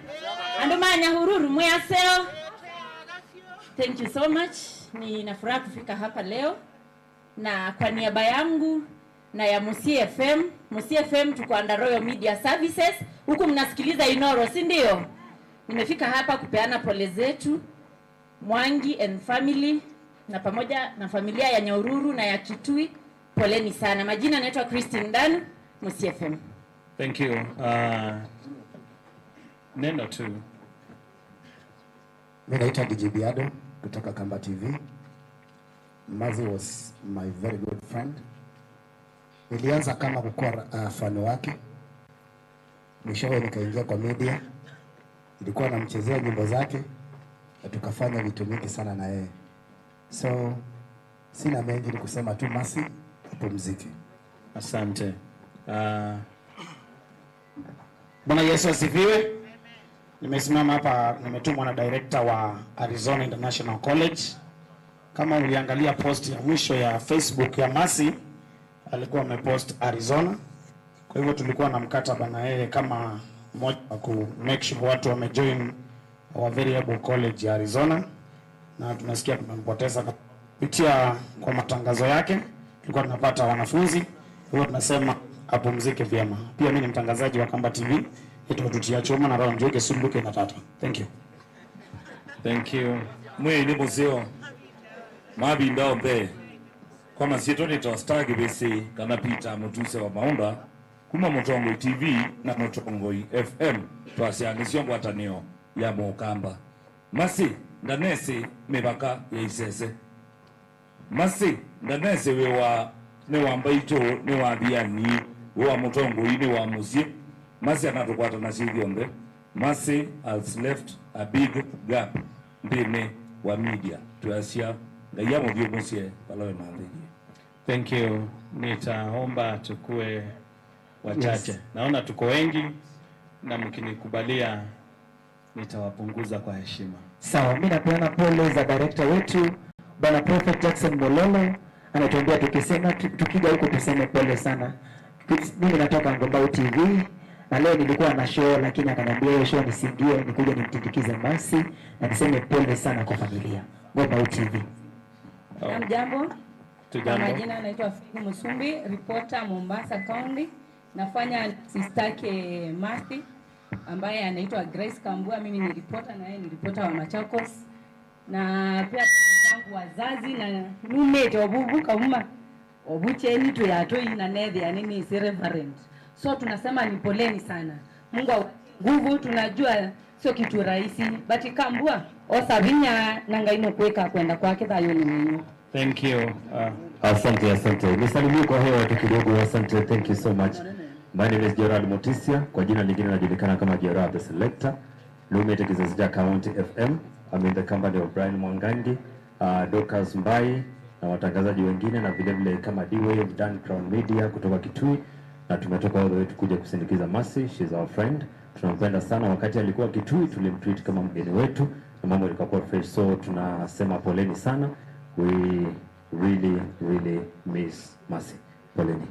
andũ ma Nyahururu, mwĩ aseo. Thank you so much. Nina furaha kufika hapa leo na kwa niaba yangu na ya Musi F M. Musi F M tuko under Royal Media Services. Huku mnasikiliza Inoro, si ndio? Nimefika hapa kupeana pole zetu. Mwangi and family na pamoja na familia ya Nyahururu na ya Kitui, poleni sana. Majina naitwa Christine Dan, Musi F M. Thank you. Uh, neno tu. Mi naitwa D J Biado kutoka Kamba T V. Masi was my very good friend. Nilianza kama kukuwa uh, fan wake, mwishowe nikaingia kwa media. Nilikuwa namchezea nyimbo zake na tukafanya vitu mingi sana na yeye, so sina mengi, ni kusema tu Masi apumzike. Asante. Uh, Bwana Yesu asifiwe. Nimesimama hapa, nimetumwa na director wa Arizona International College. Kama uliangalia post ya mwisho ya Facebook ya Masi, alikuwa amepost Arizona. Kwa hivyo tulikuwa na mkataba na yeye kama mmoja wa ku make sure watu wamejoin our very able college ya Arizona, na tunasikia tumempoteza kupitia kwa matangazo yake. Tulikuwa tunapata wanafunzi, kwa hivyo tunasema apumzike vyema. Pia mimi ni mtangazaji wa Kamba T V, naitwa Tutia Chuma na Roho Njuke Suluke na Tata. Thank you. Thank you. Mwĩ nĩ mũseo. Mavinda onthe. Kwa masyĩtwa nĩ Tosta Kĩvĩsĩ kana Peter Mũtuse wa Maũnda, kuma Mũtongoi T V na Mũtongoi F M, twasyaanĩsyo ngwatanĩo ya Mũkamba. Masi, ndanesi mĩvaka ya isese. Masi, ndanesi wĩ wa, nĩ wa mbaitũ, nĩ wa athiani, wĩ wa mũtongoi, nĩ wa mũsyĩ. Masi anatũkwata na syĩthyonthe. Masi has left a big gap nthĩnĩ wa media. Twĩasya Ngai amũthyũmũsye vala wĩ na nthĩ. Thank you. Nitaomba tukue wachache. Yes. Naona tuko wengi na mkinikubalia nitawapunguza kwa heshima. Sawa, mimi napeana pole za director wetu Bwana Prophet Jackson Mololo, anatuambia tukisema tu- tukija huko tuseme pole sana. Mimi natoka Ngombau T V na leo nilikuwa na show, lakini akaniambia hiyo show nisiingie, nikuje nimtindikize Masi na niseme pole sana kwa familia. Ngombau T V. Hamjambo. Kwa Tujambo. Majina naitwa Faith Musumbi, reporter Mombasa County. Nafanya sister yake Masi ambaye anaitwa Grace Kambua. Mimi ni reporter na yeye ni reporter wa Machakos. Na pia pole zangu wazazi na numĩte ovuvu kauma ovu kyeni twĩ atũi na nethĩa nĩnĩsĩ Reverend. So tunasema ni poleni sana. Mungu awatie nguvu, tunajua sio kitu rahisi, but kambua, osa vinya na Ngai nũkwĩka kwenda kwake thayũnĩ wenyu. Thank you. Uh, asante, asante. Nisalimie kwa hewa tu kidogo, asante. Thank you so much. My name is Gerard Mutisia, kwa jina lingine najulikana kama Gerard the Selector. Niumĩte kĩsese cha County F M. I'm in the company of Brian Mwangangi, uh, Dorcas Mbai na watangazaji wengine, na vile vile kama D-Wave, Dan Crown Media kutoka Kitui, na tumetoka all the way tukuje kusindikiza Mercy. She's our friend. Tunampenda sana. Wakati alikuwa Kitui, tulimtreat kama mgeni wetu na mambo ilikuwa fresh. So tunasema poleni sana. We really, really miss Mercy. Poleni.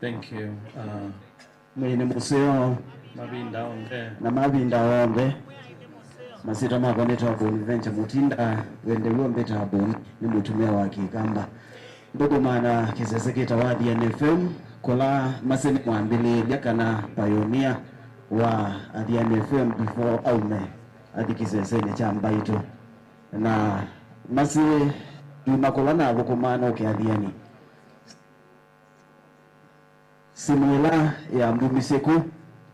Thank you. Uh, Mwĩĩ nĩ mũseo. Mavinda onthe. Na mavinda onthe. Masyĩtwa makwa nĩtawa Bonaventure Mutinda, wende w'o mbĩtaa Boni, nĩ mũtumĩa wa Kĩkamba. Nthũkũmaa na kĩsese kĩtawa Athiani F M, kũla Mercy nĩ mwambĩlĩĩlya kana pioneer wa Athiani F M before aume athi kĩsesenĩ kya Mbaitũ. Na Mercy, yuma kũla nathũkũmaa nũke Athiani. Simũ ĩla yambumisye ku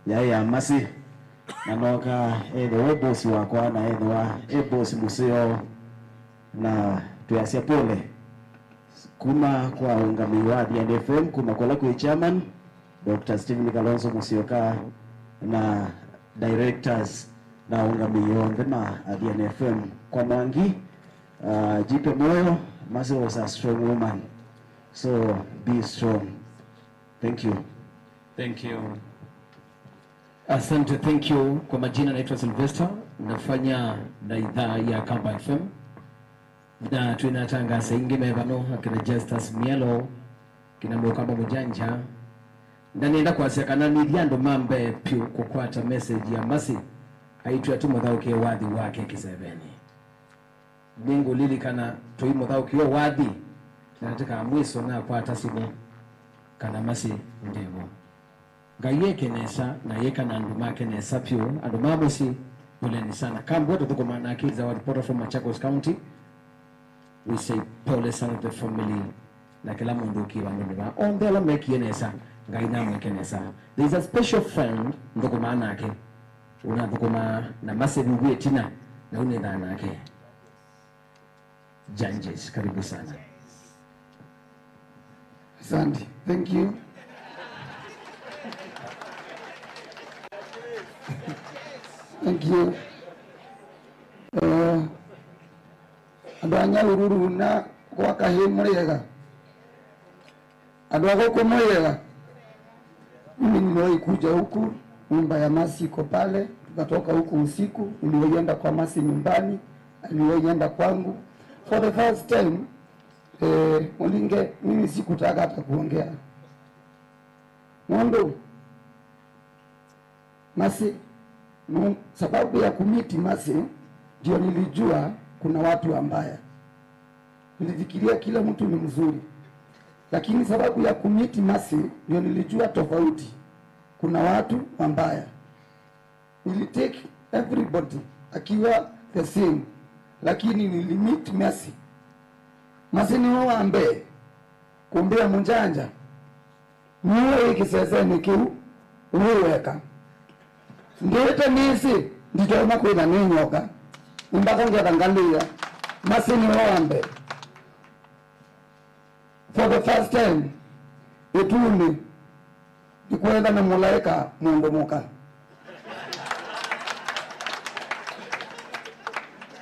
yaĩ ya Mercy, na nooka ethĩwa e bosi wakwa, na ethĩwa e bosi mũseo, na twĩasya pole kuma kwa ũngamĩi wa Athiani F M, kuma kũla kwĩ chairman, Doctor Stephen Kalonzo Musyoka, na directors na aũngamĩi onthe ma Athiani F M. Kwa Mwangi, uh, jipe moyo, Mercy was a strong woman. So be strong. Thank you. Thank you. Asante, thank you. Kwa majina naitwa Sylvester, nafanya na idhaa ya Kamba F M. Na twĩna atangaasi aingĩ me vano, akina Justus Mielo, kina Mũkamba Mũjanja. Na nĩenda kwasya kana nĩthi andũ ma mbee vyũ kũkwata message ya Mercy, aitw'a tũmũthaũkĩe wathi wake kĩsevenĩ. Nĩngũlilikana tũimũthaũkĩe wathi, na katika mwiso nakwata simũ kana Mercy ndĩvo. Ngai eke nesa na yĩka na andũ make nesa vyũ. Andũ ma mũsyĩ, poleni sana. Kambua tũthũkũmaa nake is our reporter from Machakos County. We say pole sana to the family na kĩla mũndũ ũkĩwa andũ nĩva. Onthe ala mekie nesa, Ngai namwĩke nesa. There is a special friend nthũkũmaa nake. Ũnathũkũmaa na Mercy vu ĩtina, na unĩthaa nake. Janjes, karibu sana. Asante. Thank you. Thank you. Eh, andũ a Nyahururu na kwa Kahi mũrĩega. Andũ a gũkũ mũyega, mimi nimewahi kuja huku, nyumba ya Mercy iko pale, tukatoka huku usiku, niliwahi enda kwa Mercy nyumbani, aliwahi enda kwangu. For the first time, eh, Mulinge, mimi sikutaka hata kuongea. Nũndũ Mercy, nu-, sababu ya kumiti Mercy ndio nilijua kuna watu wabaya. Nilifikiria kila mtu ni mzuri. Lakini sababu ya kumiti Mercy ndio nilijua tofauti. Kuna watu wabaya. Nilitake everybody akiwa the same. Lakini nilimit Mercy. Mercy nĩwe wa mbee kũmbĩa, Mũnjanja, nĩwe wĩ kĩsesenĩ kĩu wĩ weka. Ndĩĩte nĩsĩ nditonya kwĩtha nĩ nyoka, nĩ mbaka ngetha ngalĩĩa. Mercy nĩwe wa mbee. For the first time, ĩtunĩ, nĩkwetha na mũlaĩka mũndũ mũka.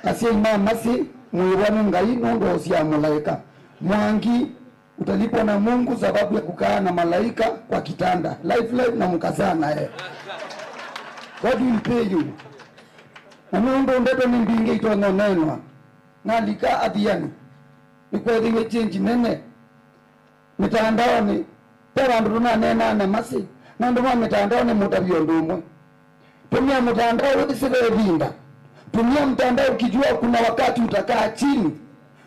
Asyai ma Mercy, mũĩvwa nĩ Ngai nũndũ wa ũsyaa mũlaĩka. Mwangi, utalipwa na Mungu sababu ya kukaa na malaika kwa kitanda. Life, life na mkazaa naye. God will pay you. Na nũndũ ndeto nĩ mbingĩ itonya ũneenwa, nalika Athiani, nĩkweethĩiwe change nene. Mĩtandaonĩ, ve vandũ tũnaneenaa na Mercy, na andũ ma mĩtandaonĩ mũtavye ũndũ ũmwe. Tumia mtandao wĩsĩ ve ĩvinda. Tumia mtandao ukijua kuna wakati utakaa chini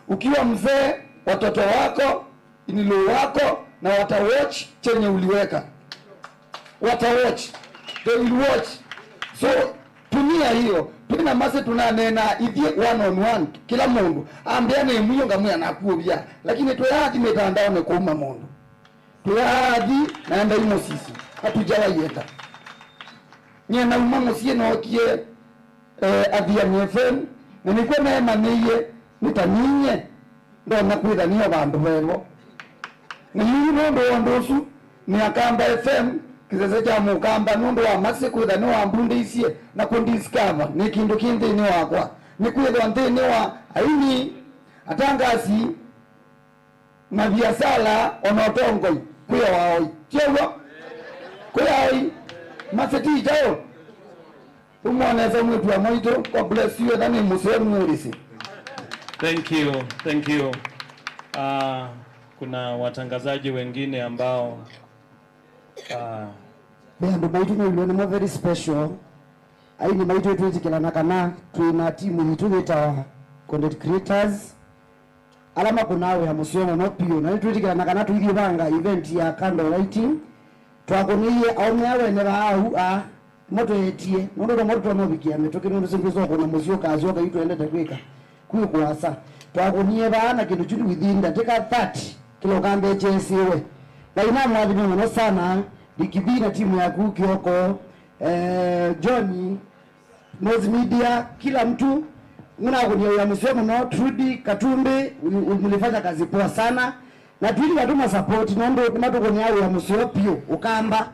ukiwa mzee, watoto wako, in-law wako, na watawatch chenye uliweka. Watawatch. They will watch. So, tumia hiyo. Twĩ na Mercy tũnaneenaa ithyĩ one on one. Kĩla mũndũ ambĩa nĩ mwiyo ngamwĩa nakũũvya. Lakini twĩathi mĩtandaonĩ kũuma mũndũ. Twĩathi na ndaimũsisi. Atuja wa Ieta. Nyie nauma mũsyĩ nookie, eh, Athiani F M, na nĩkw'o neemanyĩie nĩ ta ninyie ndonya kwĩtha nĩo vandũ vevo. Na yu nũndũ wa ũndũ ũsu, nĩ Akamba F M, kĩsese kya Mũkamba, nũndũ wa Mercy kwĩtha nĩwambundĩisye na kũndiscover nĩ kĩndũ kĩ nthĩnĩ wakwa. Nĩkwĩthwa nthĩnĩ wa aini, atangasi, maviasala, o na ũtongoi, kwĩ aoi. Ti ũw'o? Kwĩ aoi. Mercy ti kyaũ? Umwonesa mwĩtu wa mwaitũ, God bless you, etha nĩ mũseo nĩmũlĩsĩ. Thank you, thank you. Ah, kuna watangazaji wengine ambao, ah, Ve andũ maitũ mew'e nĩmo very special. Aini maitũ twĩtĩkĩlana kana twĩ na timu yitũ yĩtawa Content Creators, ala makũnaa wĩa mũseo mũno piũ, na nĩtwĩtĩkĩlana kana tũithyĩ vanga event ya candle lighting, twakũnĩie aũme aa wene vaa au aa, mo tweetie, nũndũ nomo tũtonya ũvikĩa mĩtũkĩ, nũndũ singwĩsa ũkũna mũsyĩ ũkasyoka yu twendete kwĩka kwĩ kũasa. Twakũnie vaa na kĩndũ kyu within ndatĩka thirty, kĩla ũkambee kyeesĩwe. Ngai namũathime mũno sana, Ricky B na timu yaku, Kioko, eh, John, Moz Media, kila mtu, mũnakũnie wĩa mũseo mũno. Trudy Katumbi, u-, u-, mlifanya kazi poa sana. Na twĩthĩwa tũmasapoti, nũndũ nĩmatũkũnĩa wĩa mũseo piũ, Ũkamba.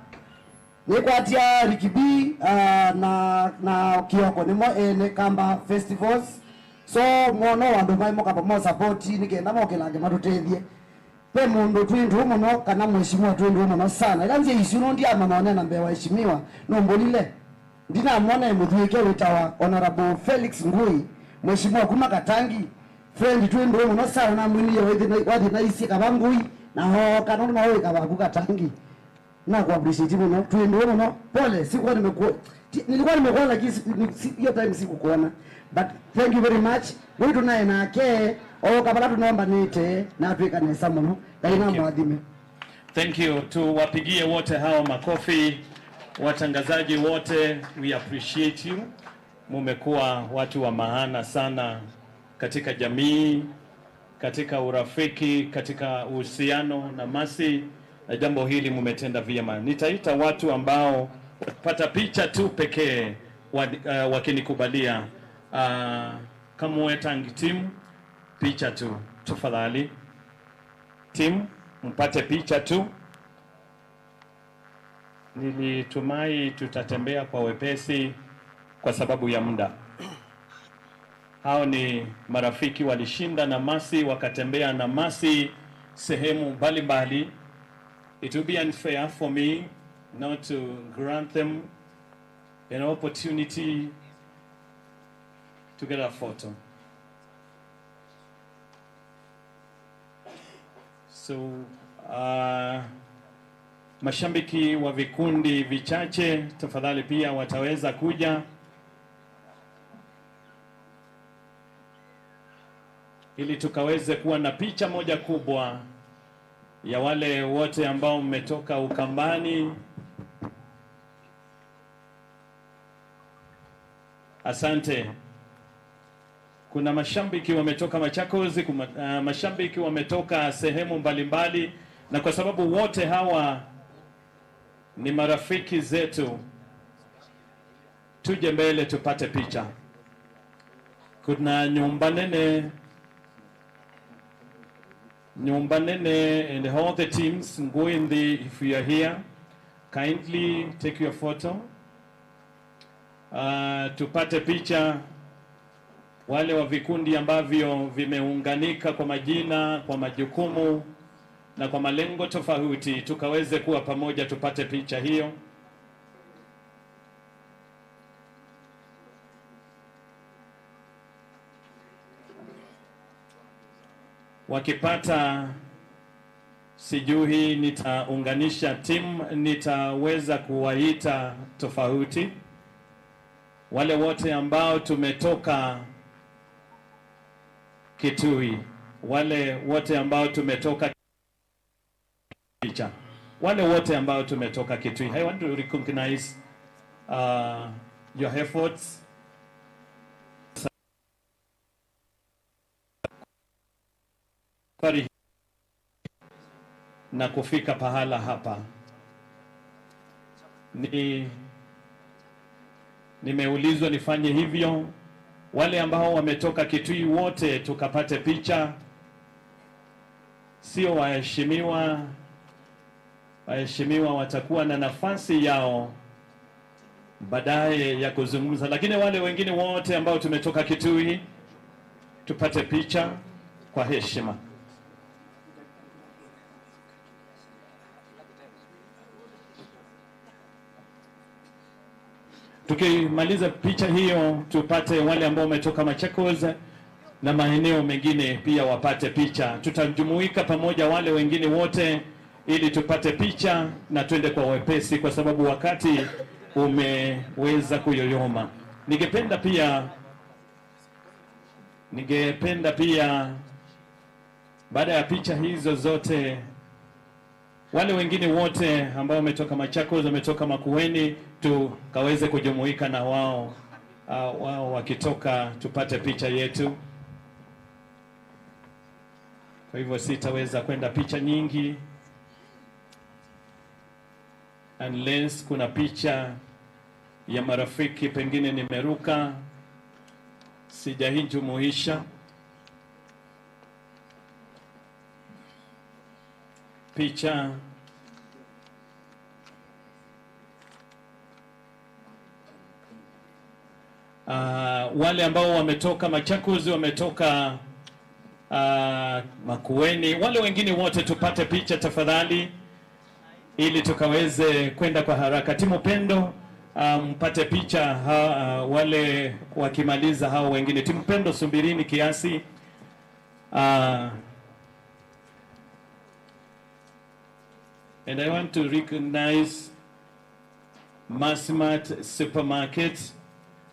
Nĩkwatya Ricky B, ah, na, na Kioko, nĩmo ene Kamba Festivals. So, mwono andũ maĩ moka pamo sapoti, nĩ kenda mokĩlange matũtethye. Ve mũndũ twĩ ndũũ mũno, kana mheshimiwa twĩ ndũũ mũno sana. Ĩla nzĩa isu no ndiamanya one na mbee wa heshimiwa, nũmbũlile. Ndinamwona e mũthuĩke wĩtawa Honorable Felix Ngui, mheshimiwa kuma Katangi. Friend twĩ ndũũ mũno sana, namwĩnie wathi na, wathi na isie kava Ngui, na ooka, nũndũ no wĩ kavaku Katangi. Na ku appreciate mũno, twĩ ndũũ mũno. Pole, sikuwa nimekuo-, ti-, nilikuwa nimekuona lakini si-, ni-, si-, hiyo time sikukuona. But thank you very much. Wewe tunaye nake, o kabla tunaombanĩte, na atwĩka nesa mũno. Ngai Thank you. Namwathime. Thank you. Tuwapigie wote hao makofi. Watangazaji wote, we appreciate you. Mumekuwa watu wa maana sana katika jamii, katika urafiki, katika uhusiano na Mercy, na jambo hili mumetenda vyema. Nitaita watu ambao watapata picha tu pekee wa-, eh, wakinikubalia. Ah, Kamwe Tangi team, picha tu, tafadhali. Team, mpate picha tu. Nilitumai tutatembea kwa wepesi kwa sababu ya muda. Hao ni marafiki walishinda na Mercy, wakatembea na Mercy sehemu mbalimbali. It will be unfair for me not to grant them an opportunity to get a photo. So, uh, mashabiki wa vikundi vichache, tafadhali pia wataweza kuja ili tukaweze kuwa na picha moja kubwa ya wale wote ambao mmetoka Ukambani. Asante. Kuna mashabiki wametoka Machakos, kuma-, ah, mashabiki wametoka sehemu mbalimbali, na kwa sababu wote hawa ni marafiki zetu, tuje mbele tupate picha. Kuna nyumba nene, nyumba nene and all the teams, Ngui Nthi, if you are here, kindly take your photo. Ah, tupate picha. Wale wa vikundi ambavyo vimeunganika kwa majina, kwa majukumu na kwa malengo tofauti, tukaweze kuwa pamoja tupate picha hiyo. Wakipata, sijui nitaunganisha timu, nitaweza kuwaita tofauti. Wale wote ambao tumetoka Kitui, wale wote ambao tumetoka picha, wale wote ambao tumetoka Kitui, I want to recognize, uh, your efforts. Safari na kufika pahala hapa. Ni, nimeulizwa nifanye hivyo. Wale ambao wametoka Kitui wote tukapate picha. Sio waheshimiwa. Waheshimiwa watakuwa na nafasi yao baadaye ya kuzungumza, lakini wale wengine wote ambao tumetoka Kitui, tupate picha kwa heshima. Tukimaliza picha hiyo, tupate wale ambao wametoka Machakos na maeneo mengine pia wapate picha. Tutajumuika pamoja wale wengine wote ili tupate picha na twende kwa wepesi, kwa sababu wakati umeweza kuyoyoma. Ningependa pia, ningependa pia, baada ya picha hizo zote, wale wengine wote ambao wametoka Machakos, wametoka Makueni, tukaweze kujumuika na wao, ah, wao wakitoka, tupate picha yetu. Kwa hivyo sitaweza kwenda picha nyingi, unless kuna picha ya marafiki, pengine nimeruka, sijaijumuisha. Picha. Ah, wale ambao wametoka Machakos, wametoka, ah, Makueni, wale wengine wote tupate picha tafadhali, ili tukaweze kwenda kwa haraka. Timu Pendo, ah, mpate picha ha, ah, wale wakimaliza hao wengine. Timu Pendo, subirini kiasi. Ah, and I want to recognize Massmart Supermarket,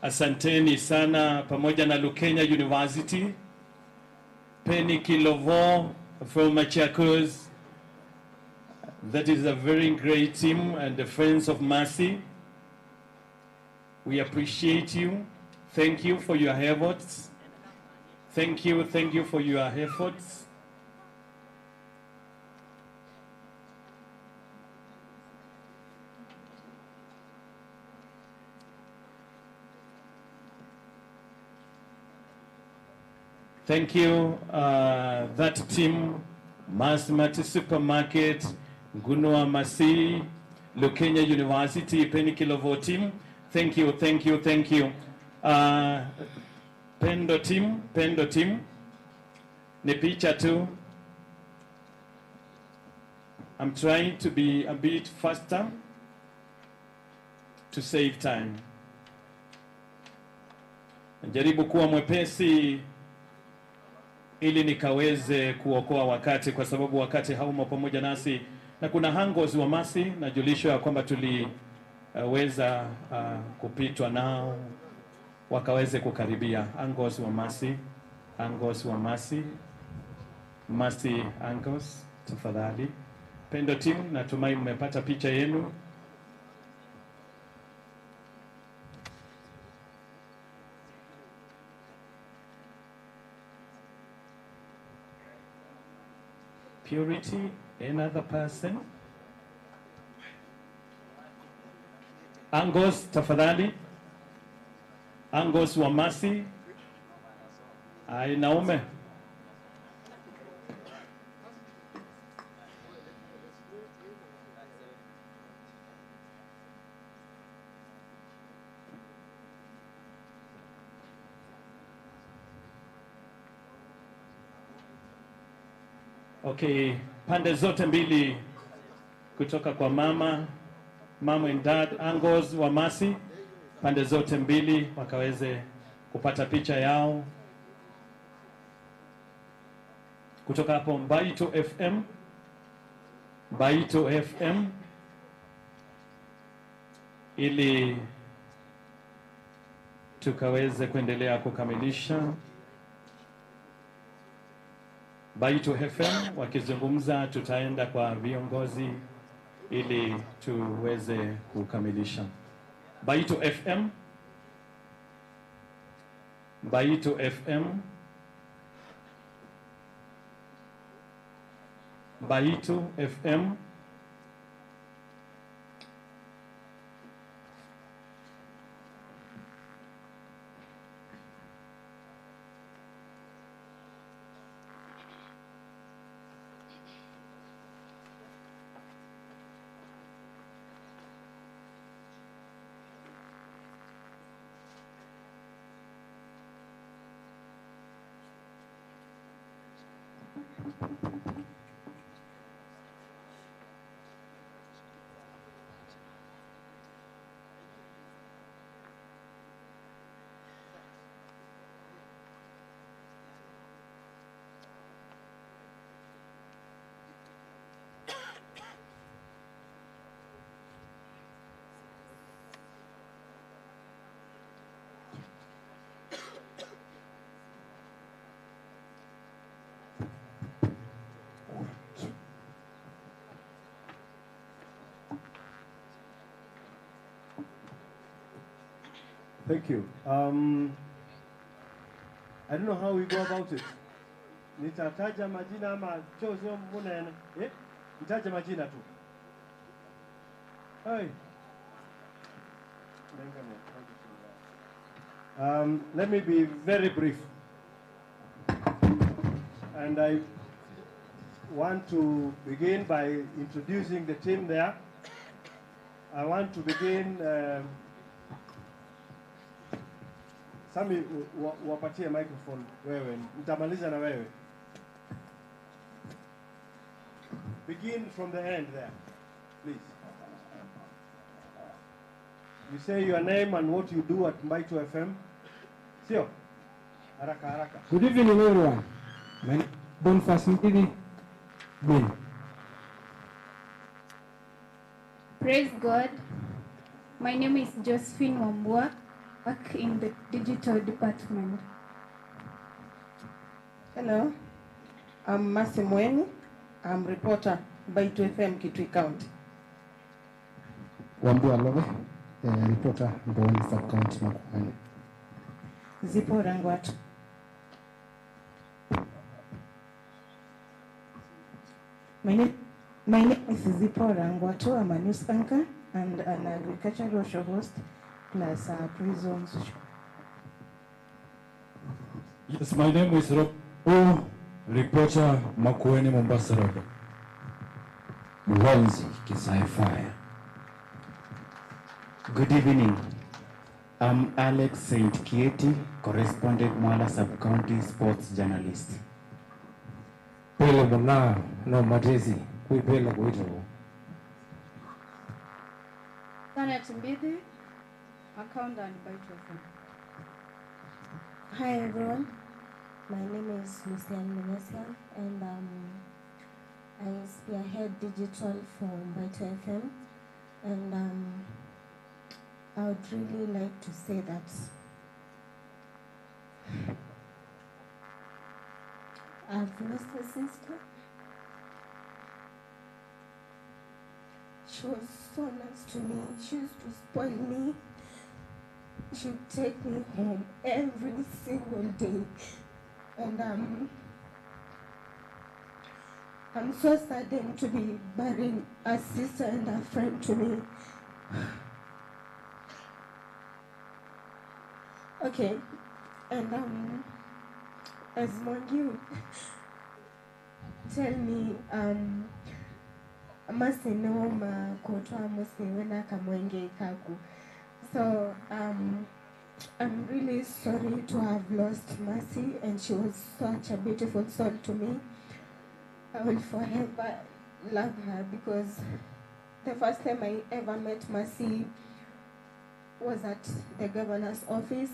asanteni sana, pamoja na Lukenya University. Penny Kilovo from Machakos, that is a very great team and the Friends of Mercy. We appreciate you. Thank you for your efforts. Thank you, thank you for your efforts. Thank you, uh, that team, Massmart Supermarket, Ngunua Masi, Lukenya University, Penny Kilovo team. Thank you, thank you, thank you. Uh, Pendo team, Pendo team. Ni picha tu. I'm trying to be a bit faster to save time. Najaribu kuwa mwepesi ili nikaweze kuokoa wakati, kwa sababu wakati haumo pamoja nasi. Na kuna Angos wa Masi, najulishwa ya kwamba tuliweza, uh, kupitwa nao, wakaweze kukaribia. Angos wa Masi, Angos wa Masi, Masi Angos, tafadhali. Pendo team, natumai mmepata picha yenu. Purity, another person. Angos, tafadhali. Angos wa Masi. Ai, naume. Okay, pande zote mbili kutoka kwa mama, mom and dad, Angos wa Masi, pande zote mbili wakaweze kupata picha yao. Kutoka hapo Mbaito F M, Mbaito F M, ili tukaweze kuendelea kukamilisha. Mbaito F M wakizungumza, tutaenda kwa viongozi ili tuweze kukamilisha. Mbaito F M, Mbaito F M, Mbaito F M. Thank you. Um, I don't know how we go about it. Nitataja majina ama chozi munene? Eh? Nitaje majina tu. Hey. Um, let me be very brief. And I want to begin by introducing the team there. I want to begin, um, Sami, wa-, wa-, wapatie microphone wewe. Nitamaliza na wewe. Begin from the end there, please. You say your name and what you do at Mbaito F M. Sio? Haraka, haraka. Good evening, everyone. My name is Boniface Mbidi. Bin. Praise God. My name is Josephine Wambua, work in the digital department. Hello, I'm Mercy Mweni. I'm reporter, Mbaito F M, Kitui County. Wambua Love, eh, reporter, Mbooni Sub-County, Makueni. Zipporah Ngwatu. My name, my name is Zipporah Ngwatu. I'm a news anchor and an agricultural show host plus a prisons show. Yes, my name is Rob, reporter, Makueni, Mombasa Road. Mlonzi Kisai Fire. Good evening. I'm Alex Saint Kieti, correspondent, Mwala Sub-County, sports journalist. Pele mũna no matesi kwĩ pele kwĩtũ. Janet Mbithi, accountant, Mbaito F M. Hi everyone, my name is Lucian Munyasian and, um, I spearhead digital for Mbaito F M, and, um, I would really like to say that I've lost a sister. She was so nice to me. She used to spoil me. She would take me home every single day. And, um, I'm so saddened to be burying a sister and a friend to me. Okay, and, um, as Mwangi would tell me, um, Mercy nĩwauma kũtwaa mũsyĩ we na kamwengei kaku. So, um, I'm really sorry to have lost Mercy, and she was such a beautiful soul to me. I will forever love her because the first time I ever met Mercy was at the governor's office,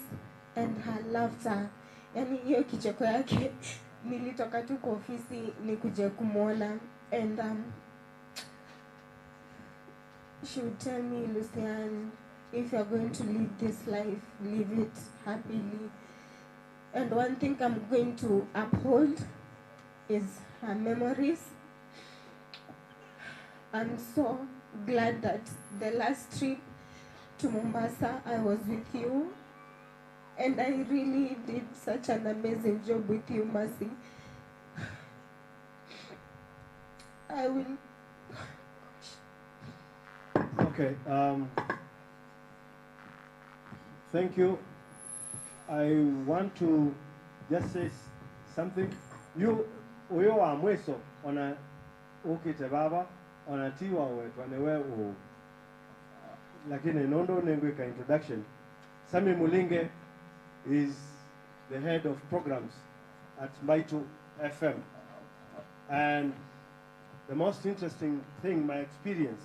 and her laughter, yani hiyo kicheko yake, nilitoka tu kwa ofisi nikuje kumwona, and, um, she would tell me, "Lucian, if you're going to live this life, live it happily." And one thing I'm going to uphold is her memories. I'm so glad that the last trip to Mombasa, I was with you. And I really did such an amazing job with you, Mercy. I will. Okay, um, thank you. I want to just say s-, something. You, ũyũ wa mwiso, ona ũkĩte vava, ona ti wa wetwa nĩwe ũ-, lakini nũndũ nĩngwĩka introduction. Sammy Mulinge is the head of programs at Mbaito F M. And the most interesting thing, my experience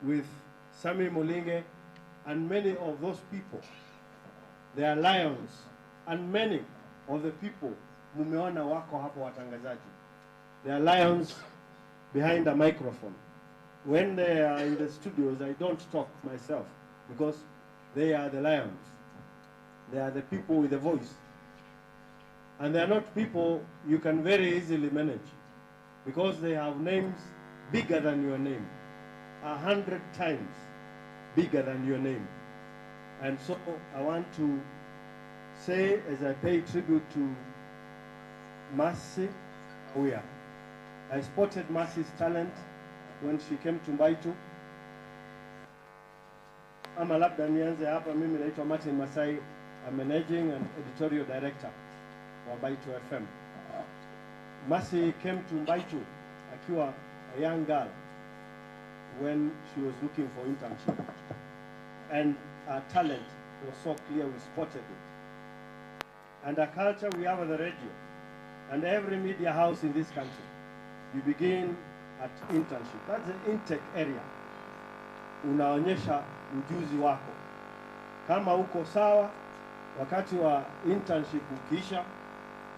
with Sammy Mulinge and many of those people, they are lions, and many of the people mumeona wako hapo, watangazaji, they are lions behind a microphone. When they are in the studios, I don't talk myself because they are the lions. They are the people with the voice. And they are not people you can very easily manage because they have names bigger than your name, a hundred times bigger than your name. And so I want to say, as I pay tribute to Mercy Awia, I spotted Mercy's talent when she came to Mbaitu. Ama labda nianze hapa, mimi naitwa Martin Masai, I'm managing and editorial director wa Mbaitu F M. Mercy came to Mbaitu akiwa a young girl when she was looking for internship. And her talent was so clear, we spotted it. And a culture we have at the radio and every media house in this country, you begin at internship. That's the intake area. Unaonyesha ujuzi wako. Kama uko sawa, wakati wa internship ukiisha,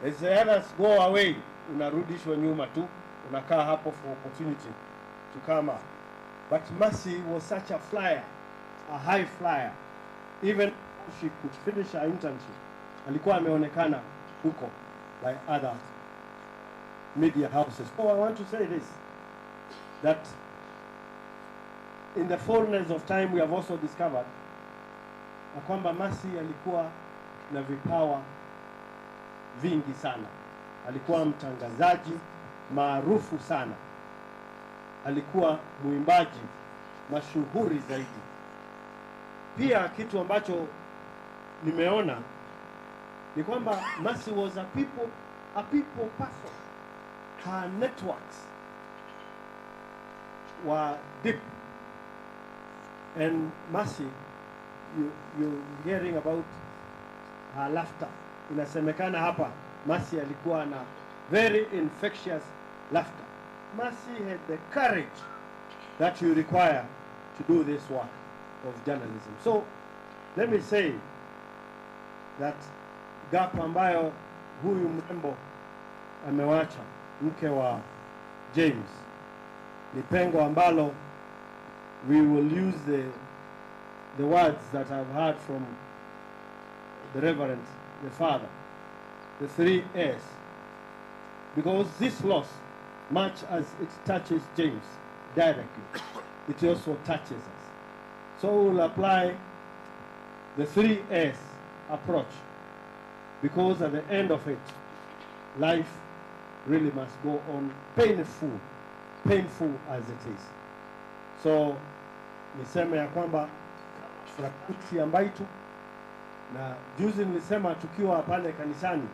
as the others go away, unarudishwa nyuma tu, unakaa hapo for opportunity to come up. But Mercy was such a flyer, a high flyer. Even she could finish her internship, alikuwa ameonekana huko by other media houses. So I want to say this, that in the fullness of time we have also discovered ya kwamba Mercy alikuwa na vipawa vingi sana. Alikuwa mtangazaji maarufu sana. Alikuwa mwimbaji mashuhuri zaidi. Pia kitu ambacho nimeona ni kwamba Mercy was a people, a people person. Her networks were deep. And Mercy, you, you're hearing about her laughter. Inasemekana hapa Mercy alikuwa na very infectious laughter. Mercy had the courage that you require to do this work of journalism. So let me say that gap ambayo huyu mrembo amewacha, mke wa James, ni pengo ambalo we will use the, the words that I've heard from the Reverend, the Father, the three A's. Because this loss, much as it touches James directly, it also touches us. So we will apply the three A's approach, because at the end of it, life really must go on, painful, painful as it is. So niseme ya kwamba fraternity ya Mbaitu, na juzi nilisema tukiwa pale kanisani,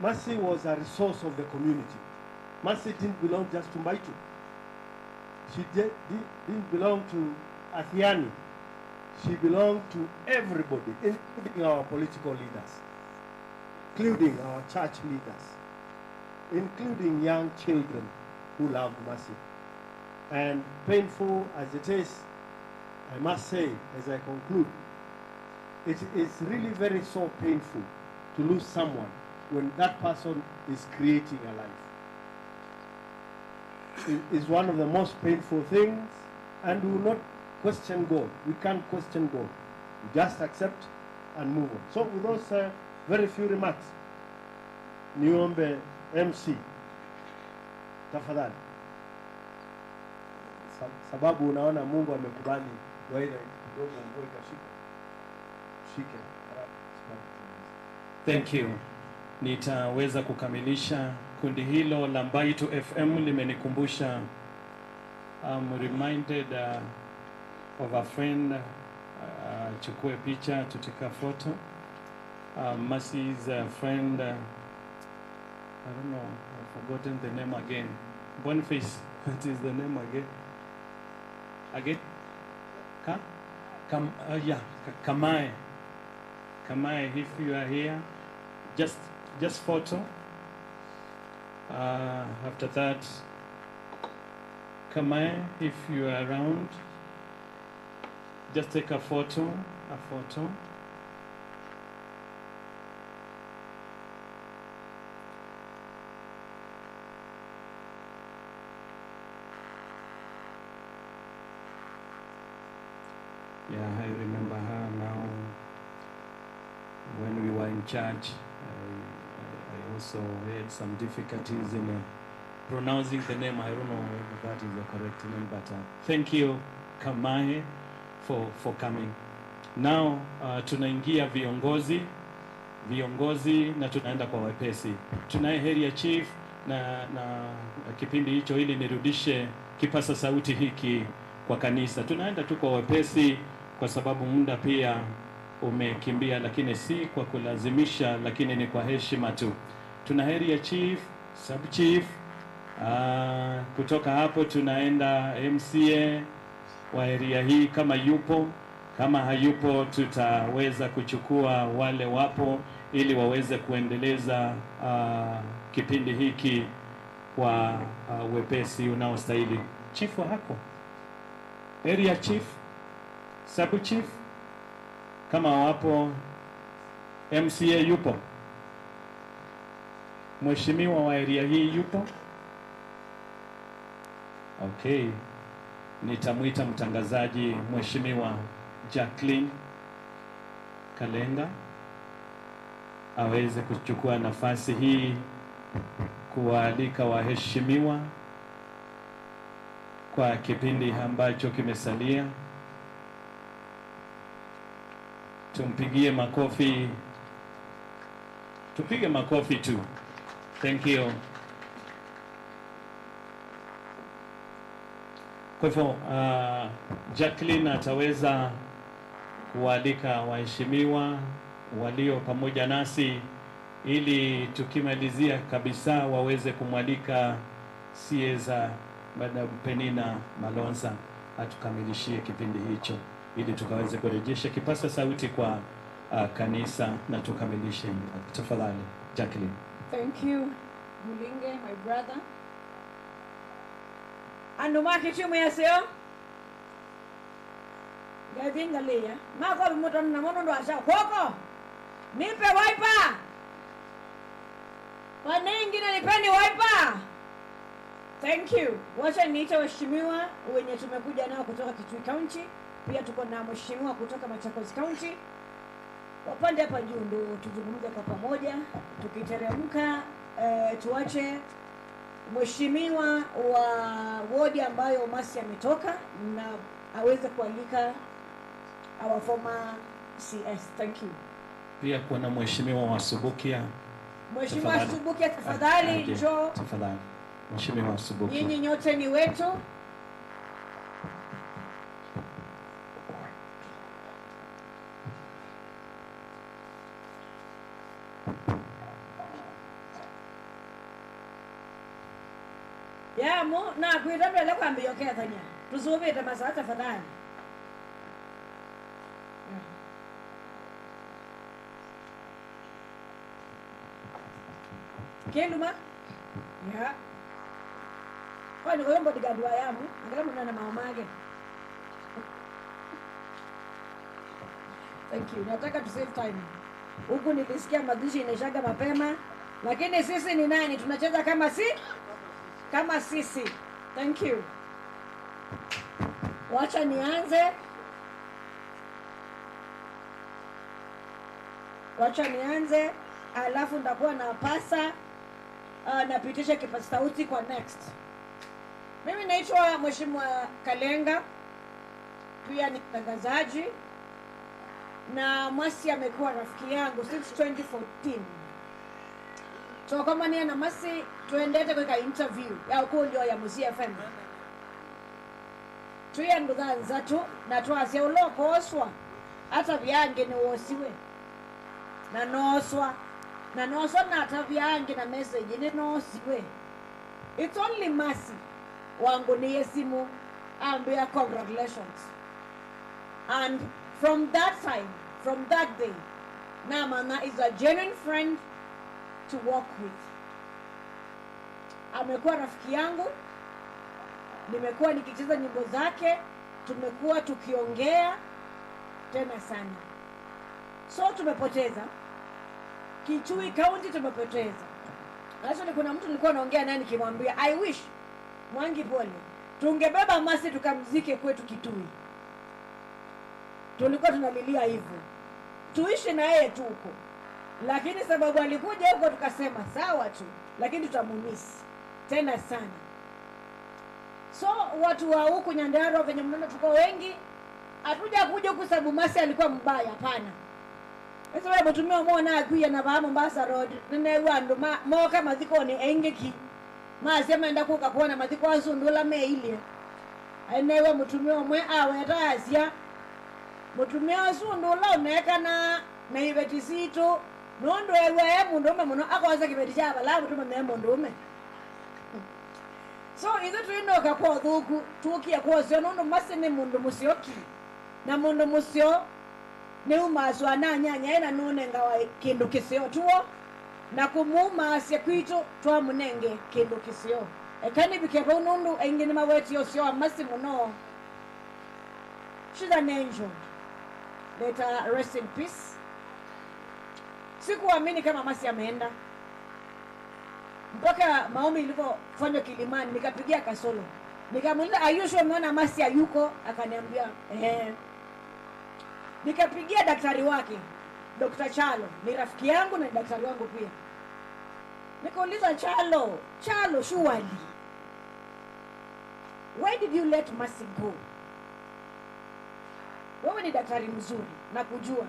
Mercy was a resource of the community. Mercy didn't belong just to Mbaitu. She di- di- didn't belong to Athiani. She belonged to everybody, including our political leaders, including our church leaders, including young children who loved Mercy. And painful as it is, I must say, as I conclude, it is really very so painful to lose someone when that person is creating a life. It is one of the most painful things, and we will not question God. We can't question God. We just accept and move on. So with those uh, very few remarks, niombe M C, tafadhali. Sa- sababu unaona Mungu amekubali waile kidogo mvua ikashika. Shike. Thank you. Nitaweza kukamilisha kundi hilo la Mbaitu F M. Limenikumbusha, I'm reminded uh, of a friend, uh, achukue picha, to take a photo. Uh, Mercy's uh, friend, uh, I don't know, I've forgotten the name again. Boniface, what is the name again? Again? Ka? Kam, uh, yeah, Ka- Kamae. Kamae, if you are here, just just photo. Uh, after that, Kamae, if you are around, just take a photo, a photo. Yeah, I remember her now. When we were in church, I, I, I also had some difficulties in uh, pronouncing the name. I don't know if that is the correct name, but uh, thank you, Kamae, for, for coming. Now, uh, tunaingia viongozi, viongozi na tunaenda kwa wepesi. Tunaye area chief na, na kipindi hicho, ili nirudishe kipasa sauti hiki kwa kanisa. Tunaenda tu kwa wepesi kwa sababu muda pia umekimbia, lakini si kwa kulazimisha, lakini ni kwa heshima tu. Tuna area chief, sub chief, ah, kutoka hapo tunaenda M C A wa area hii kama yupo. Kama hayupo, tutaweza kuchukua wale wapo ili waweze kuendeleza, ah, kipindi hiki kwa, ah, wepesi unaostahili. Chief wa hako? Area chief, sub chief, kama wapo, M C A yupo? Mheshimiwa wa area hii yupo? Okay. Nitamwita mtangazaji, Mheshimiwa Jacqueline Kalenga, aweze kuchukua nafasi hii kuwaalika waheshimiwa kwa kipindi ambacho kimesalia. Tumpigie makofi. Tupige makofi tu. Thank you. Kwa hivyo, uh, Jacqueline ataweza kuwaalika waheshimiwa walio pamoja nasi ili tukimalizia kabisa waweze kumwalika C S, Madam Penina Malonza, atukamilishie kipindi hicho ili tukaweze kurejesha kipasa sauti kwa, uh, kanisa na tukamilishe. Tafadhali, Jacqueline. Thank you, Mulinge, my brother. Andũ ma Kitui mwĩ aseo? Ngathiĩ ngalĩĩa. Makofi mũtone namo nũndũ wa kyaũ. Kwoko. Nipe wiper. Wanengine nipeni wiper. Thank you. Wacha niite waheshimiwa wenye tumekuja nao kutoka Kitui County. Pia tuko na mheshimiwa kutoka Machakos County. Wapande hapa juu ndo tuzungumze kwa pamoja. Tukiteremka, eh, tuache mheshimiwa wa wodi ambayo Mercy ametoka na aweze kualika our former C S. Thank you. Pia kuna mheshimiwa wa Subukia. Mheshimiwa Subukia, tafadhali, aje, njoo. Tafadhali. Mheshimiwa Subukia. Nyinyi nyote ni wetu. Yamu, nakwĩta ndwele kwambĩĩa ũkethany'a. Tũsũvĩte masaa tafadhali. Kĩnduma? Ya. Kwani ũyũ bodyguard wa Yamu, angala mũnana mao make. Thank you. Nataka to save time. Huku nilisikia mazishi inaishaga mapema, lakini sisi ni nani? Tunacheza kama si, kama sisi. Thank you. Wacha nianze. Wacha nianze, alafu nitakuwa na pasa, uh, napitisha kipaza sauti kwa next. Mimi naitwa Mheshimiwa Kalenga, pia ni mtangazaji, na Mercy amekuwa rafiki yangu since twenty fourteen. Twakomanie na Mercy, twendete kwĩka interview ya ũkũlyo ya Mũsyĩ F M. Twĩ andũ thanthatũ, na twasya ũla ũkooswa atavya angĩ nĩwoosiwe, na nooswa, na nooswa na atavya angĩ na message nĩnoosiwe. It's only Mercy wangũnĩie simũ ambĩa congratulations. And from that time, from that day, namanya is a genuine friend to work with. Amekuwa rafiki yangu, nimekuwa nikicheza nyimbo zake, tumekuwa tukiongea tena sana. So tumepoteza, Kitui County tumepoteza. Actually, kuna mtu nilikuwa naongea naye nikimwambia, "I wish, Mwangi pole, tungebeba Mercy tukamzike kwetu Kitui." Tulikuwa tunalilia hivyo. Tuishi na yeye tu huko. Lakini sababu alikuja huko tukasema, "Sawa tu, lakini tutamumiss tena sana." So, watu wa huku Nyandarua, venye mnaona tuko wengi, Hatuja kuja kusabu Mercy alikuwa mbaya, hapana. Ĩsu ve mũtumĩa ũmwe ũnakwie na vaa Mombasa Road, nĩneew'a andũ ma, mooka mathikonĩ aingĩ ki. Masya menda kũka kwona mathiko asu ũndũ ũla meilye. Nĩneew'a mũtumĩa ũmwe aweta asya, mũtumĩa ũsu ũndũ ũla ũneekanaa na iveti sitũ, nũndũ ew'aa e mũndũũme mũno, akosa kĩveti kya vala mũtũmanyĩe mũndũũme. So, ithyĩ tũinoka kwa ũthũku, tũkie kwa ũseo, nũndũ Mercy nĩ mũndũ mũseo ki. Na mũndũ mũseo nĩumaasw'a na anyanyae na nũnengawa kĩndũ kĩseo tuo, na kũmũumaasya kwitũ twamũnenge kĩndũ kĩseo. Eka nĩvike vau, nũndũ aingĩ nĩmawetie ũseo wa Mercy mũno. She's an angel. Let her rest in peace. Sikuamini kama Mercy ameenda. Mpaka maombi ilivyofanywa Kilimani, nikapigia Kasolo. Nikamuuliza, "Are you sure umeona Mercy hayuko?" Akaniambia, "Eh." Nikapigia daktari wake, Doctor Chalo, ni rafiki yangu na ni daktari wangu pia. Nikauliza, "Chalo, Chalo, surely, why did you let Mercy go? Wewe ni daktari mzuri, nakujua."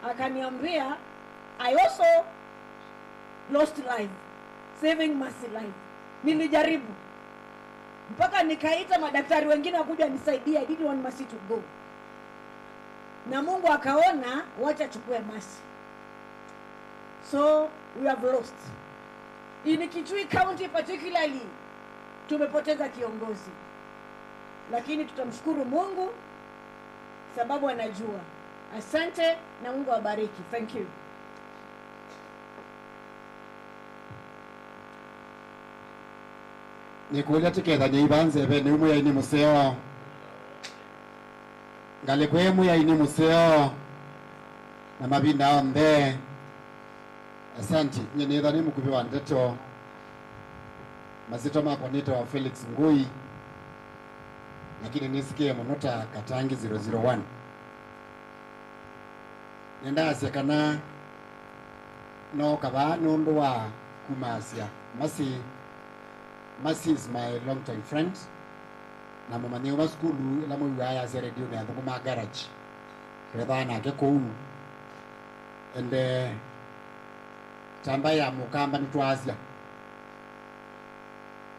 Akaniambia, "I also lost life saving Mercy life." Nilijaribu mpaka nikaita madaktari wengine wakuja nisaidie. I didn't want Mercy to go, na Mungu akaona wacha chukue Mercy. So we have lost. In Kitui County particularly, tumepoteza kiongozi, lakini tutamshukuru Mungu sababu anajua. Asante na Mungu awabariki. Thank you. Nĩkũlya tũkethany'e ivaa nzeveni, wĩ Mwĩai nĩ mũseo. Ngalĩko ĩ Mwĩai nĩ mũseo na mavinda onthe. Asanti. Nyie nĩtha nĩ mũkuvĩ wa ndeto. Masyĩtwa makwa nĩtawa Felix Ngũi, lakini nĩsikie mũno ta Katangi zero zero one. Nĩndaasya kana nooka vaa nũndũ wa kumaasya Mercy. Mercy is my long time friend, na mũmanyĩw'a sukulu ĩla mwĩw'aa yasya redio nĩathũkũmaa garage. Twethaa nake kũu. And, eh, ta mbaĩ ya Mũkamba nĩtwaasya.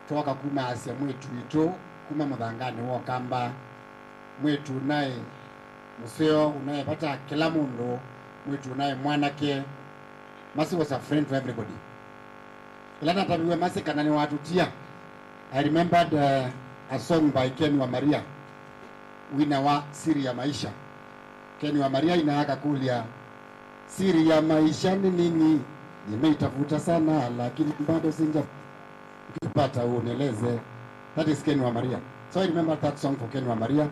Twoka kumaasya mwĩĩtu witũ kuma mũthanganĩ wa Ũkamba, mwĩĩtu ũnaĩ mũseo, ũnaĩ vata kĩla mũndũ, mwĩĩtu ũnaĩ mwanake. Mercy was a friend to everybody. Ĩla nataviw'e Mercy kana nĩwatũtia, I remembered, uh, a song by Ken wa Maria, wina wa Siri ya Maisha. Ken wa Maria ina akakũlya, "Siri ya maisha ni nini? Nimeitafuta sana, lakini bado sijapata, unieleze." That is Ken wa Maria. So I remember that song for Ken wa Maria.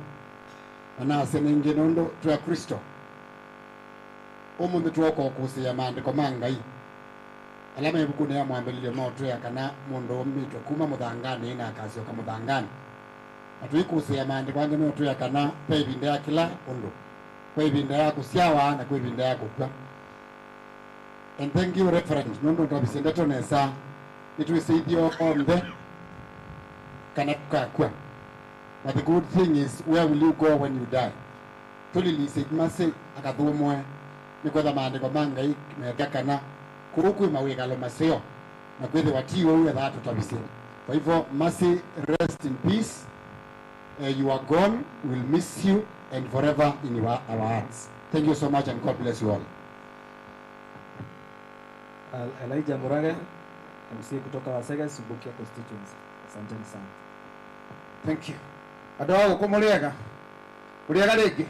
Na nasya nĩngĩ nũndũ twĩ Akristo, ũmũnthĩ twoka ũkũsĩĩa maandĩko ma Ngai ala me ĩvukunĩ ya Mwambĩlĩlyo maũtwĩa kana mũndũ aumĩtwe kuma mũthanganĩ na akasyoka mũthanganĩ. Na tũikũsĩĩa maandĩko angĩ meũtwĩa kana ve ĩvinda ya kĩla ũndũ. Kwĩ ĩvinda ya kũsyawa na kwĩ ĩvinda ya kũkw'a. And thank you, Reverend, nũndũ ũtavisye ndeto nesa. Nĩtwĩsĩ ithyĩ onthe kana tũkakw'a. But the good thing is, where will you go when you die? Tũlilisye Mercy akathũmũe, nĩkwetha maandĩko ma Ngai meka kana kũu kwĩ mawĩkalo maseo, na kwĩthĩwa ti ũu ethaa tũtavisye. Kwa hivyo, Mercy, rest in peace. Eh, you are gone, we'll miss you and forever in your, our hearts. Thank you so much and God bless you all. Al-, Elijah Murage, M C A kutoka Wasege, Subukia constituency. Asanteni sana. Thank you. Andũ a gũkũ mũrĩega? Mũrĩega rĩngĩ?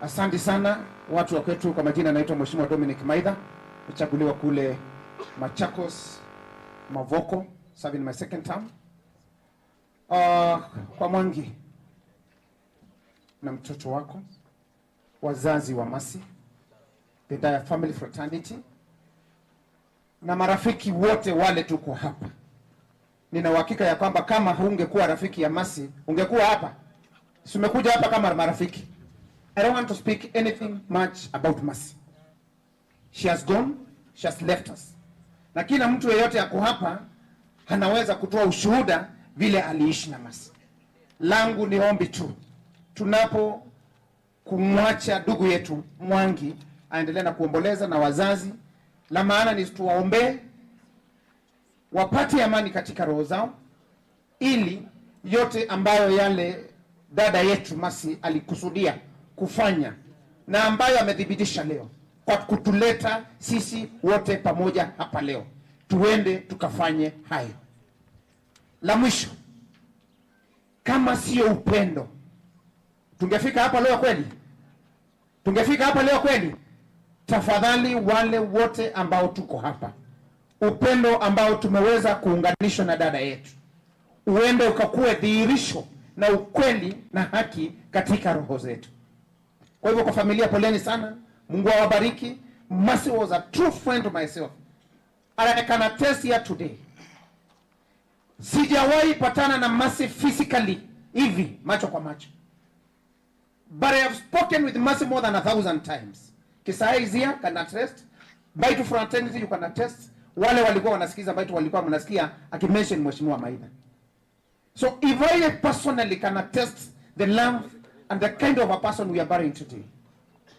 Asante sana watu wa kwetu. Kwa majina naitwa Mheshimiwa Dominic Maitha, mchaguliwa kule Machakos, Mavoko, serving my second term. Uh, kwa Mwangi na mtoto wako, wazazi wa Mercy, the entire family fraternity, na marafiki wote wale tuko hapa. Nina uhakika ya kwamba kama hungekuwa rafiki ya Mercy, ungekuwa hapa. Si umekuja hapa kama marafiki. I don't want to speak anything much about Mercy. She has gone, she has left us. Na kila mtu yeyote ako hapa anaweza kutoa ushuhuda vile aliishi na Mercy. Langu ni ombi tu, tunapo kumwacha ndugu yetu Mwangi aendelee na kuomboleza na wazazi, la maana ni tuwaombee, wapate amani katika roho zao, ili yote ambayo yale dada yetu Mercy alikusudia kufanya na ambayo amethibitisha leo kwa kutuleta sisi wote pamoja hapa leo, tuende tukafanye hayo. La mwisho, kama sio upendo, tungefika hapa leo kweli? Tungefika hapa leo kweli? Tafadhali, wale wote ambao tuko hapa, upendo ambao tumeweza kuunganishwa na dada yetu, uende ukakuwe dhihirisho na ukweli na haki katika roho zetu. Kwa hivyo, kwa familia, poleni sana. Mungu awabariki. Mercy was a true friend to myself. And I can attest here today, sijawahi patana na Mercy physically hivi macho kwa macho, but I have spoken with Mercy more than a thousand times. Kisai is here, can attest. Mbaitu Fraternity, you can attest. Wale walikuwa wanasikiza Mbaitu walikuwa wanasikia akimention Mheshimiwa Maina. So if I personally can attest the love and the kind of a person we are burying today,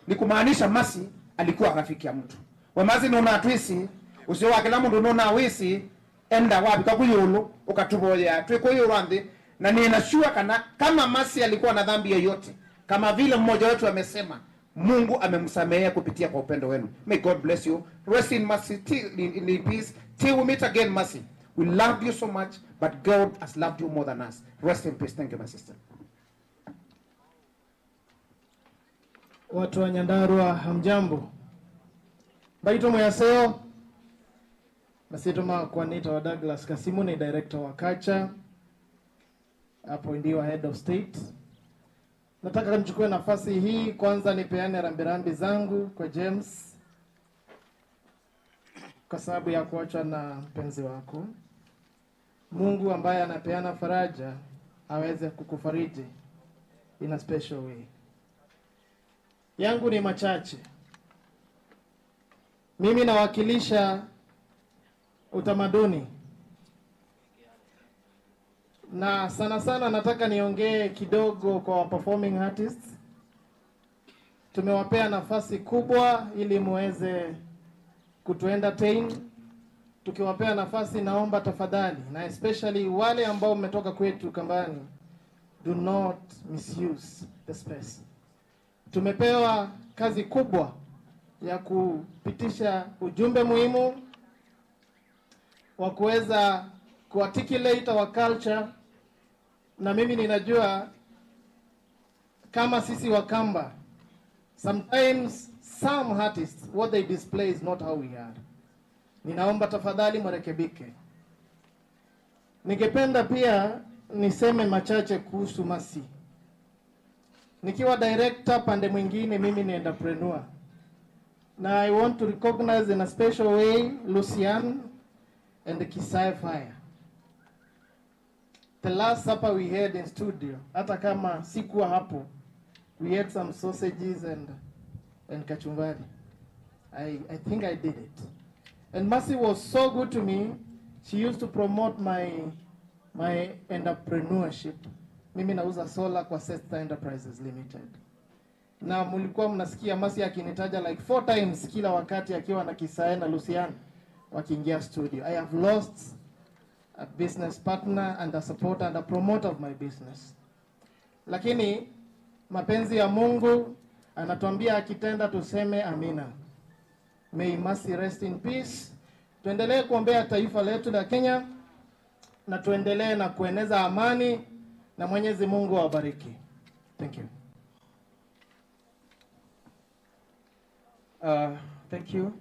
ni kumaanisha Mercy alikuwa rafiki ya mtu. We Mercy, nũnatwĩsĩ, ũseo wa kĩla mũndũ nũnawĩsĩ, enda wavika kũ ĩũlũ, ũkatũvoyea twĩ kũ ĩũlũ wa nthĩ, na nina sure kana kama Mercy alikuwa na dhambi yoyote, kama vile mmoja wetu amesema, Mungu amemsamehea kupitia kwa upendo wenu. May God bless you. Rest in mercy, till, in, in peace, till we meet again, Mercy. We love you so much, but God has loved you more than us. Rest in peace. Thank you, my sister. Watu wa Nyandarua, hamjambo? Mbaitũ mwĩ aseo? Masyĩtwa makwa nĩtawa Douglas Kasimu, nĩ director wa culture hapo Indiwa, head of state. Nataka nichukue nafasi hii kwanza nipeane rambirambi zangu kwa James kwa sababu ya kuachwa na mpenzi wako. Mungu ambaye anapeana faraja aweze kukufariji in a special way. Yangu ni machache. Mimi nawakilisha utamaduni. Na sana sana nataka niongee kidogo kwa performing artists. Tumewapea nafasi kubwa ili muweze kutuentertain. Tukiwapea nafasi, naomba tafadhali, na especially wale ambao mmetoka kwetu Kambani, do not misuse the space. Tumepewa kazi kubwa ya kupitisha ujumbe muhimu wa kuweza kuarticulate our culture, na mimi ninajua kama sisi Wakamba, sometimes some artists, what they display is not how we are. Ninaomba tafadhali mrekebike. Ningependa pia niseme machache kuhusu Mercy. Nikiwa director, pande mwingine mimi ni entrepreneur. Na I want to recognize in a special way Lucian and Kisai Fire. The last supper we had in studio, hata kama sikuwa hapo, we had some sausages and, and kachumbari. I, I think I did it. And Mercy was so good to me. She used to promote my, my entrepreneurship. Mimi nauza solar kwa Sesta Enterprises Limited. Na mlikuwa mnasikia Mercy akinitaja like four times kila wakati akiwa na Kisae na Lucian wakiingia studio. I have lost a business partner and a supporter and a promoter of my business. Lakini mapenzi ya Mungu anatuambia akitenda tuseme amina. May Mercy rest in peace. Tuendelee kuombea taifa letu la Kenya na tuendelee na kueneza amani na Mwenyezi Mungu awabariki. Thank you. Uh, thank you.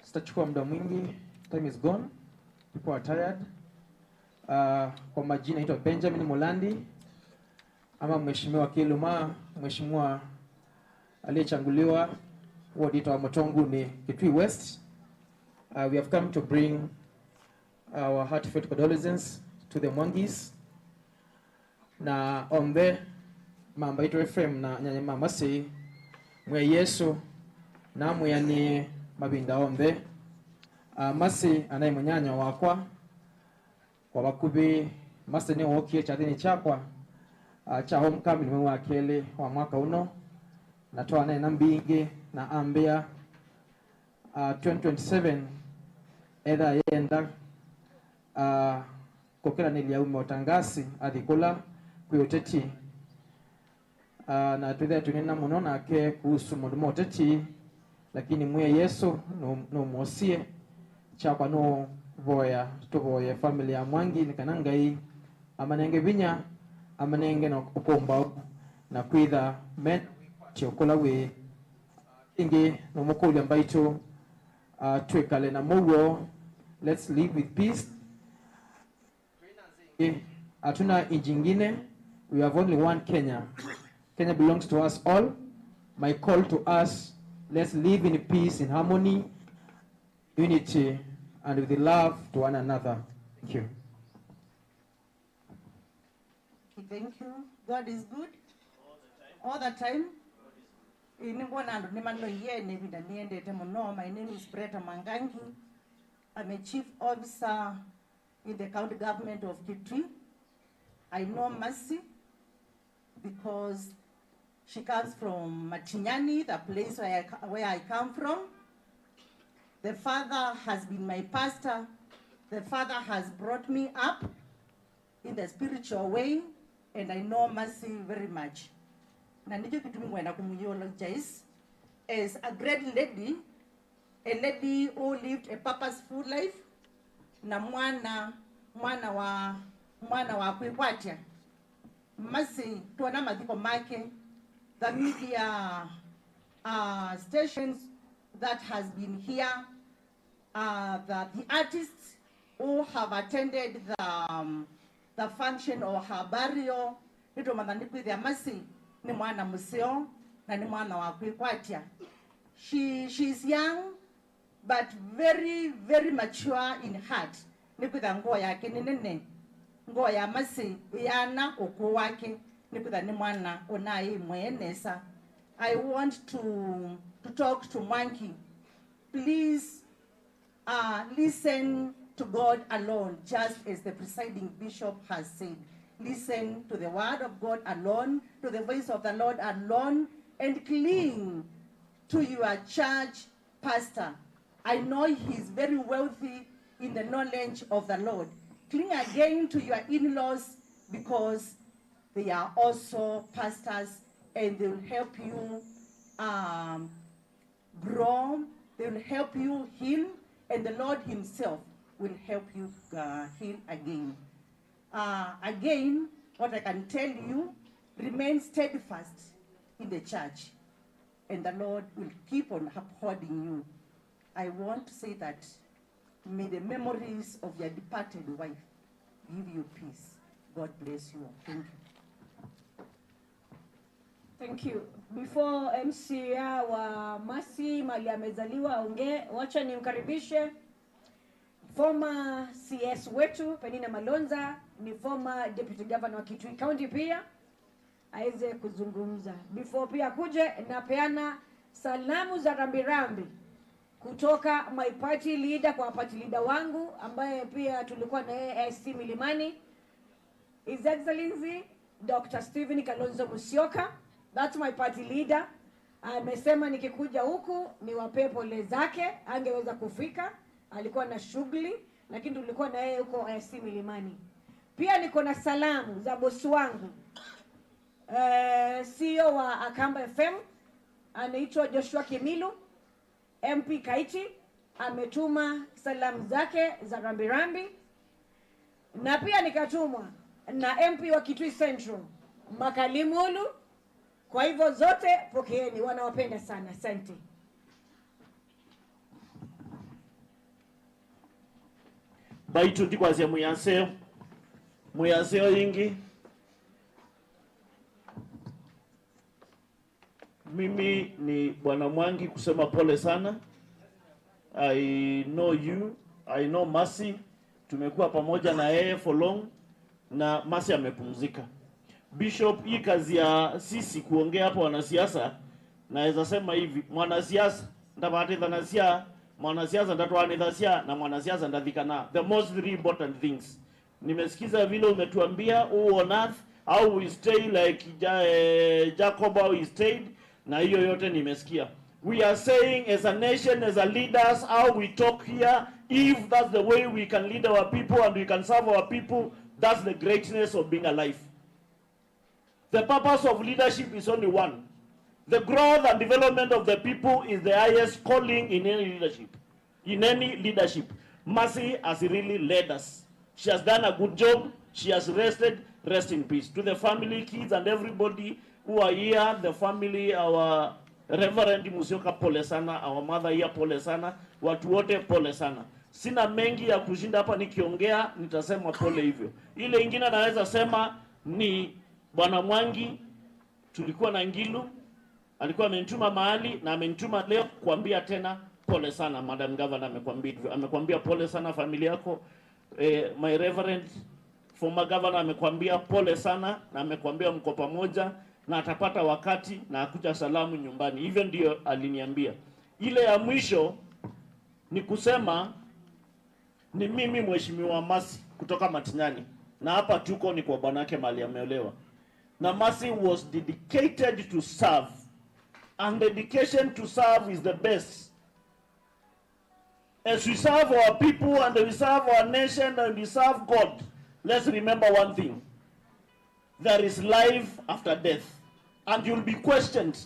Sitachukua muda mwingi. Time is gone. People are tired. Uh, kwa majina naitwa Benjamin Mulandi, ama Mheshimiwa Kiluma, mheshimiwa aliyechanguliwa ward yetu wa Mutonguni, Kitui West. Uh, we have come to bring our heartfelt condolences to the Mwangis. Na onthe ma Mbaitũ F M na nyanya ma Mercy, Mwĩai Yesũ namwĩanĩe mavinda onthe. Ah, Mercy anaĩ mũnyanya wakwa kwa vakuvĩ Master nĩwookie kyathĩnĩ kyakwa, ah, kya homecoming mwei wa kelĩ wa mwaka ũno, na twaneena mbingĩ na ambĩa, ah, twenty twenty-seven etha yenda, ah, kũkĩlanĩlya aume ũtangasi athi kũla kwĩ ũteti. Ah, na twĩthĩa tũnena mũno nake kuhusu maũndũ ma ũteti, lakini mwĩe Yesũ nũ- nũmwosie. Kyakwa nũvoya, tũvoye family ya Mwangi nĩ kana Ngai amanenge vinya, amanenge na ũkũmbaũ na kwĩtha mena wĩkwatyo kũla wĩ. Ĩngĩ nũmũkũlya mbaitũ, ah, twĩkale na mũuo. Let's live with peace. Eh, hatuna nchi ingine. We have only one Kenya. Kenya belongs to us all. My call to us, let's live in peace, in harmony, unity, and with love to one another. Thank you. Thank you. God is good. All the time. Ĩĩ, nĩngwona andũ nĩmanoie nĩ ĩvinda nĩendete mũno. My name is Bretta Mwangangi. I'm a chief officer in the county government of Kitui. I know Mercy because she comes from Matinyani, the place where I, ca- where I come from. The father has been my pastor. The father has brought me up in the spiritual way, and I know Mercy very much. Na nĩkyo kĩtumi ngwenda kũmũyologise as a great lady, a lady who lived a purposeful life, na mwana, mwana wa, mwana wa kwĩkwatya. Mercy, tuona mathiko make, the media, uh, stations that has been here, uh, the, the artists who have attended the, um, the function or her burial. Nĩtũmanya nĩkwĩthĩa Mercy nĩ mwana mũseo na nĩ mwana wa kwĩkwatya. She, she is young, but very, very mature in heart. Nĩkwĩthĩa ngoo yake nĩ nene. Ngoo ya Mercy ĩyana ũkũũ wake. Nĩkwĩthĩa nĩ mwana ũnaĩ mwee nesa. I want to, to talk to Mwangi. Please, uh, listen to God alone, just as the presiding bishop has said. Listen to the word of God alone, to the voice of the Lord alone, and cling to your church pastor. I know he is very wealthy in the knowledge of the Lord. Cling again to your in-laws because they are also pastors and they will help you, um, grow, they will help you heal, and the Lord Himself will help you, uh, heal again. Uh, again, what I can tell you, remain steadfast in the church, and the Lord will keep on upholding you. I want to say that may the memories of your departed wife give you peace. God bless you all. Thank you. Thank you. Before M C A wa Mercy mali amezaliwa aongee, wacha nimkaribishe former C S wetu Penina Malonza, ni former deputy governor wa Kitui County pia, aweze kuzungumza. Before pia kuje, napeana salamu za rambirambi kutoka my party leader kwa party leader wangu ambaye pia tulikuwa na yeye A I C Milimani, His Excellency Doctor Stephen Kalonzo Musyoka, that's my party leader. Amesema nikikuja huku niwapee pole zake, angeweza kufika, alikuwa na shughuli, lakini tulikuwa na yeye huko A I C Milimani. Pia niko na salamu za bosi wangu, eh, C E O wa Akamba F M, anaitwa Joshua Kimilu. M P Kaiti ametuma salamu zake za rambirambi, na pia nikatumwa na M P wa Kitui Central, Makali Mulu. Kwa hivyo zote pokeeni, wanawapenda sana. Asante. Mbaitũ ndikwasya mwĩaseo, mwĩaseo yĩngĩ. Mimi ni Bwana Mwangi kusema pole sana. I know you, I know Mercy. Tumekuwa pamoja na yeye for long na Mercy amepumzika. Bishop, hii kazi ya sisi kuongea hapa wanasiasa, naweza sema hivi, mwanasiasa ndavatithanasya, mwanasiasa ndatwanithasya, na mwanasiasa ndathikana. The most three important things. Nimesikiza vile umetuambia, who on earth, how we stay like Ja-, eh, Jacob, how he stayed, na hiyo yote nimesikia. We are saying, as a nation, as a leaders, how we talk here, if that's the way we can lead our people and we can serve our people, that's the greatness of being alive. The purpose of leadership is only one. The growth and development of the people is the highest calling in any leadership. In any leadership. Mercy has really led us. She has done a good job. She has rested. Rest in peace. To the family, kids, and everybody who are here, the family, our Reverend Musyoka, pole sana, our mother here, pole sana, watu wote, pole sana. Sina mengi ya kushinda hapa nikiongea, nitasema pole hivyo. Ile ingine naweza sema ni Bwana Mwangi, tulikuwa na Ngilu, alikuwa amenituma mahali na amenituma leo kuambia tena pole sana. Madam Governor amekwambia hivyo, amekwambia pole sana familia yako. Eh, my Reverend, former governor amekwambia pole sana na amekwambia mko pamoja na atapata wakati na akuja salamu nyumbani. Hivyo ndio aliniambia. Ile ya mwisho ni kusema ni mimi Mheshimiwa Mercy kutoka Matinyani, na hapa tuko ni kwa bwanake mahali ameolewa. Na Mercy was dedicated to serve, and dedication to serve is the best. As we serve our people and we serve our nation and we serve God, let's remember one thing. There is life after death, and you'll be questioned.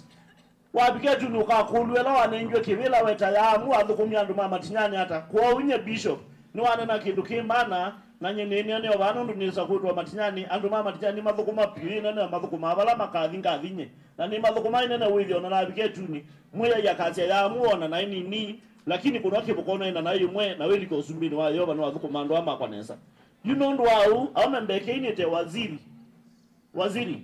Wavika ĩtunĩ ũkakũlw'a ĩla wanengiwe kĩvĩla weta yaamu athũkũmi andũ ma Matinyani ata. Kwoou nye Bishop nĩwanena kĩndũ kĩ mana, na nye nĩnĩanĩo vaa nũndũ nĩsa kwĩtwa Matinyani. Andũ ma Matinyani nĩmathũkũma vyũ, ĩnene na mathũkũmaa vala makathi ngathi nye, na nĩmathũkũmaa ĩnene wĩthĩa ona navika ĩtunĩ. Mwĩai akasya yaamu ona naĩ nini, lakini kũnwa kĩvũko naĩ na naĩ ĩmwe, na wĩlika ũsumbĩnĩ wa Yeova nĩwathũkũma andũ aa makwa nesa. Yu nũndũ wa ũu, aume mbekei nĩte waziri. Waziri,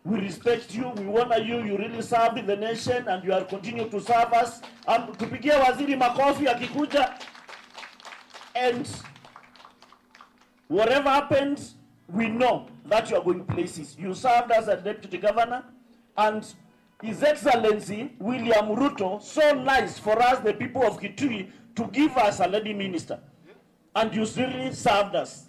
we respect you, we honor you, you really served the nation and you are continue to serve us. Um, tupigie waziri makofi akikuja. And whatever happens, we know that you are going places. You served as a deputy governor, and His Excellency William Ruto so nice for us, the people of Kitui, to give us a lady minister. And you really served us.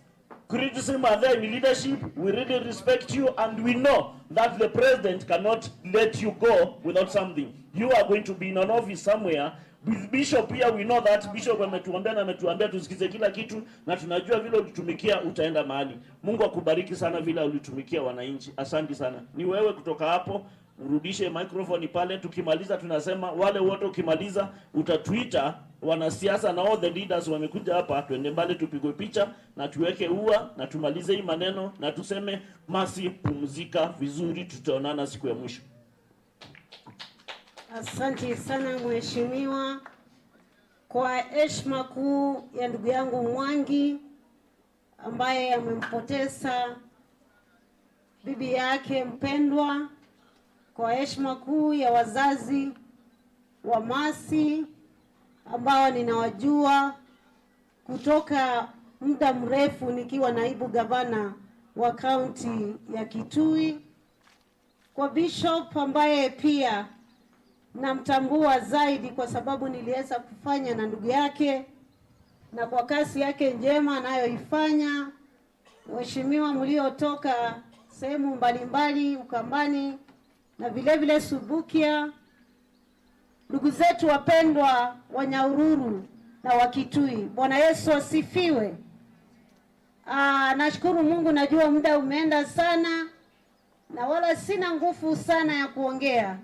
Criticism are there in leadership. We really respect you, and we know that the president cannot let you go without something. You are going to be in an office somewhere. With Bishop here, we know that Bishop ametuombea na ametuambia tusikize kila kitu, na tunajua vile ulitumikia utaenda mahali. Mungu akubariki sana vile ulitumikia wananchi. Asante sana. Ni wewe kutoka hapo. Urudishe microphone pale, tukimaliza tunasema wale wote, ukimaliza utatuita wanasiasa na all the leaders wamekuja hapa, twende mbali tupigwe picha na tuweke ua na tumalize hii maneno na tuseme, Mercy, pumzika vizuri, tutaonana siku ya mwisho. Asante sana mheshimiwa, kwa heshima kuu ya ndugu yangu Mwangi, ambaye amempoteza bibi yake mpendwa, kwa heshima kuu ya wazazi wa Mercy ambao ninawajua kutoka muda mrefu nikiwa naibu gavana wa kaunti ya Kitui, kwa Bishop ambaye pia namtambua zaidi kwa sababu niliweza kufanya na ndugu yake, na kwa kazi yake njema anayoifanya. Waheshimiwa mliotoka sehemu mbalimbali, Ukambani na vile vile Subukia, ndugu zetu wapendwa wa Nyahururu na wa Kitui, Bwana Yesu asifiwe. Ah, nashukuru Mungu, najua muda umeenda sana, na wala sina nguvu sana ya kuongea.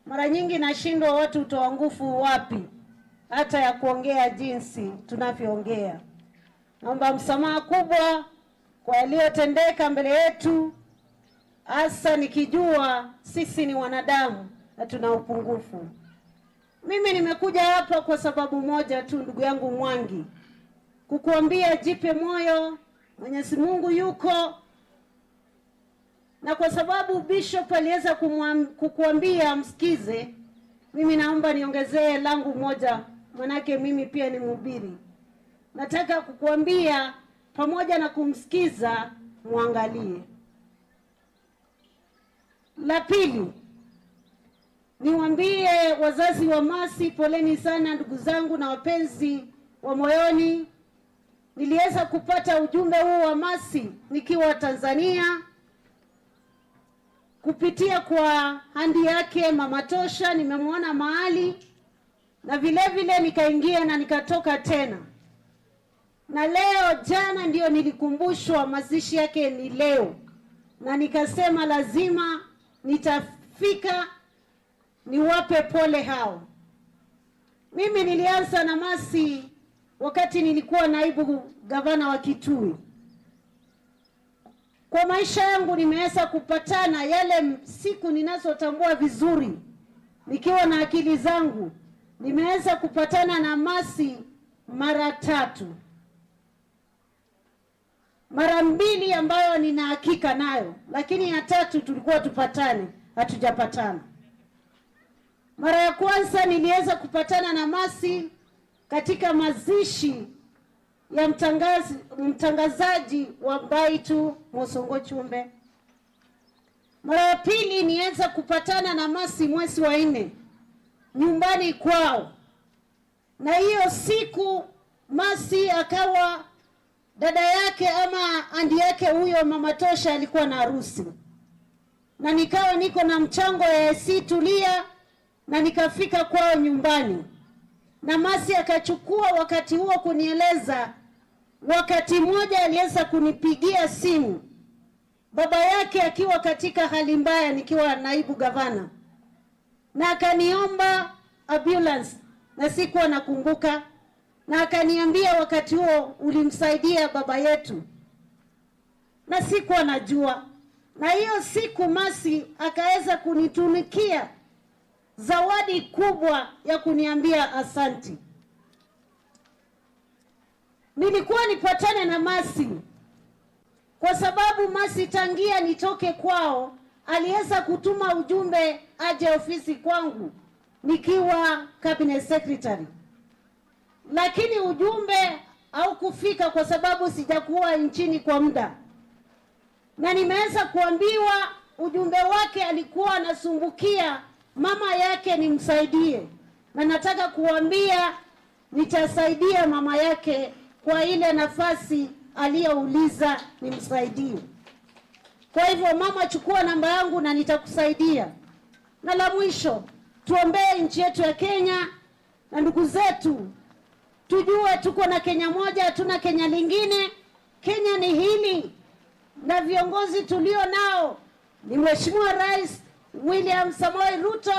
Mara nyingi nashindwa watu hutoa nguvu wapi, hata ya kuongea jinsi tunavyoongea. Naomba msamaha kubwa kwa yaliyotendeka mbele yetu, hasa nikijua sisi ni wanadamu na tuna upungufu. Mimi nimekuja hapa kwa sababu moja tu, ndugu yangu Mwangi, kukuambia jipe moyo, Mwenyezi Mungu yuko. Na kwa sababu Bishop aliweza kumwam-, kukuambia msikize, mimi naomba niongezee langu moja, manake mimi pia ni mhubiri. Nataka kukuambia, pamoja na kumsikiza, mwangalie. La pili, niwaambie wazazi wa Mercy, poleni sana ndugu zangu na wapenzi wa moyoni. Niliweza kupata ujumbe huu wa Mercy nikiwa Tanzania kupitia kwa andi yake Mama Tosha, nimemwona mahali, na vile vile nikaingia na nikatoka tena. Na leo, jana ndio nilikumbushwa mazishi yake ni leo, na nikasema lazima nitafika niwape pole hao. Mimi nilianza na Mercy wakati nilikuwa naibu gavana wa Kitui. Kwa maisha yangu nimeweza kupatana yale m-, siku ninazotambua vizuri, nikiwa na akili zangu, nimeweza kupatana na Mercy mara tatu. Mara mbili ambayo nina hakika nayo, lakini ya tatu tulikuwa tupatane, hatujapatana. Mara ya kwanza niliweza kupatana na Mercy katika mazishi ya mtangazi-, mtangazaji wa Mbaitu Mosongo Chumbe. Mara ya pili niweza kupatana na Mercy mwezi wa nne nyumbani kwao. Na hiyo siku Mercy akawa dada yake ama andi yake huyo Mama Tosha alikuwa na harusi. Na nikawa niko na mchango ya A C Tulia, na nikafika kwao nyumbani. Na Mercy akachukua wakati huo kunieleza, wakati mmoja aliweza kunipigia simu, baba yake akiwa katika hali mbaya nikiwa naibu gavana. Na akaniomba ambulance, na sikuwa nakumbuka. Na akaniambia, "Wakati huo ulimsaidia baba yetu." Na sikuwa najua. Na hiyo siku Mercy akaweza kunitunikia zawadi kubwa ya kuniambia asanti. Nilikuwa nipatane na Mercy kwa sababu Mercy tangia nitoke kwao aliweza kutuma ujumbe aje ofisi kwangu nikiwa cabinet secretary. Lakini ujumbe haukufika kwa sababu sijakuwa nchini kwa muda. Na nimeweza kuambiwa ujumbe wake alikuwa anasumbukia mama yake nimsaidie. Na nataka kuambia nitasaidia mama yake kwa ile nafasi aliyouliza nimsaidie. Kwa hivyo, mama, chukua namba yangu na nitakusaidia. Na la mwisho, tuombee nchi yetu ya Kenya na ndugu zetu. Tujue tuko na Kenya moja, hatuna Kenya lingine. Kenya ni hili, na viongozi tulio nao ni Mheshimiwa Rais William Samoei Ruto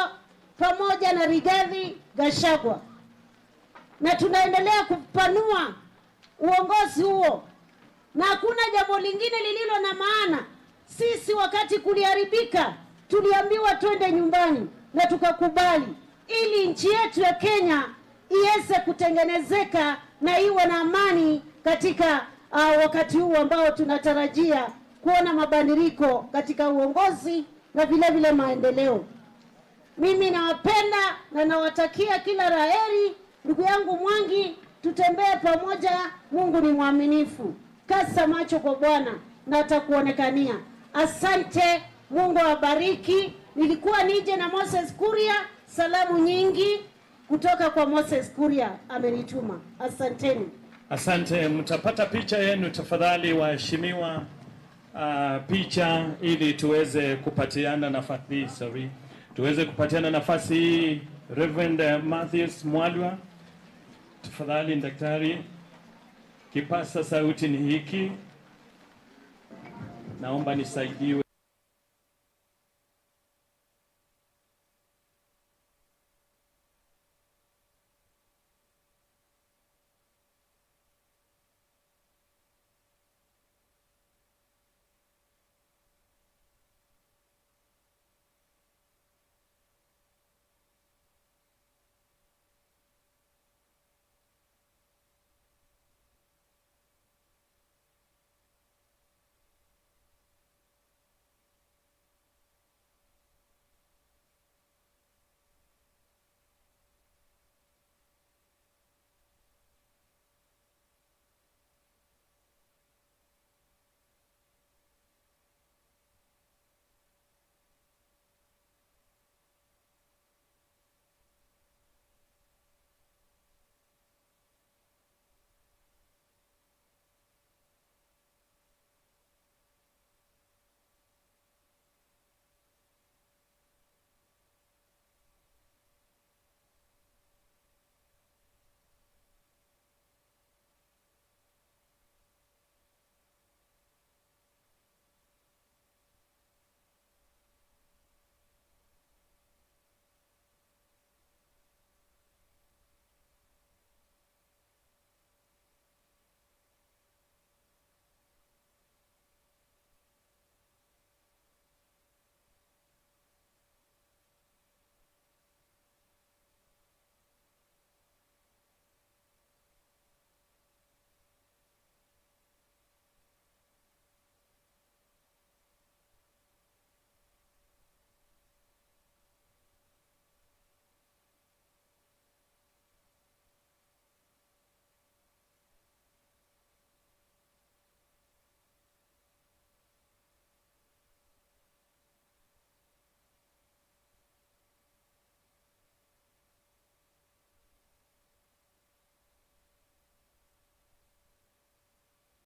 pamoja na Rigathi Gachagua. Na tunaendelea kupanua uongozi huo. Na hakuna jambo lingine lililo na maana. Sisi, wakati kuliharibika, tuliambiwa twende nyumbani na tukakubali, ili nchi yetu ya Kenya iweze kutengenezeka na iwe na amani katika, ah, wakati huu ambao tunatarajia kuona mabadiliko katika uongozi na vile vile maendeleo. Mimi nawapenda na nawatakia kila la heri. Ndugu yangu Mwangi, tutembee pamoja. Mungu ni mwaminifu. Kasa macho kwa Bwana na atakuonekania. Asante, Mungu awabariki. Nilikuwa nije na Moses Kuria, salamu nyingi kutoka kwa Moses Kuria amenituma. Asanteni. Asante, mtapata picha yenu tafadhali, waheshimiwa. Ah, picha ili tuweze kupatiana nafasi, sorry, tuweze kupatiana nafasi hii. Reverend, eh, Mathias Mwalwa, tafadhali daktari, kipasa sauti ni hiki, naomba nisaidiwe.